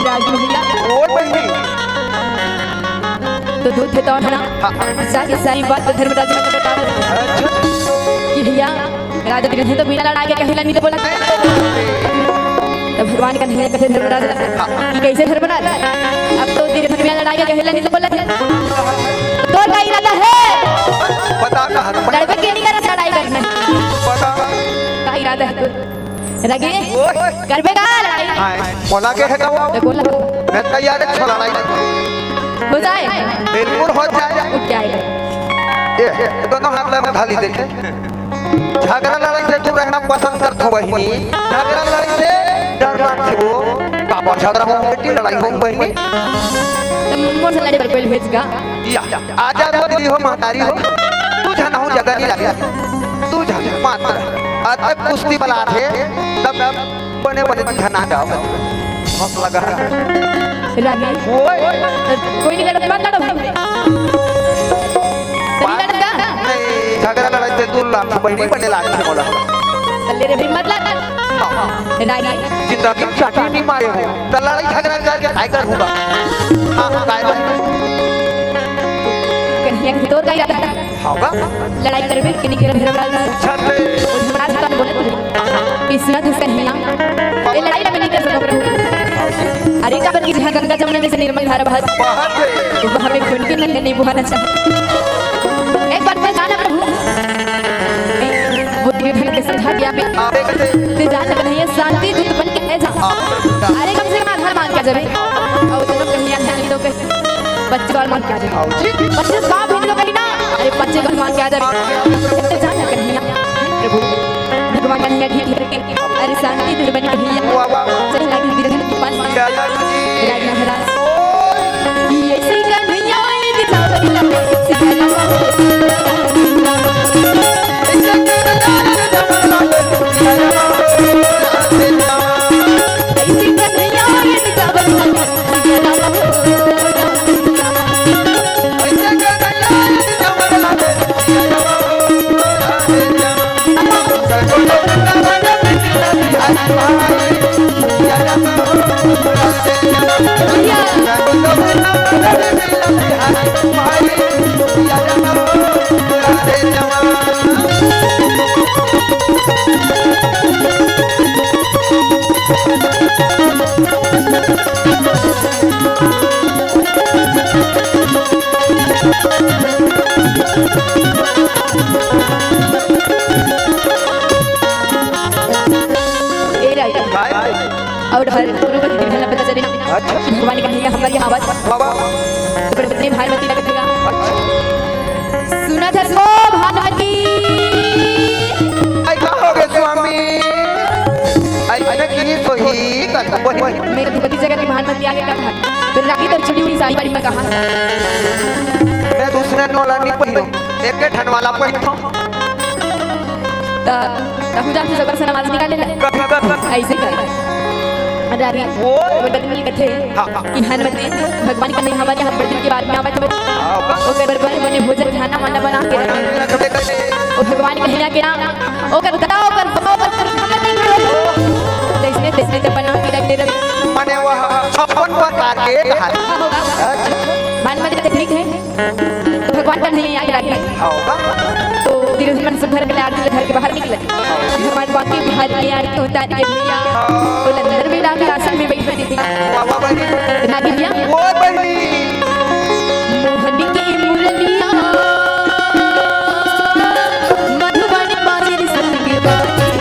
राजू भैया। और बहिनी। तो दूर थे तो है ना? हाँ। सारी, सारी बात तो धर्मराज ने बताओ। अच्छा। कि भैया, राजा दुर्योधन तो बिना लड़ाई के कहेला नहीं तो बोला। तो भगवान का नहीं कहे धर्मराज। हाँ। कि कैसे धर्मराज? अब तो दुर्योधन बिना लड़ाई के कहेला नहीं तो बोला। तो का इरादा है? पता कहाँ? लड़बे के नहीं करा, लड़ाई करना है। पता। का इरादा है तो? रगे, ओए। करबे का लड़ाई? आए, बोला के है का वो? तो बोला। मैं तैयार है, छोला लाई। हो जाए। बिल्कुल हो जाए। उठ जाए। ये, ये दोनों हाथ में उठा ली, देखे। झगरा लड़ाई से दूर रहना पसंद करथों बहिनी। झगरा लड़ाई से डर लागथे वो। काबर झगरा हो बेटी, लड़ाई हो बहिनी? त मोर से लड़े बर कोई भेज का? या, आजा वो दीदी हो, महतारी हो। तू झन हो, जगह नहीं लगे। तू झन मात्र। आज तक कुश्ती बला थे, तब बने बने तू झन आ जाओ। हौसला कर। रागी। ओए। कोई नहीं लड़त, मत लड़ो भाई। तनी लड़त का? नहीं, झगरा लड़ाई से दूर लाग, बहिनी बने लाग मोला। तल्ले रे भाई, मत लड़। हाँ। रागी। जिंदगी में चाटी नहीं मारे हो, त लड़ाई झगरा करके काय कर होगा? हाँ, काय भाई? कन्हैया के तोर का इरादा? हाँ का? लड़ाई करबे कि नहीं करबे, हमरा ला? छत पे। ओ झगड़ा झगड़ा बोले तू। किस्मत है कन्हैया। ए लड़ाई ला मैं नहीं कर सकता प्रभु। अरे काबर कि जहाँ गंगा जमुना जैसे निर्मल धारा बहत, बहत है। वहाँ में खून के नदियाँ नहीं बहाना चाहिए। एक बात मैं जाना प्रभु, वो दुर्योधन के समझा दिया बे। हाँ, देख ले। ते जान कन्हैया शांति दूत बन के है जा। हाँ। अरे कम से कम आधार मांग के आ जाबे। और तो कन्हैया ध्यान दो के बच्चे वाला मांग के आ जाबे। आओ जी। बच्चे बाप हिंदू कहीं ना। अरे बच्चे का मांग के आ जाबे। ते जान कन्हैया। प्रभु भगवान कन्हैया ठीक करके। अरे शांति दूत बन कन्हैया। वाह, वाह, वाह। चल लगी दुर्योधन के पास। क्या लगी? राजा महाराज। ये श्री कन्हैया, ये दिखावला, श्री कन्हैया। ए राजा। काय? और हर गुरु बन के भला पता चले ना। अच्छा। भगवान कन्हैया हमारे यहाँ आवाज। बाबा। तो पर पत्नी भानुमती लगत है। अच्छा। सुना था सो भानुमती। आई का हो गए स्वामी? आई, आई ना की तो ही कर वही। मेरे भगवती जगत की भानुमती आगे का था। तो रागी तो चुड़ी उड़ी साड़ी बड़ी में कहा। मैं दूसरे नोला नहीं पहनूं, एक के ठन वाला पहनता हूँ। त तहु जान तू जबर से नमाज निकाले ला। कभी, कभी। ऐसे कर। अरे, अरे, वो? वो बदन में कथे हाँ, हाँ। कि हनुमत ने भगवान का नहीं हमारे यहाँ बर्तन के बाद में आवे तो हाँ, बस। ओकर बर बने भोजन खाना वाना बना के रखे। रखबे करे। वो भगवान कहिया के ना, ओकर दादा, ओकर बाबा, ओकर पुरखा नहीं खाए। जैसने, तैसने जब बना के रख दे रहे। माने वह छप्पन प्रकार के हाँ, होगा। अच्छा। भानुमती तो ठीक है। भगवान का नहीं याद राखे। हाँ, बा। तो दुर्योधन मन से घर के आरती घर के बाहर निकले। भगवान बाकी बाहर के आरती उतार के भैया, तो अंदर में राखे आसन में बैठे थे। बाबा बनी। राधे भैया। ओ बनी। मोहन की मुरलिया, मधुबन बाजे रे संग बाजे।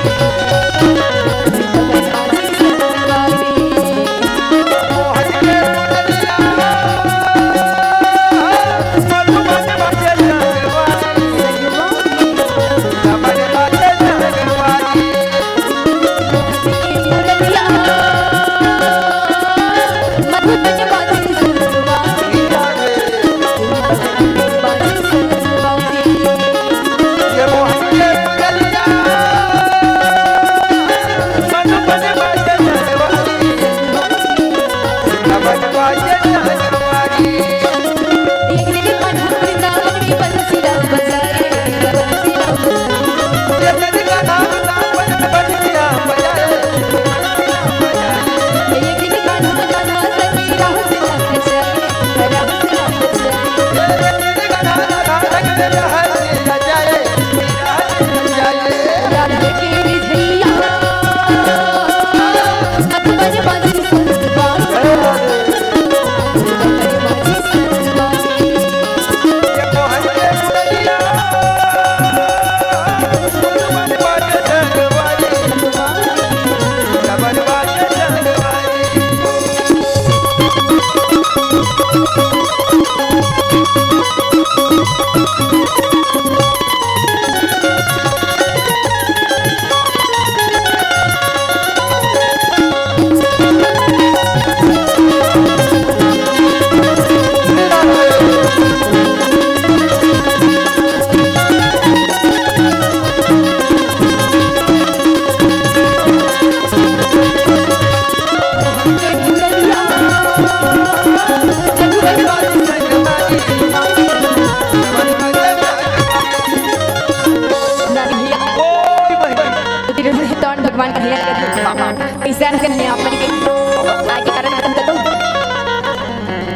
तौन भगवान कन्हैया कथे, "ऐसा न कन्हैया, आप मन के आए के कारण खत्म कर दो।"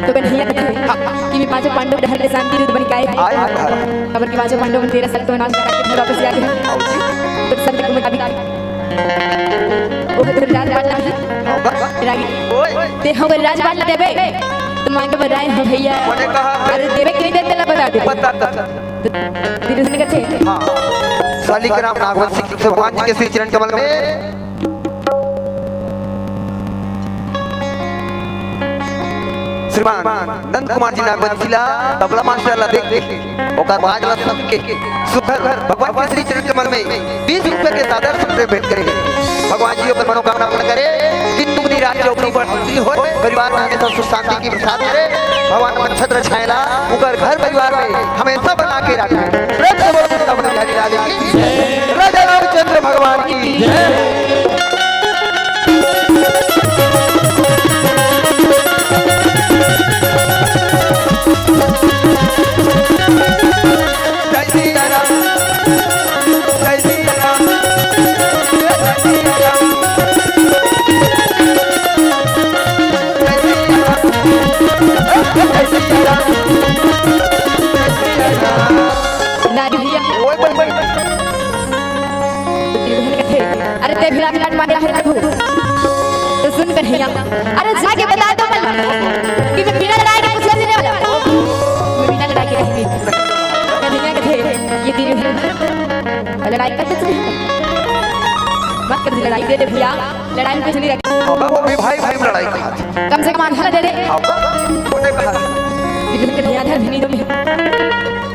तो कन्हैया कथे कि मैं पांचों पांडव डहर ले शांति दूत बन के आए हैं। आए, आए, आए। काबर कि पांचों पांडव मन तेरह साल के वनवास में काट के घर वापस आ गए हैं। तो शर्त के मुताबिक वो तो राजपाट ला है। रागी, ते हमर राजपाट ला देबे, तो मांगे बराए हो भैया। अरे देबे कि नहीं देबे, तेला बता दे। बता, बता। तो दुर्योधन कथे, हाँ। शालिग्राम नागवंशी से भगवान जी के श्री चरण कमल में श्रीमान नंद कुमार जी नागवंशी ला तबला मास्टर ला देख के, ओकर आवाज ला सुन के सुंदर भगवान के श्री चरण कमल में बीस रुपए के सादर से भेंट करे। भगवान जी ओकर मनोकामना पूर्ण करे कि दुगनी राज चौगुनी बढ़ोतरी होय, परिवार में हमेशा सुख शांति की बरसात करे। भगवान अपन छत्र छाया ला ओकर घर परिवार में हमेशा बना के रखे। प्रेम से बोलो वृंदावन बिहारी लाल की जय। राजा रामचंद्र भगवान की जय। जय श्री राम। जय श्री राम। जय श्री राम। जय श्री राम। जय श्री राम। जय श्री राम। नारी भैया। ओए, ओए, ओए। अरे ते भी राजपाट मांगे है प्रभु। तो सुन कन्हैया, अरे जाके बता दो मन कि मैं बिना लड़ाई के कुछ नहीं देने वाला। मैं बिना लड़ाई के कहीं नहीं। कन्हैया कथे, ये तेरी लड़ाई करते चले। मत कर लड़ाई, दे दे भैया, लड़ाई में कुछ नहीं रखा। अब वो भी भाई भाई में लड़ाई कहा था। कम से कम आधा दे दे। अब वो ने कहा। ये कन्हैया धर भी नहीं दो।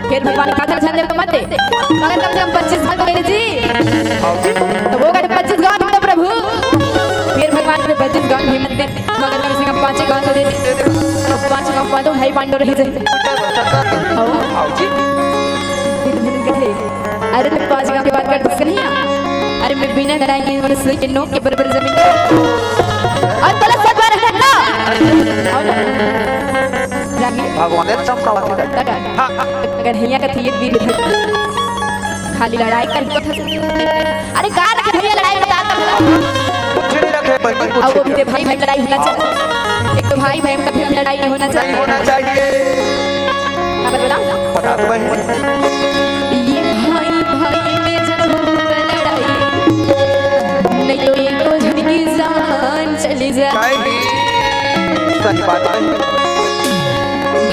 फिर भगवान का झंझट तो मत दे, मगर कम से कम पच्चीस गांव तो दे दे जी। हाँ जी। तो वो कहते, "पच्चीस गांव तो प्रभु।" फिर भगवान के पच्चीस गांव भी मत दे, मगर कम से कम पांच गांव तो दे दे। तो पांच गांव, पांचों भाई पांडव रह जाए। हाँ। हाँ जी। अरे तो पांच गांव के बात कर, बस नहीं है। अरे मैं बिना लड़ाई के, मैंने सुई के नोक के बराबर जमीन। और तोला सब बार है ना? और रागी। भगवान ने सब कहा था। तक। हाँ, हाँ। कन्हैया कथे, ये वीर है। खाली लड़ाई कर ही कथा सुन। अरे का रखे भैया लड़ाई बता तो। कुछ नहीं रखे बहन, कुछ और वो भी नहीं। दे भाई भाई लड़ाई होना चाहिए। एक तो भाई भाई में कभी लड़ाई नहीं होना नहीं चाहिए। होना चाहिए। क्या बता? बता तो बहन। ये भाई भाई में जब होगा लड़ाई, नहीं तो ये तो झड़की जान चली जाए। नहीं। सही बात है।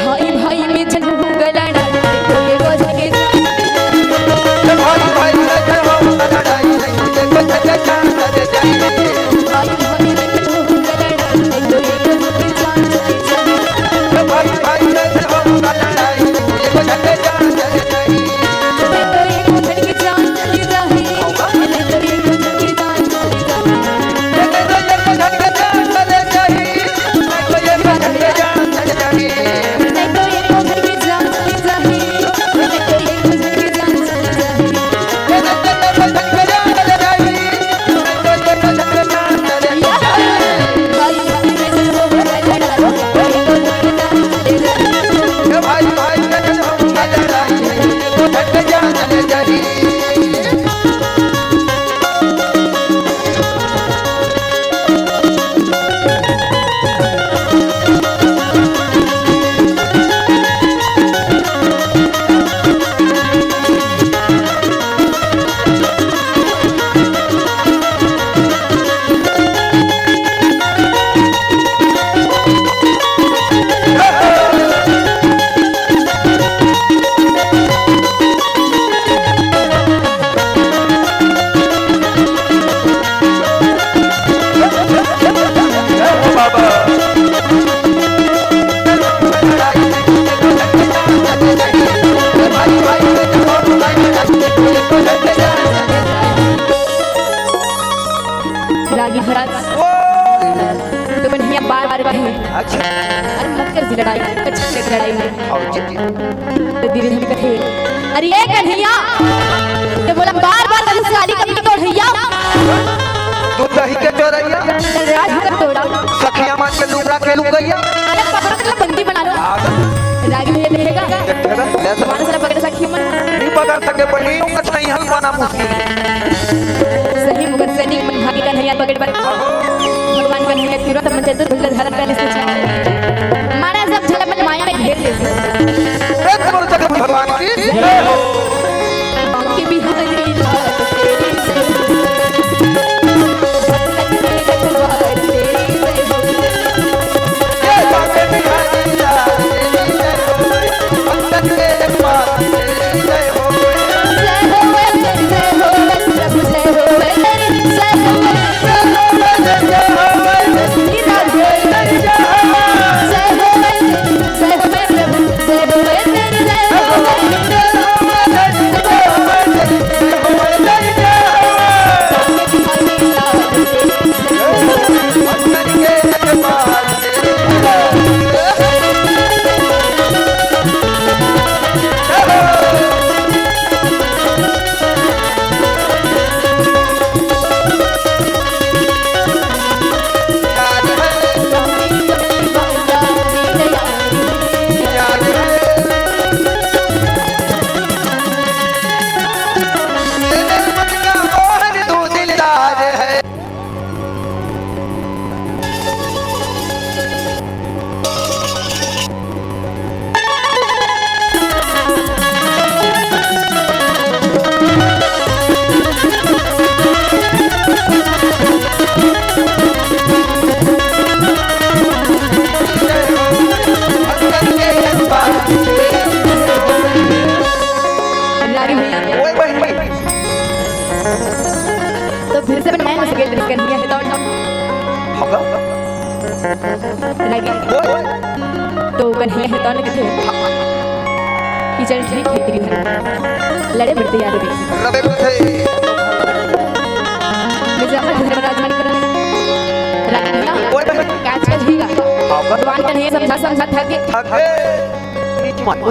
भाई भाई में जब होगा लड़ाई, तो ये तो झड़की जान। भाई भाई में जब होगा लड़ाई, तो ये तो झड़की जान चली जाए। भाई भाई में जब होगा लड़ाई, तो ये तो झड़की जान चली जाए। भाई भाई में जब होगा लड़ाई, तो ये तो झड़की जान चली जाए। रागी महाराज, ओ! तो कन्हैया बार बार कहे, अच्छा। अरे मत कर जी लड़ाई, अच्छा लड़ाई नहीं। और जी, जी। तो दुर्योधन कथे, "अरे ये कन्हैया, ये बोला बार बार कभी साली कभी तो भैया।" तू दही के चोरैया। राज कर तोड़ा। सखिया मान के लुमरा के लुकैया। अरे पकड़ के बंदी बना लो। हाँ। रागी भैया देखेगा। देखेगा। तुम्हारे सारा पकड़ सखी मन। नहीं पकड़ सके बनी, कछ नहीं हल पाना मुश्किल। सही में। कन्हैया हे तौन। हाँ का? रागी। बोल। तो कन्हैया हे तौन कथे कि चल ठीक हे, तेरी घर लड़े बर तैयार रहे। रबे बर थे। मैं जामा धर्मराज मन कर। रागी भैया, बोल बे। काज कर ही गा। हाँ का? भगवान कन्हैया समझा, समझा थक गे। थक गे।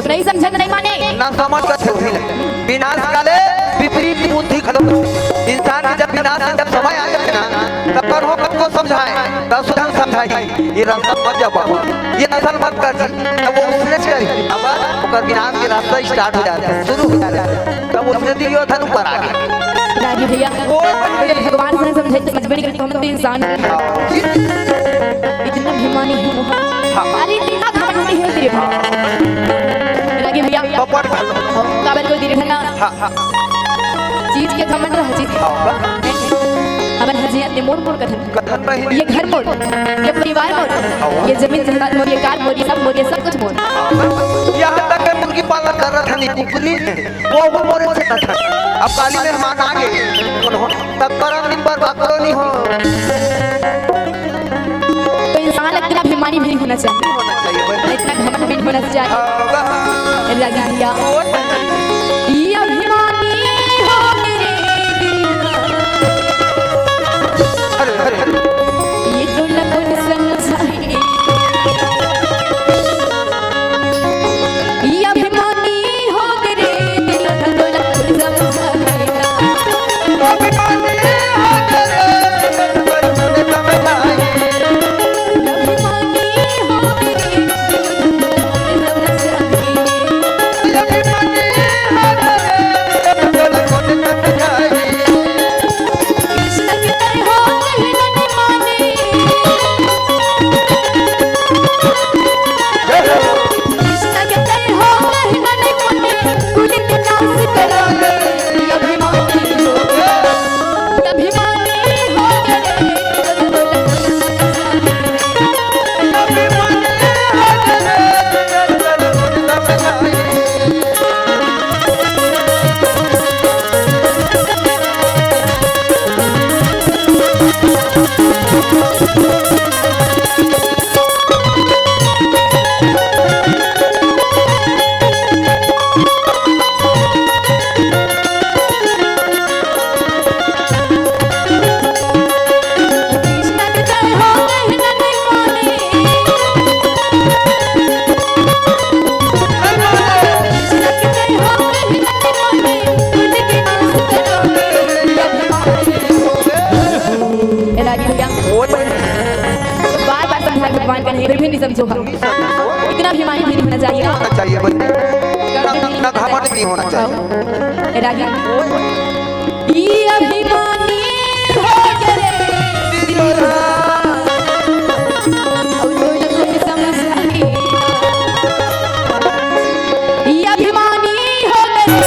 नहीं समझत, नहीं माने। ना समझ का छेवही ले। विनाश काले विपरीत बुद्धि खत्म। इंसान के जब विनाश के जब समय आ जाथे ना, तब पर हो कब को समझाए, तब सुधन समझाई। ये रास्ता मत जा बाबू, ये नसल मत कर जी। तब वो उसने से करी। अब ओकर विनाश के रास्ता start हो जाता है, शुरू हो जाता है। तब उसने दियो था ऊपर आ गया। रागी भैया, वो भैया भगवान से समझाई तो समझ में नहीं करती, हम तो इंसान हैं। इतना अभिमानी है वो। हाँ। अरे इतना घमंडी है तेरे भाई। रागी भैया। पपड़ भलो। काबर को दीर्घ ना। हाँ, हाँ। चीज के घमंड रह चीज। हाँ, बस। हमन हर जिया ते मोर मोर कथन। कथन नहीं। ये घर मोर, ये परिवार मोर, हाँ। ये जमीन जायदाद मोर, ये कार मोर, ये सब मोर, ये सब कुछ मोर। यहाँ तक के मुर्गी पालन कर रहा था नहीं कुकरी, वो वो मोरे से कथन। अब काली मेहमान आ गए, कौन हो? तब करम निम्बर बाकरो नहीं हो। तो इंसान इतना अभिमानी भी नहीं होना चाहिए। नहीं होना चाहिए भाई। इतना घमंड भी नहीं होना चाहिए। हाँ, वाह। लगा दिया। ये अभिमानी हो मेरे दिल का। अरे, अरे, अरे। ये तो लगन समझाए। ये अभिमानी हो मेरे दिल का, तो लगन समझाए। ए रागी भैया, बार बार समझा भगवान का नहीं, फिर भी नहीं समझो। इतना अभिमानी भी नहीं होना चाहिए। होना चाहिए भाई। ना, ना, ना घमंड नहीं होना चाहिए। ए रागी, ये अभिमानी हो गए। और कोई ना कोई समझ नहीं। ये अभिमानी हो गए।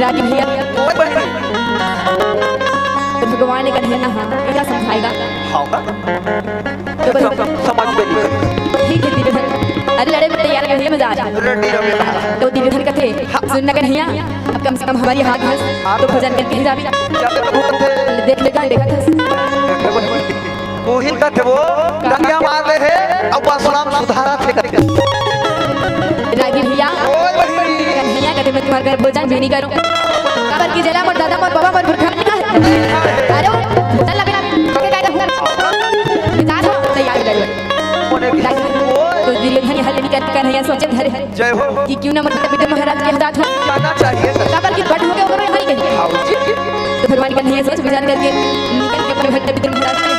रागी भैया, ओए बहिनी। तो भगवान ने कन्हैया ना, हाँ, क्या समझाएगा? हाँ का? तो बस सम-, समझ में नहीं। ठीक है, दीदी बहन। अरे लड़े में तैयार कर, ये मजा आ रहा है। रेडी रहो बेटा। तो दीदी बहन कथे, हाँ। सुन ना कन्हैया, अब कम से कम हमारी हाथ घस, हाँ। तो भजन करके ही जाबी। क्या तो प्रभु कथे? देख ले, कहाँ देखा था? कोहिल कथे वो, डंडिया मार ले है, अब परशुराम सुधारा थे करके। रागी भैया, ओए बहिनी। कन्हैया कथे मैं तुम्हारे घर भोजन भी नहीं करूँ। काबर कि जेला मोर दादा, मोर बाबा, मोर पुरखा मन कहा हे। अरे, चल लगे ना, के काय कहूँ? विचार हो, तैयार हो जाए। तो दुर्योधन हल निकल कर है, सोचे धरे। जय हो। कि क्यों ना मोर भट्ट विदुर महाराज के हाथ हो। जाना चाहिए सर। काबर कि भट्ट होके ओकरो यहाँ ही कहीं। आओ जी। तो भगवान कन्हैया सोच विचार करके निकल के अपने भट्ट विदुर महाराज के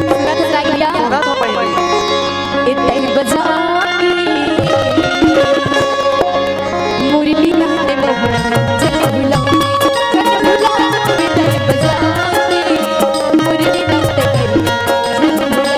सुना था सागिया। सुना था पहले। ए तय बजा के मुरली नाचे मोहन जय भुला, जय भुला, ए तय बजा के मुरली नाचे मोहन जय भुला।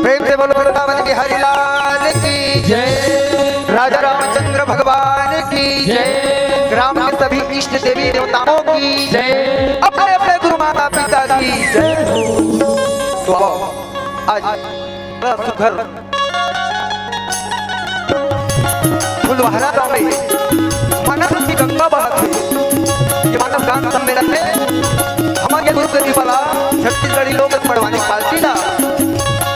प्रेम से बोलो वृंदावन बिहारी लाल की जय। राजा रामचंद्र भगवान की जय। ग्राम के सभी इष्ट देवी देवताओं की जय। अपने अपने गुरु माता पिता की जय। तो आओ, आज बड़ा सुघर फुलवारा गांव में मानस की गंगा बहत हे। ये मानस गान सम्मेलन में हमर ये दुर्ग जी वाला छत्तीसगढ़ी लोक पड़वानी पार्टी ला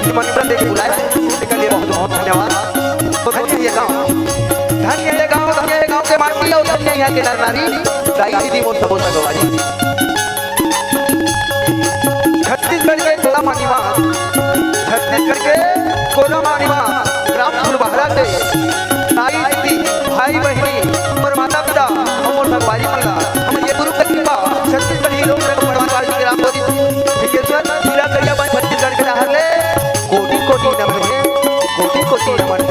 निमंत्रण देके बुलाए हे। एकर लिए बहुत बहुत धन्यवाद। तो धन्य ये गांव, धन्य ये गांव, धन्य ये गांव के माटी और धन्य यहाँ के नर नारी, दाई दीदी मोर सबो संगवारी। छत्तीसगढ़ के कोला मानिवा, छत्तीसगढ़ के कोला मानिवा, ग्राम फुलबहरा के दाई दीदी, भाई बहिनी, हमर माता पिता, हमर संगवारी मन ला, हमर ये गुरु के कृपा, छत्तीसगढ़ी लोक पड़वानी पार्टी ग्राम बोरी, सिद्धेश्वर, पूरा करिया बन छत्तीसगढ़ के डहर ले, कोटि कोटि नमन हे, कोटि कोटि नमन हे।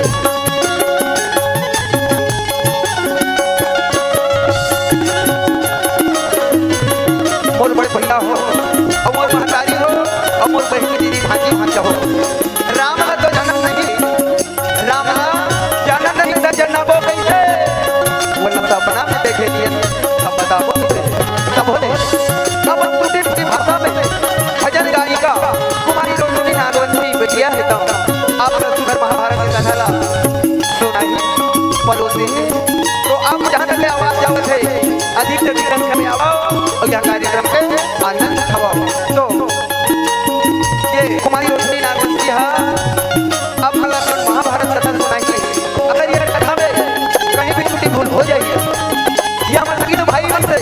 मोर बड़े भैया हो, अउ मोर महतारी हो, अउ मोर बहिनी दीदी भांजी भांजा हो। राम ला तो जानत नहीं, राम ला जानत नहीं त जन्मो कइसे? वो न सपना में देखे दिए, हम बताबो कइसे? तब होले, अपन टूटी फूटी भाषा में भजन गायिका कुमारी रोशनी नागवंशी बेटिया हे तो आप सुंदर महाभारत के कथा ला सुनाई, परोसी। तो आप जहाँ तक ले आवाज जावत हे, अधिक से अधिक संख्या में आवव अउ यह कार्यक्रम के आनंद उठावव। तो ये कुमारी रोशनी नागवंशी हा, आप मन ला अपन महाभारत कथा सुनाई। अगर ये कथा में कहीं भी त्रुटि भूल हो जाही, या हमर सगीर भाई मन से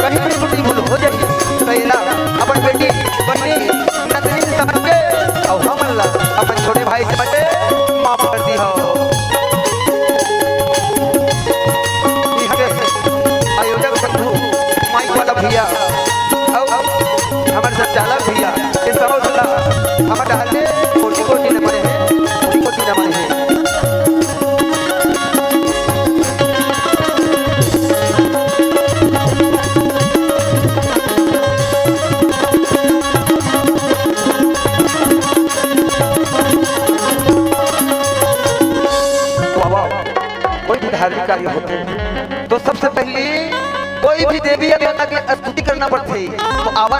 कहीं भी त्रुटि भूल हो जाही, त एला अपन बेटी, बहिनी, नतनी समझ के अउ हमन ला अपन छोटे भाई समझ के माफ कर दिहव। इहाँ के आयोजक बंधु, माइक वाला भैया अउ हमर संचालक भैया, ये सब ला हमर डहर ले कोटि कोटि नमन हे, कोटि कोटि नमन हे। वाह, वाह। कोई भी धार्मिक कार्य होथे, तो सबसे पहले कोई भी देवी या देवता के स्तुति करना पड़थे। तो आवा,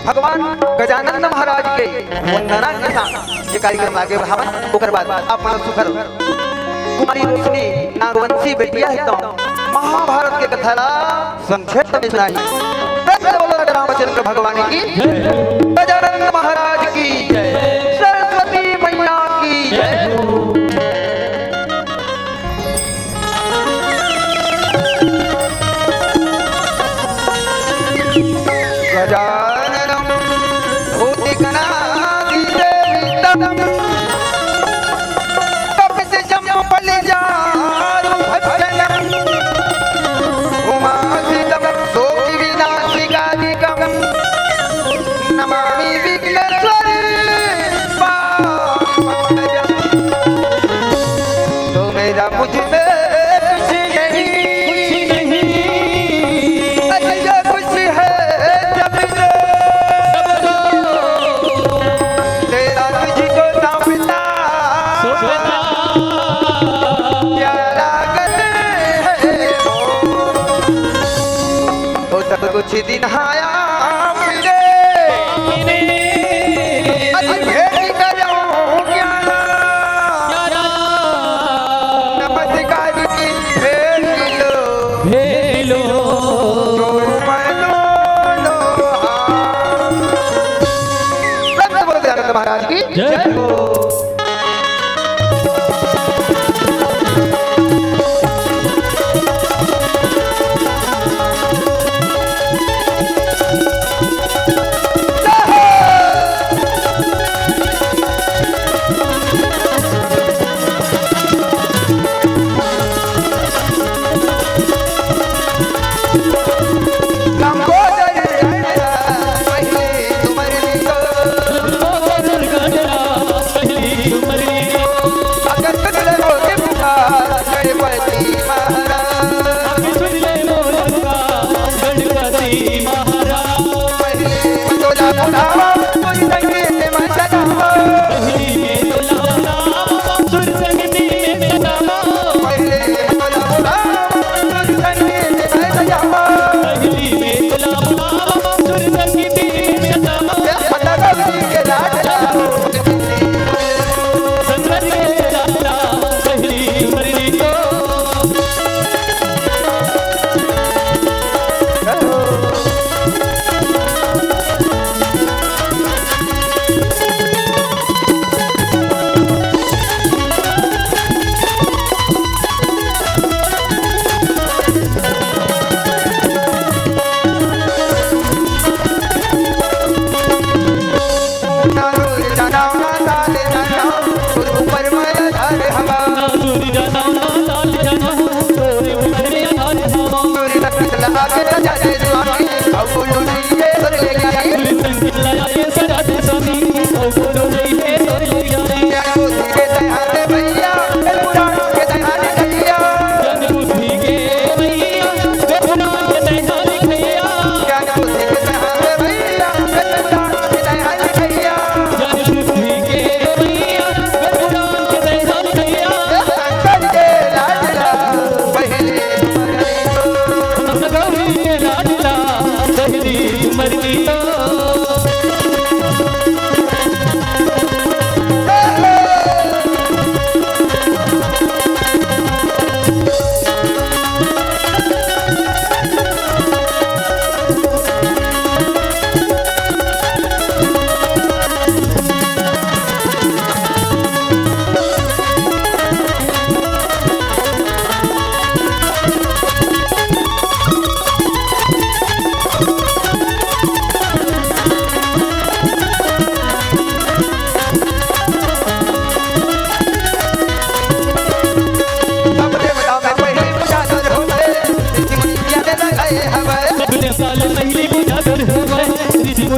भगवान गजानन महाराज के वंदना के साथ ये कार्यक्रम आगे बढ़ावन। ओकर बाद आप मन सुघर कुमारी रोशनी नागवंशी बेटिया हे तो महाभारत के कथा ला संक्षेप में सुनाही। प्रेम से बोलो राजा रामचंद्र भगवान की, गजानन महाराज की, सरस्वती मैया की। गजाननं भूतगणादिसेवितं कपित्थजम्बूफलचारुभक्षणं उमासुतं शोकविनाशकारिकं नमामि विघ्नेश्वरी पाहि मां। तो मेरा मुझ में कुछ नहीं, कुछ नहीं। अच्छा कुछ है जब तो, तेरा तुझको सौंपता, सौंपता। प्यारा गले है वो। ओ सब कुछ दिन आया मेरे। अति भेंट करो प्यारा। नमस्कार की भेंट लो। भेंट लो। जो मनो लो हाथ। प्रेम से बोलो दयानंद महाराज की जय।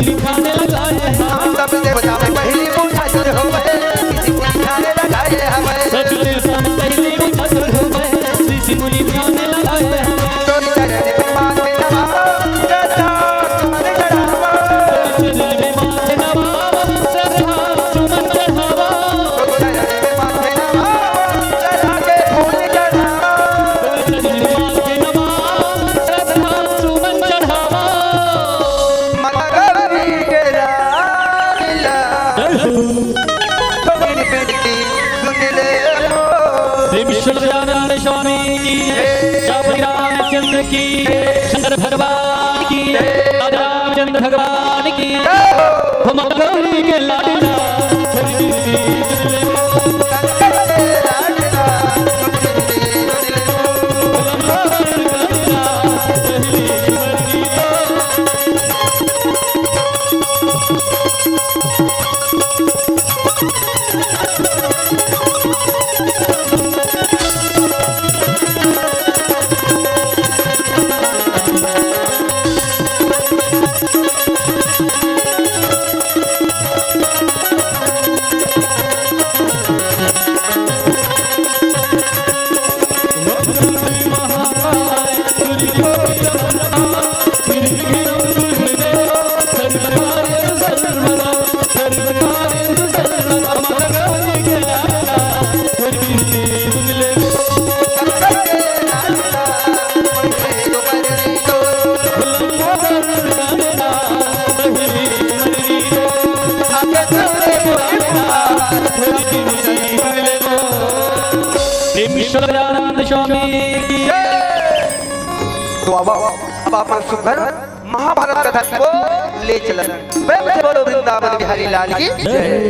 मुनि ध्यान लगाए हवै। सब देवता में पहली पूजा जुड़ होवै, ऋषि मुनि ध्यान लगाए हवै। सब देवता में पहली पूजा जुड़ होवै, ऋषि मुनि ध्यान लगाए हवै। तोर चरण में माथे नवावो, श्रद्धा सुमन चढ़ावो। तोर चरण में माथे नवावो, श्रद्धा सुमन चढ़ावो। तोर चरण में माथे नवावो, चढ़ा के फूल चढ़ावो। तोर चरण में माथे नवावो, श्रद्धा सुमन चढ़ावो। माता गौरी के लाल ला। जय हो। भगवान की सुन ले लो। प्रेम से बोलो गजानन स्वामी की जय। श्याम रामचंद्र की जय। शंकर भगवान की जय। राधा रामचंद्र भगवान की जय। हो। हम गौरी के लाडला। प्रेम से बोलो गजानन स्वामी की जय। तो अब, अब अपन सुघर महाभारत कथा को ले चलन। प्रेम से बोलो वृंदावन बिहारी लाल की जय।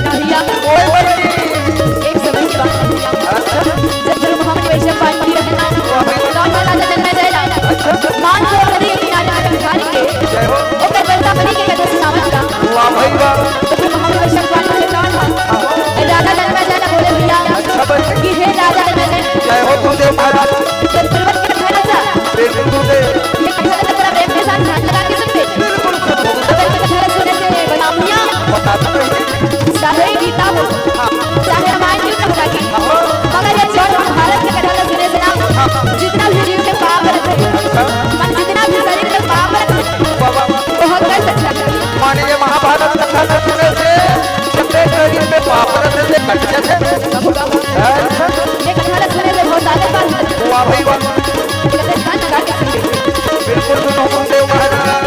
भैया, ओए बहिनी। एक समय की बात है भैया। अच्छा। जब गुरु मोहम्मद वैश्य पाठ किए हैं ना, वाह भाई। तो राजा जनमेजय ने अच्छा। मान को नदी के किनारे पर बिठा के जय हो। ओकर बलता बनी के कथा सुनावत था। वाह भाई वाह। तो गुरु मोहम्मद वैश्य पाठ के कहा था, हाँ। राजा जनमेजय ने बोले भैया अच्छा बहिनी। कि हे राजा जनमेजय, जय हो गुरुदेव महाराज। जब गुरुवत के कथा रचा, बिल्कुल गुरुदेव। ये कथा तो पूरा प्रेम के साथ ध्यान लगा के सुनबे। बिल्कुल सुनबो। अगर ये कथा सुने से बना भैया, बता दो बहिनी। चाहे गीता हो, हाँ। चाहे रामायण क्यों ना हो जाके। हाँ। मगर ये जौन महाभारत के कथा ला सुने से ना, हाँ। जितना भी जीव के पाप रथे, हाँ। मन जितना भी शरीर के पाप रथे, वाह, वाह, वाह। वो हर कर सकता है। माने ये महाभारत कथा ला सुने से जितने शरीर में पाप रथे, ते कट जाथे। अच्छा। ये कथा ला सुने से बहुत ज्यादा पाप रथे। वाह भाई वाह। बिल्कुल सुनो गुरुदेव महाराज।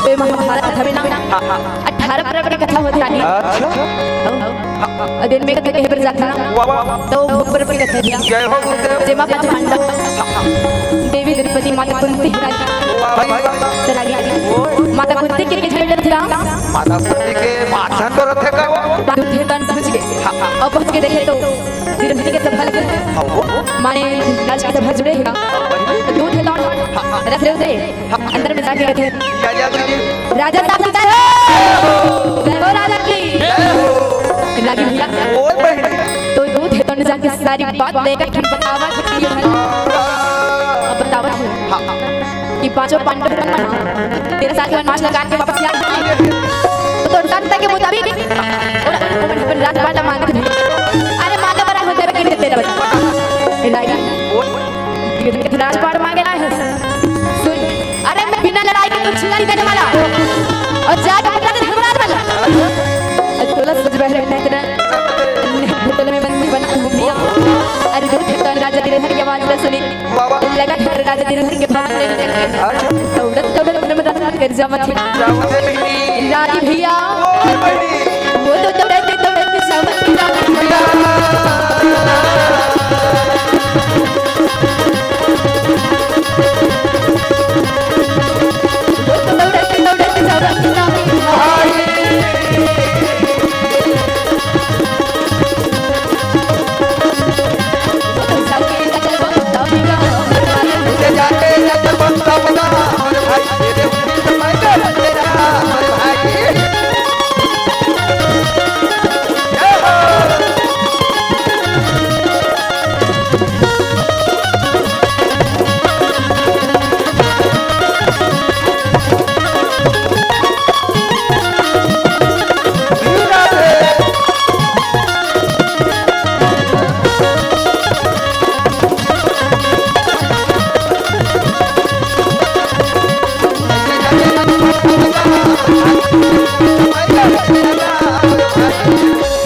ए महाभारत हवे ना, अठारह पर्व के कथा होथे रानी। अच्छा। अउ दिन में कथे कहे बर जाथे ना, वाह, वाह, वाह। तो भोग पर्व के कथा हे। जय हो गुरुदेव। जेमा पंच पांडव, देवी द्रौपदी, माता कुंती, वाह, वाह, वाह। तो रानी, माता कुंती के, के झगड़ा रथे राम। माता कुंती के माता तो रथे का वो? दुर्योधन पहुंच गए। हाँ, हाँ। अउ पहुंच के देखे तो दुर्योधन के सभा लगे। हाँ, वो? माने राज के सभा जुड़े हे। हाँ, वही। तो दूध हे तो हाँ, हाँ। रख रहे थे। अंदर में जाके कहते हैं, क्या, क्या, क्या, क्या? राजा साहब की जय हो। जय हो राजा की। जय हो। रागी भैया। ओए बहिनी। तो दूध हे तो जाके सारी बात लेकर के बतावा कि ये है। अब बतावा है हाँ, हाँ। कि पांचों पांडव तेरे साथ वनवास लगा के वापस आ गए। तो तोर संत के मुताबिक और अपन राजपाट मांगत है। अरे माता बड़ा हो जावे के तेरा बता। रागी। ओए। राजपाट मांगे ना है। सुन, अरे मैं बिना लड़ाई के कुछ नहीं देने वाला। और जाके बता दे धर्मराज वाला। और तोला सच बहरे नहीं तेरा भूतल में बंदी बना घूम लिया। अरे दूध हे तो राजा तेरे हर की आवाज ना सुनी। लगा घर राजा तेरे हर के भाग नहीं निकल गए। दौड़त दौड़त धर्मराज कर जावत है। रागी भैया। वो तो दौड़त दौड़त जावत है रागी भैया।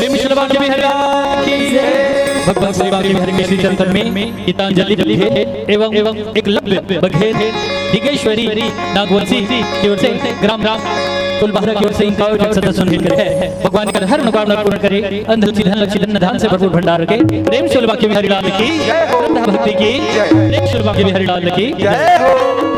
प्रेम से बोल बांके बिहारी लाल की जय। भगवान श्री बांके बिहारी के श्री चरण में गीतांजलि है एवं, एवं एकलव्य बघेल, दिगेश्वरी नागवंशी की ओर से ग्राम, ग्राम कुलबहरा की ओर से इनका एक सदा सुन है। भगवान का हर मनोकामना पूर्ण करे, अंध लक्ष्मी धन लक्ष्मी धन धान से भरपूर भंडार रखे। प्रेम से बोल बांके बिहारी लाल की श्रद्धा भक्ति की। प्रेम से बोल बांके बिहारी लाल की जय हो।